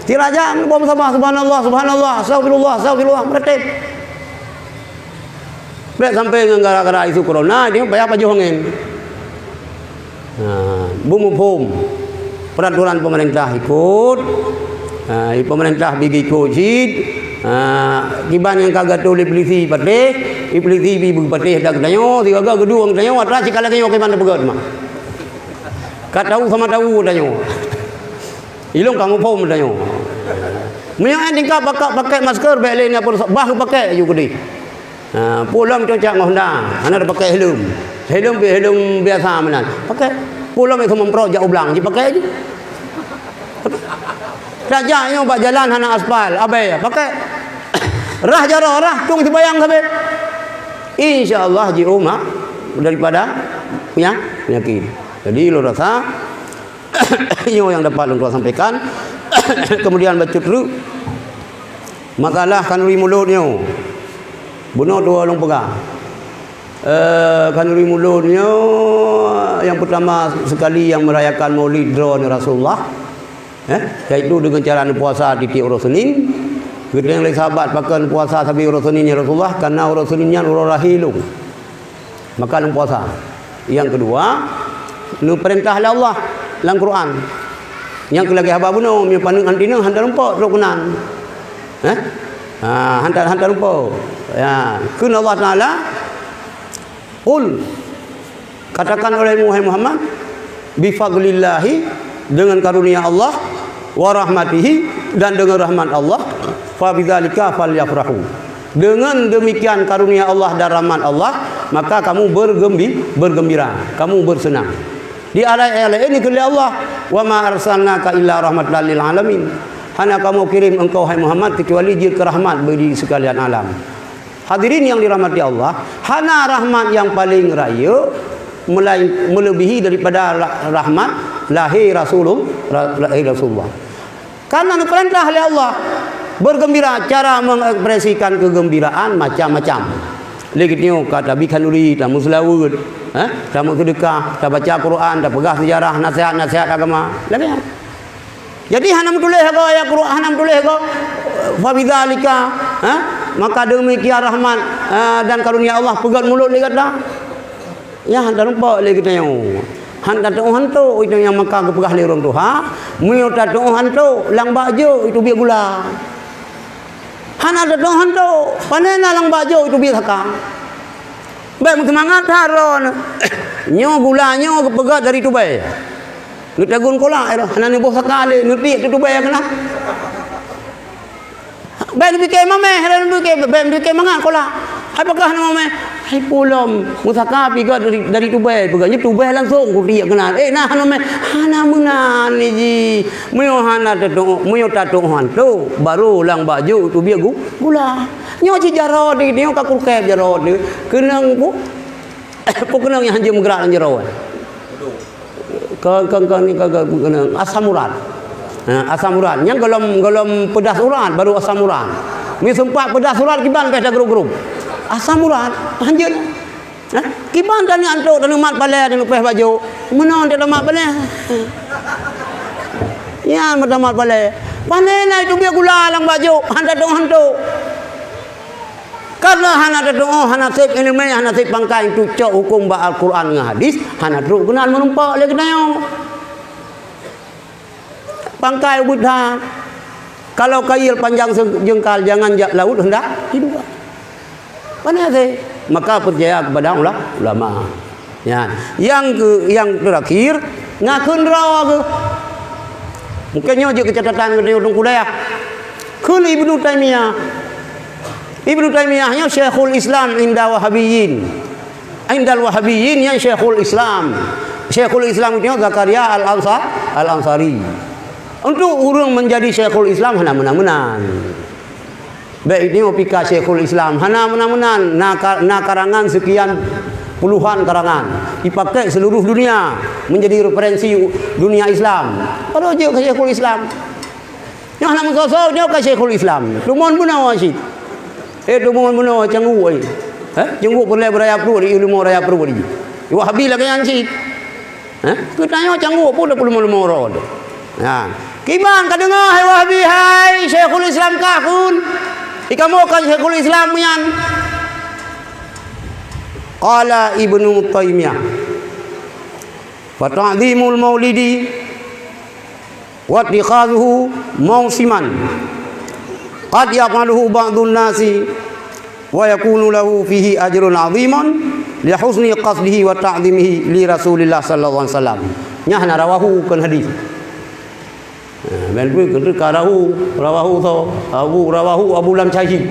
Sira jak, bom sabah, subhanallah, subhanallah, astagfirullah, astagfirullah, meuratéb. Bék sampai ngon gara-gara isu corona, nyoe payah pajoh angén. Ha, beumuphom. Peraturan pemerintah ikot. Ha, pemerintah bigi ikot cit. Ha, kiban nyang ka geuatur lé polisi patéh, polisi bri beupatéh dak geutanyoe, sigoe-goe geuduek geutanyoe, atra cit ka lagée nyoe kiban teupeugét mah. Ka tahu sama tahu tanyoe. Ilong ka muphom tanyoe. Meunyoe eh tingkat pakai, pakai masker, bék lé na pun bah pakai aju keudeh. Ha, peue lom cocok ngon Honda, hana tapakai helm. Helm pih helm biasa meunan. Pakai. Peue lom itu memprok jak u blang, jipakai aju. Tajak nyoe bak jalan hana aspal, abée, pakai. Rhah jaroe, rhah tueng sibayang sabe. Insya Allah jiôh mak daripada penya-, penyakit. Jadi, lôn rasa, nyoe nyang dapat lôn sampaikan. Kemudian bacut treuk masalah khanuri mulod nyoe. Bunoe dua lôn peugah. Eh, khanuri mulod nyoe nyang pertama sekali nyang merayakan Maulid droeneuh Rasulullah, eh, yaitu dengan cara neupuasa tiep-tiep uroe Senin. Geutanyong lé sahabat, "Pakon neupuasa sabe uroe Senin, ya Rasulullah?" "Karena uroe Senin nyan uroe lahé lôn." Maka lôn puasa. Nyang keudua, neupeurintah lé Allah lam Quran. Nyang keu lagée haba bunoe, meunyoe paneuk anti neuh hana lumpok trok keunan. Eh? Ha, hana, hana lumpok. Ya, kheun Allah Taala, "Qul," katakan olehmu, hai Muhammad, "Bi fadlillahi," dengan karunia Allah, "wa rahmatihi," dan dengan rahmat Allah, "fa bidzalika falyafrahu." Dengan demikian karunia Allah dan rahmat Allah, maka kamu bergembi-, bergembira, kamu bersenang. Di ayat-ayat laén dikheun lé Allah, "Wa ma arsalnaka illa rahmatan lil alamin." Hana kamoe kirém engkau, hai Muhammad, kecuali jeuet keu rahmat bagi sekalian alam. Hadirin yang dirahmati Allah, hana rahmat nyang paleng rayeuk melain, melebihi daripada ra-, rahmat lahé Rasulul-, ra-, lahé Rasulullah. Karena neupeurintah lé Allah, bergembira, cara mengekspresikan kegembiraan macam-macam. Lé geutanyoe ka tabi khanuri, tameuseulaweuet, eh, tameuseudeukah, tabaca Quran, tapeugah seujarah, nasihat-nasihat agama. Lagée nyan. Jadi hana meutuléh goe ayat Quran, hana meutuléh goe, "Fa bidzalika," ha? Maka demikian rahmat, eh, dan karunia Allah peugét mulod lé gata. Nyan hana talumpok lé geutanyoe. Hana tatuoh hanto itu nyang maka geupeugah lé ureuëng tuha, meunyoe tatuoh hanto lam bak jok itu biet gula. Hana tatuoh hanto, pane na lam bak jok itu biet saka. Bék meuseumangat that droeneuh. Nyoe gula nyoe geupeugét dari tubée. Neutagun kolak, eh, hana neuboh saka lé, neutiek teuh tubée keunan. Bék neupike mamèh, bék neupike, bék neupike mangat kolak. Apakah hana mamèh? Hai pulom, meusaka pih gét dari, dari tubée, peugah nyoe tubée langsong kutiek keunan. Eh, na hana mamèh, hana meunan jih. Meunyoe hana tatuoh, meunyoe tatuoh hanto, barô lam bak jok teubiet gu-, gula. Nyoe cit jaroe di, nyoe ka kureueng jaroe di. Keunong pu-, pu keunong nyang hanjeuet meugrak lam jaroe. Ke, ke, ke, ni, ke, ke, ke, asam urat. Ha, asam urat. Nyang golom, golom peudas urat, baru asam urat. Mi seumpat peudas urat kiban pih tagrôp-grôp. Asam urat, hanjeuet. Hah? Kiban taneuk antok, taneuk mat palée, taneuk péh bak jok. Meunan taneuk mat palée. Nyan meunan mat palée. Pane na teubiet gula lam bak jok, hana tatu'oh antok. Karena hana tatu'oh, hana sép ileumèe, hana sép pangkai, tucok hukôm bak Al-Quran ngon hadis, hana trok keunan meureumpok lé geutanyoe. Pangkai ubit that. Kalau kayil panjang sejeungkal, jangan jak laut hendak hidup. Pane hase? Maka percaya kepada ula-, ulama. Ya. Yang ke, yang terakhir, ngakheun droe geuh. Mungkin nyoe jeuet keu catatan geutanyoe Teungku Dayah. Kheun Ibnu Taimiyah. Ibnu Taimiyah nyoe Syekhul Islam inda Wahabiyin. Indal Wahabiyin nyan Syekhul Islam. Syekhul Islam nyoe Zakaria Al-Ansa-, Al-Ansari. Untuk ureuëng menjadi Syekhul Islam hana meunan-meunan. Baik nyoe pika Syekhul Islam, hana meunan-meunan. Na ka-, na karangan sekian puluhan karangan. Dipakai seluruh dunia menjadi referensi dunia Islam. Padahai jeuet keu Syekhul Islam. Nyoe hana meusoe-soe, nyoe ka Syekhul Islam. Teumon bunoe cit. Eh, teumon bunoe cangguek, eh. Eh, cangguek peureulèe beuraya pruet, ilmu raya pruet. Wahabi lagèe nyan cit. Eh, geutanyoe cangguek pun dak peuleumah-leumah uroe tu. Ha. Kiban ka deungoe, hai Wahabi, hai Syekhul Islam kah pun. Ikamoe ka Syekhul Islam nyan. Qala Ibnu Taimiyah, "Fa ta'zimul maulidi wattikhadhuhu mausiman qad yaf'aluhu ba'dun nasi wa yakunu lahu fihi ajrun 'azimun li husni qasdihi wa ta'zimihi li Rasulillah sallallahu alaihi wasallam." Nyan hana rawahu, kon hadis. Nah, ben pun keuneuk ka rawahu, rawahu tho, Abu, rawahu Abu Lam Syahid.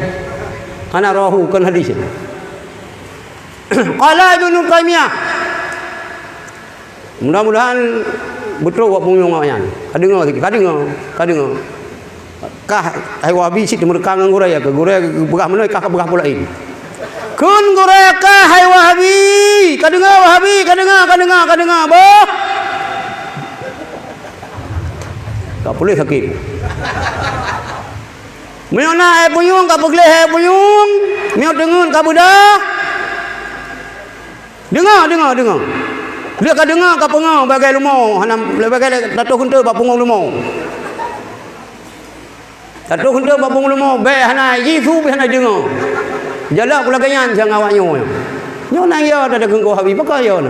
Hana rawahu, kon hadis. Qala Ibnu Taimiyah. Mudah-mudahan beutôi wak punyueng awaknyan. Ka deungoe sikit, ka deungoe, ka deungoe. Kah hai Wahabi cit meureuka ngon gurèe, keu gurèe geupeugah meunoe, kah ka peugah peue laén. Kheun gurèe kah hai Wahabi, ka deungoe Wahabi, ka deungoe, ka deungoe, ka deungoe, boh. Ka puléh sakét. Meunyoe na hai punyueng, ka peugleh hai punyueng, meunyoe teungeut ka beudah. Deungoe, deungoe, deungoe. Lheueh ka deungoe ka peungoh bak leumo, hana lé bak lé tatoh keunteuk bak punggong leumo. Tatoh keunteuk bak punggong leumo, bèk hana jih su, bèk hana deungoe. Jalak lagèe nyan sang awak nyoe. Nyoe na yo tatoh keunteuk Wahabi, pakon yo na.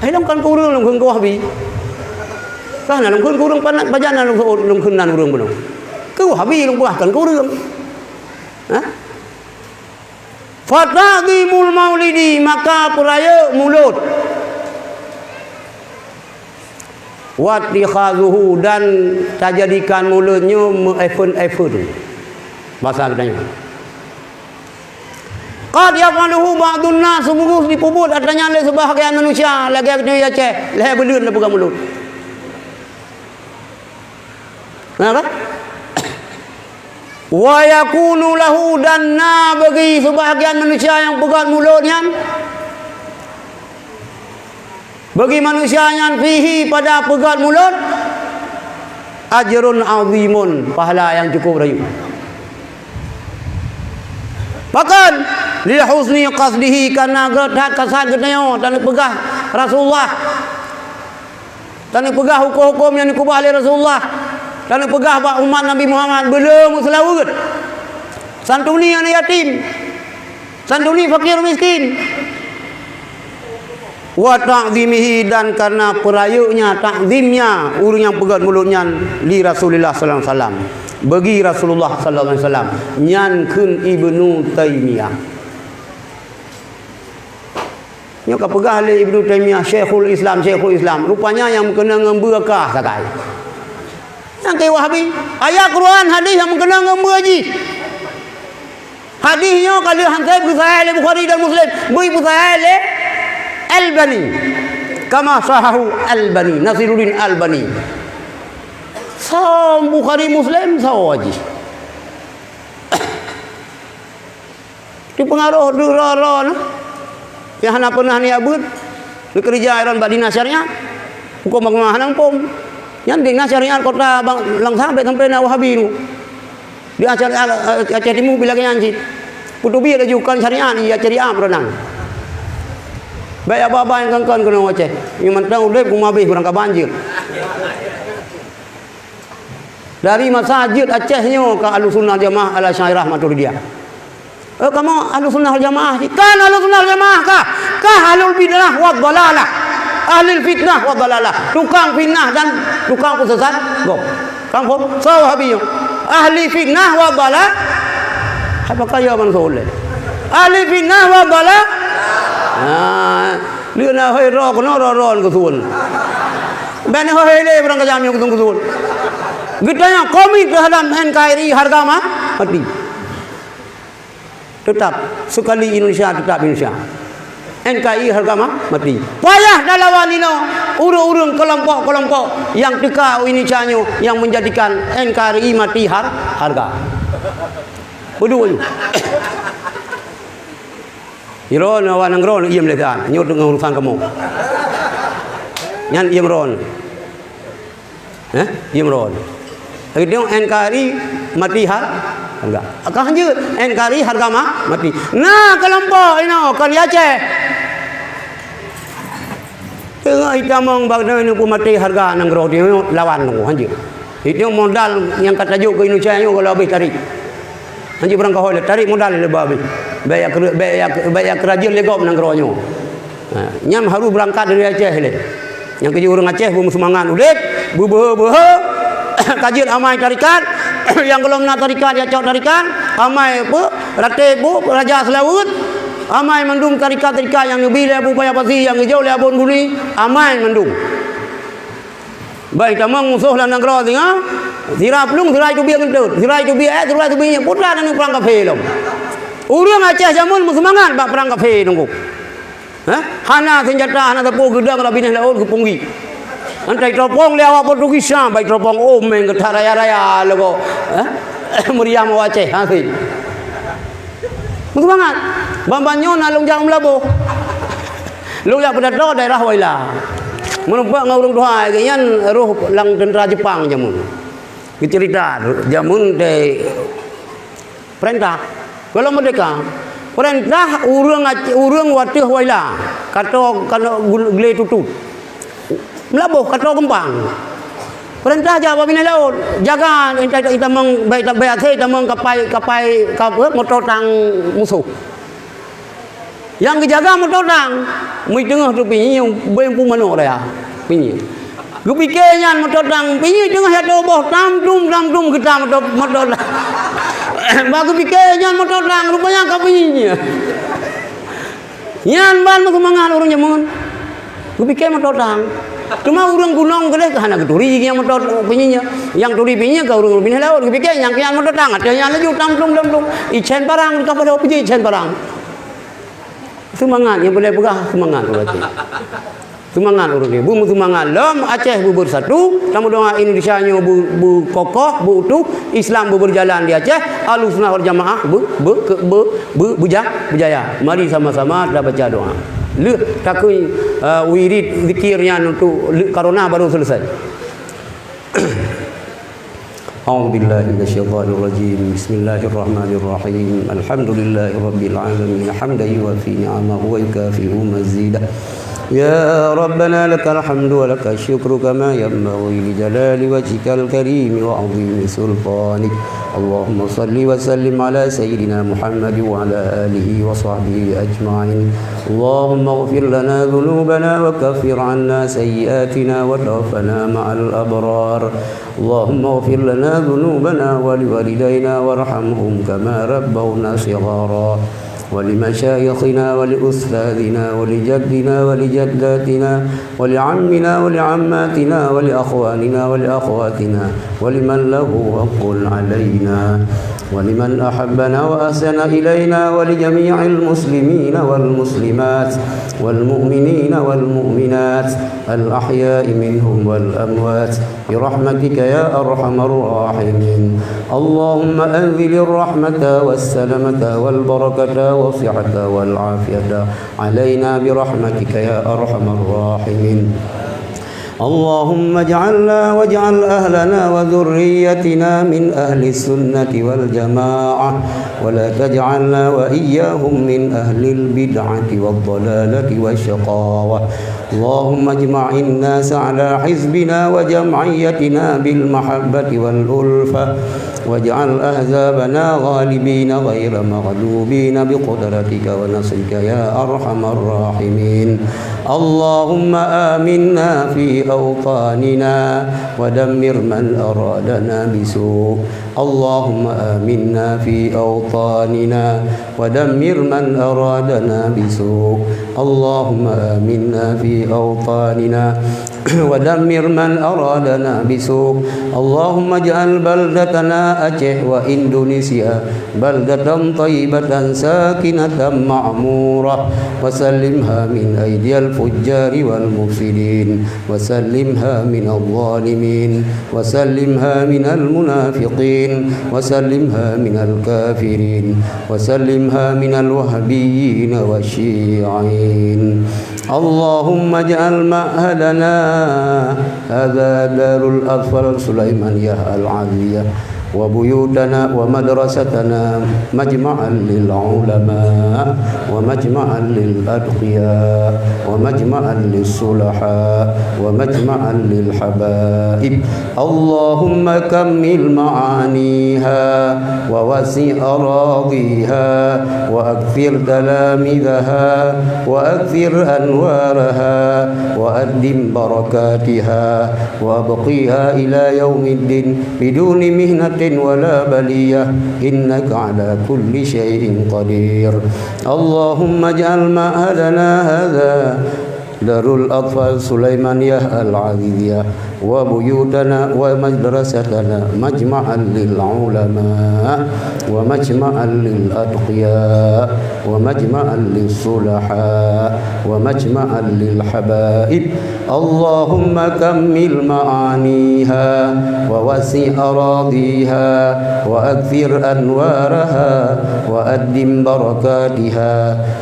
Ai lôn kan keu ureueng lôn kheun keu Wahabi. Ka na lôn kheun keu ureueng, pajan na lôn kheun nan ureueng bunoe. Keu Wahabi lôn peugah kan keu ureueng. Hah? Fata'zimul maulidi, maka peurayeuk mulod. Wattikhadzuhu, dan tajadikan mulod nyoe meu-event-event. Basa geutanyoe. Qad yaf'aluhu ba'dun nas, sungguh jipeubuet atra nyan lé seubahgian manusia, lagèe geutanyoe di Aceh, lhèe buleuen tapeugah mulod. Na kan? Wa yakunu lahu, dan na bagi seubahgian manusia nyang peugöt mulod nyan, bagi manusia nyan fihi, pada peugöt mulod, ajrun azimun, pahala nyang cukup rayeuk. Pakon? Li husni qasdihi, karena geuh that kasad geutanyoe taneuk peugah Rasulullah. Taneuk peugah huköm-huköm nyang geukeubah lé Rasulullah. Taneuk peugah bak umat Nabi Muhammad, beu le meuseulaweuet. Santuni aneuk yatim. Santuni fakir miskin. Wa ta'zimihi, dan karena peurayeuknya, takzimnya ureueng nyang peugöt mulod nyan li Rasulillah sallallahu alaihi wasallam. Bagi Rasulullah sallallahu alaihi wasallam. Nyan kheun Ibnu Taimiyah. Nyoe ka peugah lé Ibnu Taimiyah, Syekhul Islam, Syekhul Islam. Rupanya nyang meukeunong ngon beue kah sagai. Nyang keu Wahabi, ayat Quran, hadis nyang meukeunong ngon beue jih. Hadis nyoe ka lheueh han sahih geusahih lé Bukhari dan Muslim, beu geusahih lé Albani. Kama sahahu Albani, Nasiruddin Albani. Soe Bukhari Muslim, soe jih. Di peungaroh droe-droe na. Nyang hana peunah neujak beuet, neukeureuja iron bak dinas syariat. Huköm agama hana muphom. Nyan dinas syariat kota Bang, Langsa bèk sampoe na Wahabi nyoe. Dinas syariat, eh, Aceh Timu pih lagèe nyan cit. Peuteubiet laju kon syariat, iya syariat meunan. Bèk aba-aba nyang kon-kon keunoe u Aceh. Nyang mantong udeb, kumu abéh barangkaban jeuet. Dari masa jeuet Aceh nyoe ka Ahlussunnah Jamaah Al-Asy'ariyah Maturidiyah. Eh, kamoe Ahlussunnah wal Jamaah? Kon Ahlussunnah wal Jamaah kah? Kah ahlul bid'ah wad dhalalah. Ahlul fitnah wad dhalalah. Tukang fitnah dan tukang peusesat gob. Kamoe soe Wahabi nyoe? Ahli fitnah wad dhalalah. Hai pakon ya Mansur lé? Ahli fitnah wad dhalalah. Nah, lheueh na hôi droe keunoe, droe-droe keusuon. Bèk na hôi lé barangkaban nyoe keusuon-keusuon. Geutanyoe komit teuhadap N K R I harga ma-, mati. Tetap, sekali Indonesia, tetap Indonesia. N K R I harga ma-, mati. Payah talawan inoe ureueng-ureueng, kelompok-kelompok nyang teuka u Indonesia nyoe nyang menjadikan N K R I mati har-, harga. Beudôh nyoe. Droeneuh awak nanggroe iem lé that, nyoe deungon urusan kamoe. Nyan iem droeneuh. Eh, iem droeneuh. Lagèe nyoe N K R I mati har-, harga. Ka hanjeuet, N K R I harga ma-, mati. Na kelompok inoe kon di Aceh. Teungoh itamong bak nyoe peumaté harga nanggroe nyoe lawan nyoe hanjeuet. Itu modal nyang ka tajok keu Indonesia nyoe kalau habéh tarék. Hanjeuet barangkaho lé tarék modal lé ba habéh. Bèk jak keu-, bèk jak, bèk jak keurajeuen lé gob nanggroe nyoe. Ha, nyan harôh beurangkat dari Aceh lé. Nyang keujeuet ureueng Aceh beumeuseumangat udeb, beubeuhe-beuhe, ka jeuet amai tarekat, nyang gohlom na tarekat, jak cok tarekat, amai peue, ratéb bu, Raja Seulaweuet, amai mandum tarekat-tarekat nyang neubi lé Abu Paya Pasi, nyang geujok lé Abon Buni, amai mandum. Bah itamong musoh lam nanggroe singoh, sira plueng, sira teubiet geunteut, sira teubiet èk, sira teubiet nyeuk, peue teuma nanggroe prang kafé lom. Ureueng Aceh jameun meuseumangat bak prang kafé teungku. Hah? Hana seunjata, hana sapeue, geudong lam binéh laôt, geupunggi. Entah itopong lé awak Portugis, bah itopong, oh, meng geutak raya-raya lagoe. Hah? Meuriam awak Aceh, ha, sit. Meuseumangat. Ban-ban nyoe na lôn jak u Meulaboh. Lôn jak pidato daerah Waila. Meureumpok ngon ureueng tuha, gobnyan roh lam teuntra Jepang jameun. Geuceurita jameun di peurintah. Gohlom meurdeka. Peurintah ureueng Ac-, ureueng ateueh Waila. Ka toe, ka toe gul-, glé tutut. Meulaboh ka toe geumpang. Peurintah jak bak binéh laôt, jaga, ita-, ita-, itamong, bèk ita-, bèk asai itamong kapai, kapai, ka-, moto tang musoh. Nyang geujaga moto tang, meuteungoh teuk pinyéng, beueng pu manok raya, pinyéng. Geupike nyan moto tang, pinyéng teungoh jak tuboh, tam tum, tam tum geutam moto, moto tang. Bah geupike nyan moto tang, rupanya ka pinyéng. Nyan ban meuseumangat ureueng jameun. Geupike moto tang. Teuma ureueng gunong keudeh hana geuturi nyang moto pinyéng nyan. Nyang turi pinyéng ka ureueng binéh laôt. Geupike nyang keu nyan moto tang. Ateueh nyan laju tam tum, tam tum. Icén parang, ka padub peujeuet icén parang. Seumangat, nyang peureulèe peugah seumangat ureueng Aceh. Seumangat ureueng nyoe. Beumeuseumangat lom, Aceh beubeursatu. Tameudoa Indonesia nyoe beu-, beukokoh, beuutuh. Islam beubeujalan di Aceh. Ahlussunnah wal Jamaah beu-, beu-, ke-, beu-, beu-, beuja-, beujaya. Mari sama-sama tabaca doa. Lheueh takheun, eh, wirid zikir nyan untuk le-, corona baru selesai. أعوذ بالله من الشيطان الرجيم. بسم الله الرحمن الرحيم. الحمد لله رب العالمين، حمدا يوافي نعمه ويكافئ مزيده. يا ربنا لك الحمد ولك الشكر كما ينبغي لجلال وجهك الكريم وعظيم سلطانك. اللهم صل وسلم على سيدنا محمد وعلى آله وصحبه أجمعين. اللهم اغفر لنا ذنوبنا وكفر عنا سيئاتنا وتوفنا مع الأبرار. اللهم اغفر لنا ذنوبنا ولوالدينا وارحمهم كما ربونا صغارا، ولمشايخنا ولأستاذنا ولجدنا ولجداتنا ولعمنا ولعماتنا ولأخواننا ولأخواتنا ولمن له حق علينا ولمن أحبنا وأحسن إلينا ولجميع المسلمين والمسلمات والمؤمنين والمؤمنات الأحياء منهم والأموات برحمتك يا أرحم الراحمين. اللهم أنزل الرحمة والسلامة والبركة والصحة والعافية علينا برحمتك يا أرحم الراحمين. اللهم اجعلنا واجعل أهلنا وذريتنا من أهل السنة والجماعة، ولا تجعلنا وإياهم من أهل البدعة والضلالة والشقاوة. اللهم اجمع الناس على حزبنا وجمعيتنا بالمحبة والألفة، واجعل أحزابنا غالبين غير مغلوبين بقدرتك ونصرك يا أرحم الراحمين. اللهم آمنا في أوطاننا ودمر من أرادنا بسوء. اللهم آمنا في أوطاننا ودمر من أرادنا بسوء. اللهم آمنا في أوطاننا ودمر من أرادنا بسوء. اللهم اجعل بلدتنا أتيه وإندونيسيا بلدة طيبة ساكنة معمورة، وسلمها من أيدي الفجار والمفسدين، وسلمها من الظالمين، وسلمها من المنافقين، وسلمها من الكافرين، وسلمها من الوهابيين والشيعيين. اللهم اجعل معهدنا هذا دار الأطفال سليمانية العزيزية، وبيوتنا ومدرستنا مجمعا للعلماء، ومجمعا للأتقياء، ومجمعا للصلحاء، ومجمعا للحبائب. اللهم كمل معانيها، ووسع أراضيها، وأكثر تلامذها، وأكثر أنوارها، وأدم بركاتها، وأبقيها إلى يوم الدين بدون محنة ولا بلية، إنك على كل شيء قدير. اللهم اجعل معهدنا هذا دار الأطفال سليمانية العزيزية، وبيوتنا ومدرستنا مجمعا للعلماء، ومجمعا للأتقياء، ومجمعا للصلحاء، ومجمعا للحبائب. اللهم كمل معانيها، ووسع أراضيها، وأكثر أنوارها، وأدم بركاتها،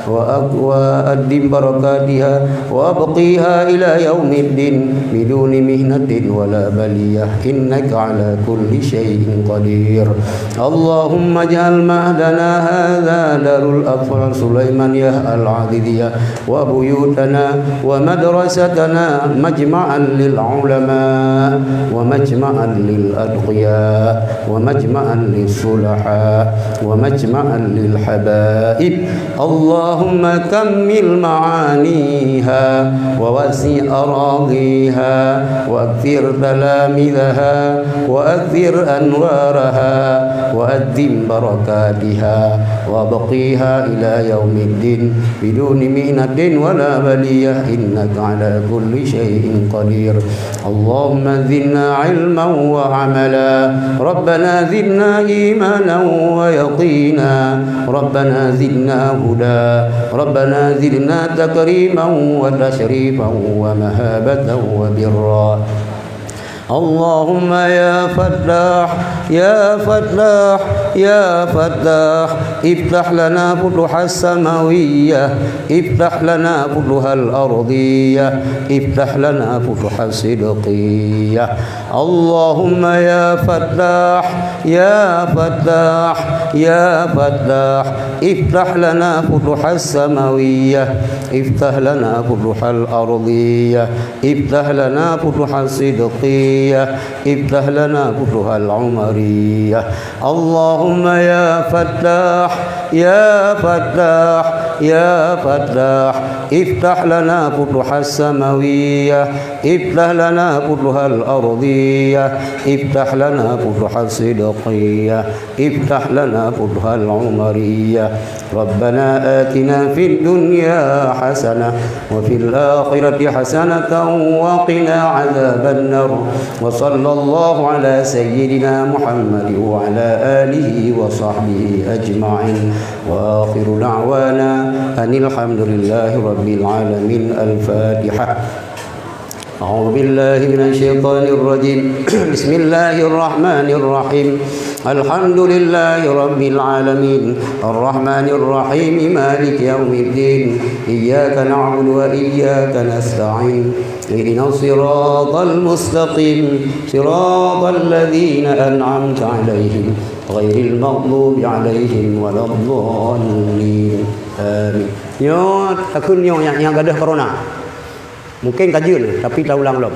وأك-، وأدم بركاتها، وأبقيها إلى يوم الدين بدون محنة ولا بلية، إنك على كل شيء قدير. اللهم اجعل معهدنا هذا دار الأطفال سليمانية العزيزية، وبيوتنا ومدرستنا مجمعا للعلماء، ومجمعا للأتقياء، ومجمعا للصلحاء، ومجمعا للحبائب. اللهم كمل معانيها، ووسع أراضيها، وأكثر تلامذها، وأكثر أنوارها، وأدم بركاتها، وأبقيها إلى يوم الدين بدون محنة ولا بلية، إنك على كل شيء قدير. اللهم زدنا علما وعملا. ربنا زدنا إيمانا ويقينا. ربنا زدنا هدى. ربنا زدنا تكريما وتشريفا ومهابة وبرا. اللهم يا فتاح، يا فتاح، يا فتاح، افتح لنا فتوح السماوية، افتح لنا فتوح الأرضية، افتح لنا فتوح الصدقية. اللهم يا فتاح، يا فتاح، يا فتاح، افتح لنا فتوح السماوية، افتح لنا فتوح الأرضية، افتح لنا فتوح الصدقية، افتح لنا فتوح العمرية. اللهم يا فتاح، يا فتاح، يا فتاح، افتح لنا فتوح السماوية، افتح لنا فتوح الأرضية، افتح لنا فتوح الصدقية، افتح لنا فتوح العمرية. ربنا آتنا في الدنيا حسنة وفي الآخرة حسنة وقنا عذاب النار. وصلى الله على سيدنا محمد وعلى آله وصحبه أجمعين. وآخر دعوانا أن الحمد لله رب العالمين. الفاتحة. أعوذ بالله من الشيطان الرجيم. بسم الله الرحمن الرحيم. الحمد لله رب العالمين. الرحمن الرحيم. مالك يوم الدين. إياك نعبد وإياك نستعين. اهدنا الصراط المستقيم. صراط الذين أنعمت عليهم. غير المغضوب عليهم ولا الضالين. آمين. Nyoe takheun nyoe nyang, nyang gadôh corona. Mungkin ka jeuet, tapi taulang lom.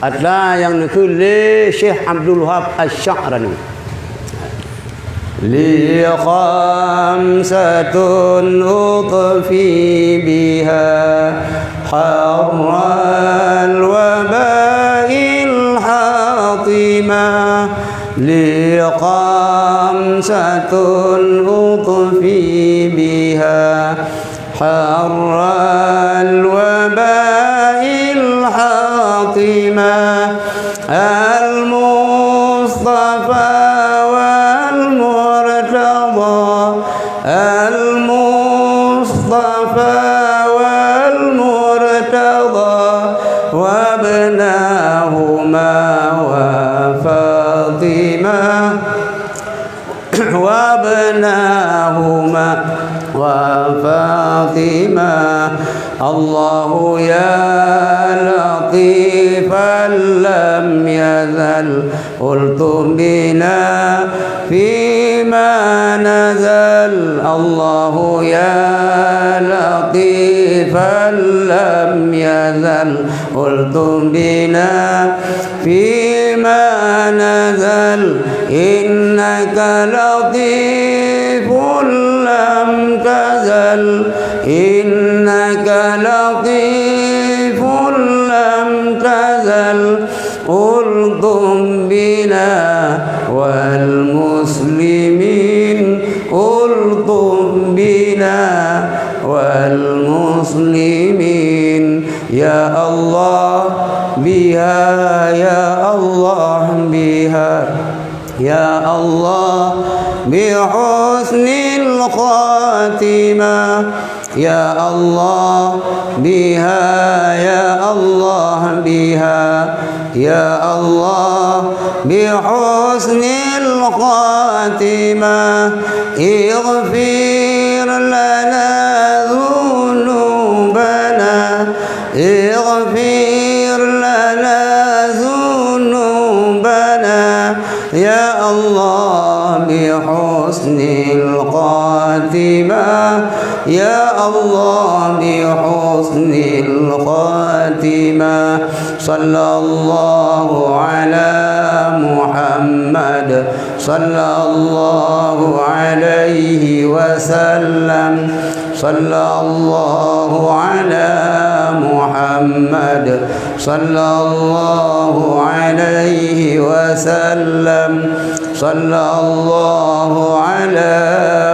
Atra nyang neukheun lé Syekh Abdul Wahab Asy-Sya'rani. لي خمسة أطفي بها حر الوباء الحاطمة. لي خمسة أطفي بها حر الوباء الحاطمة. المصطفى والمرتضى. المصطفى والمرتضى. وابناهما وفاطمة. وابناهما وفاطمة. الله يا لطيفا لم يزل ألطف بنا فيما نزل. الله يا لطيفا لم يزل ألطف بنا فيما نزل. إنك لطيف لم تزل. إنك لطيف لم تزل. ألطف بنا والمسلمين. ألطف بنا والمسلمين. يا الله بها، يا الله بها، يا الله بحسن الخاتمة. يا الله بها، يا الله بها، يا الله بحسن الخاتمة. اغفر لنا ذنوبنا، اغفر لنا ذنوبنا، يا الله بحسن الخاتمة، يا الله بحسن الخاتمة. صلى الله على محمد، صلى الله عليه وسلم. صلى الله على محمد، صلى الله عليه وسلم. صلى الله على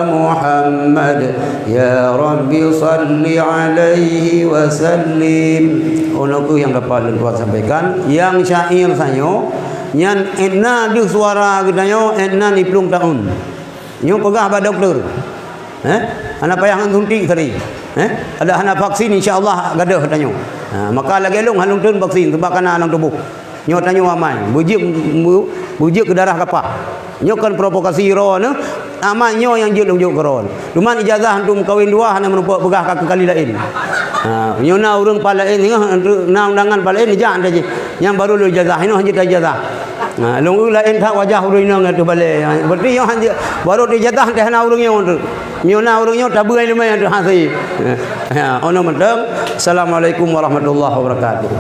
محمد. يا رب صل عليه وسلم. Unoe keuh nyang dapat lôn tuan sampaikan, nyang syair sanyoe, nyan étna deuh suara geutanyoe, étna niplueng taun. Nyoe peugah bak dokto. Eh? Hana payah ngon suntik tadi. Eh? Ada hana vaksin, insya Allah gadôh tanyoe. Ha, maka lagèe lôn han lôn teun vaksin sebab kana lam tuboh. Nyoe tanyoe amai, beujeuet, beujeuet keu darah kapah. Nyoe kon provokasi droeneuh, amai nyoe nyang jeuet lôn jok keu droeneuh. Teuma ijazah untuk meukawen dua hana meurumpok peugah ka keu kali laén. Ha, nyoe na ureueng pat laén, na undangan pat laén, jak enta jih. Nyang baru lôn ijazah, inoe han jeuet ijazah. Ha, lôn eu laén that wajah ureueng inong ateueh balèe. Berarti nyoe han jeuet, baru ijazah teuh na ureueng nyoe teuk. Nyoe na ureueng nyoe tabeue ileumèe ateueh hase. Ha, ono mantong. Assalamualaikum warahmatullahi wabarakatuh.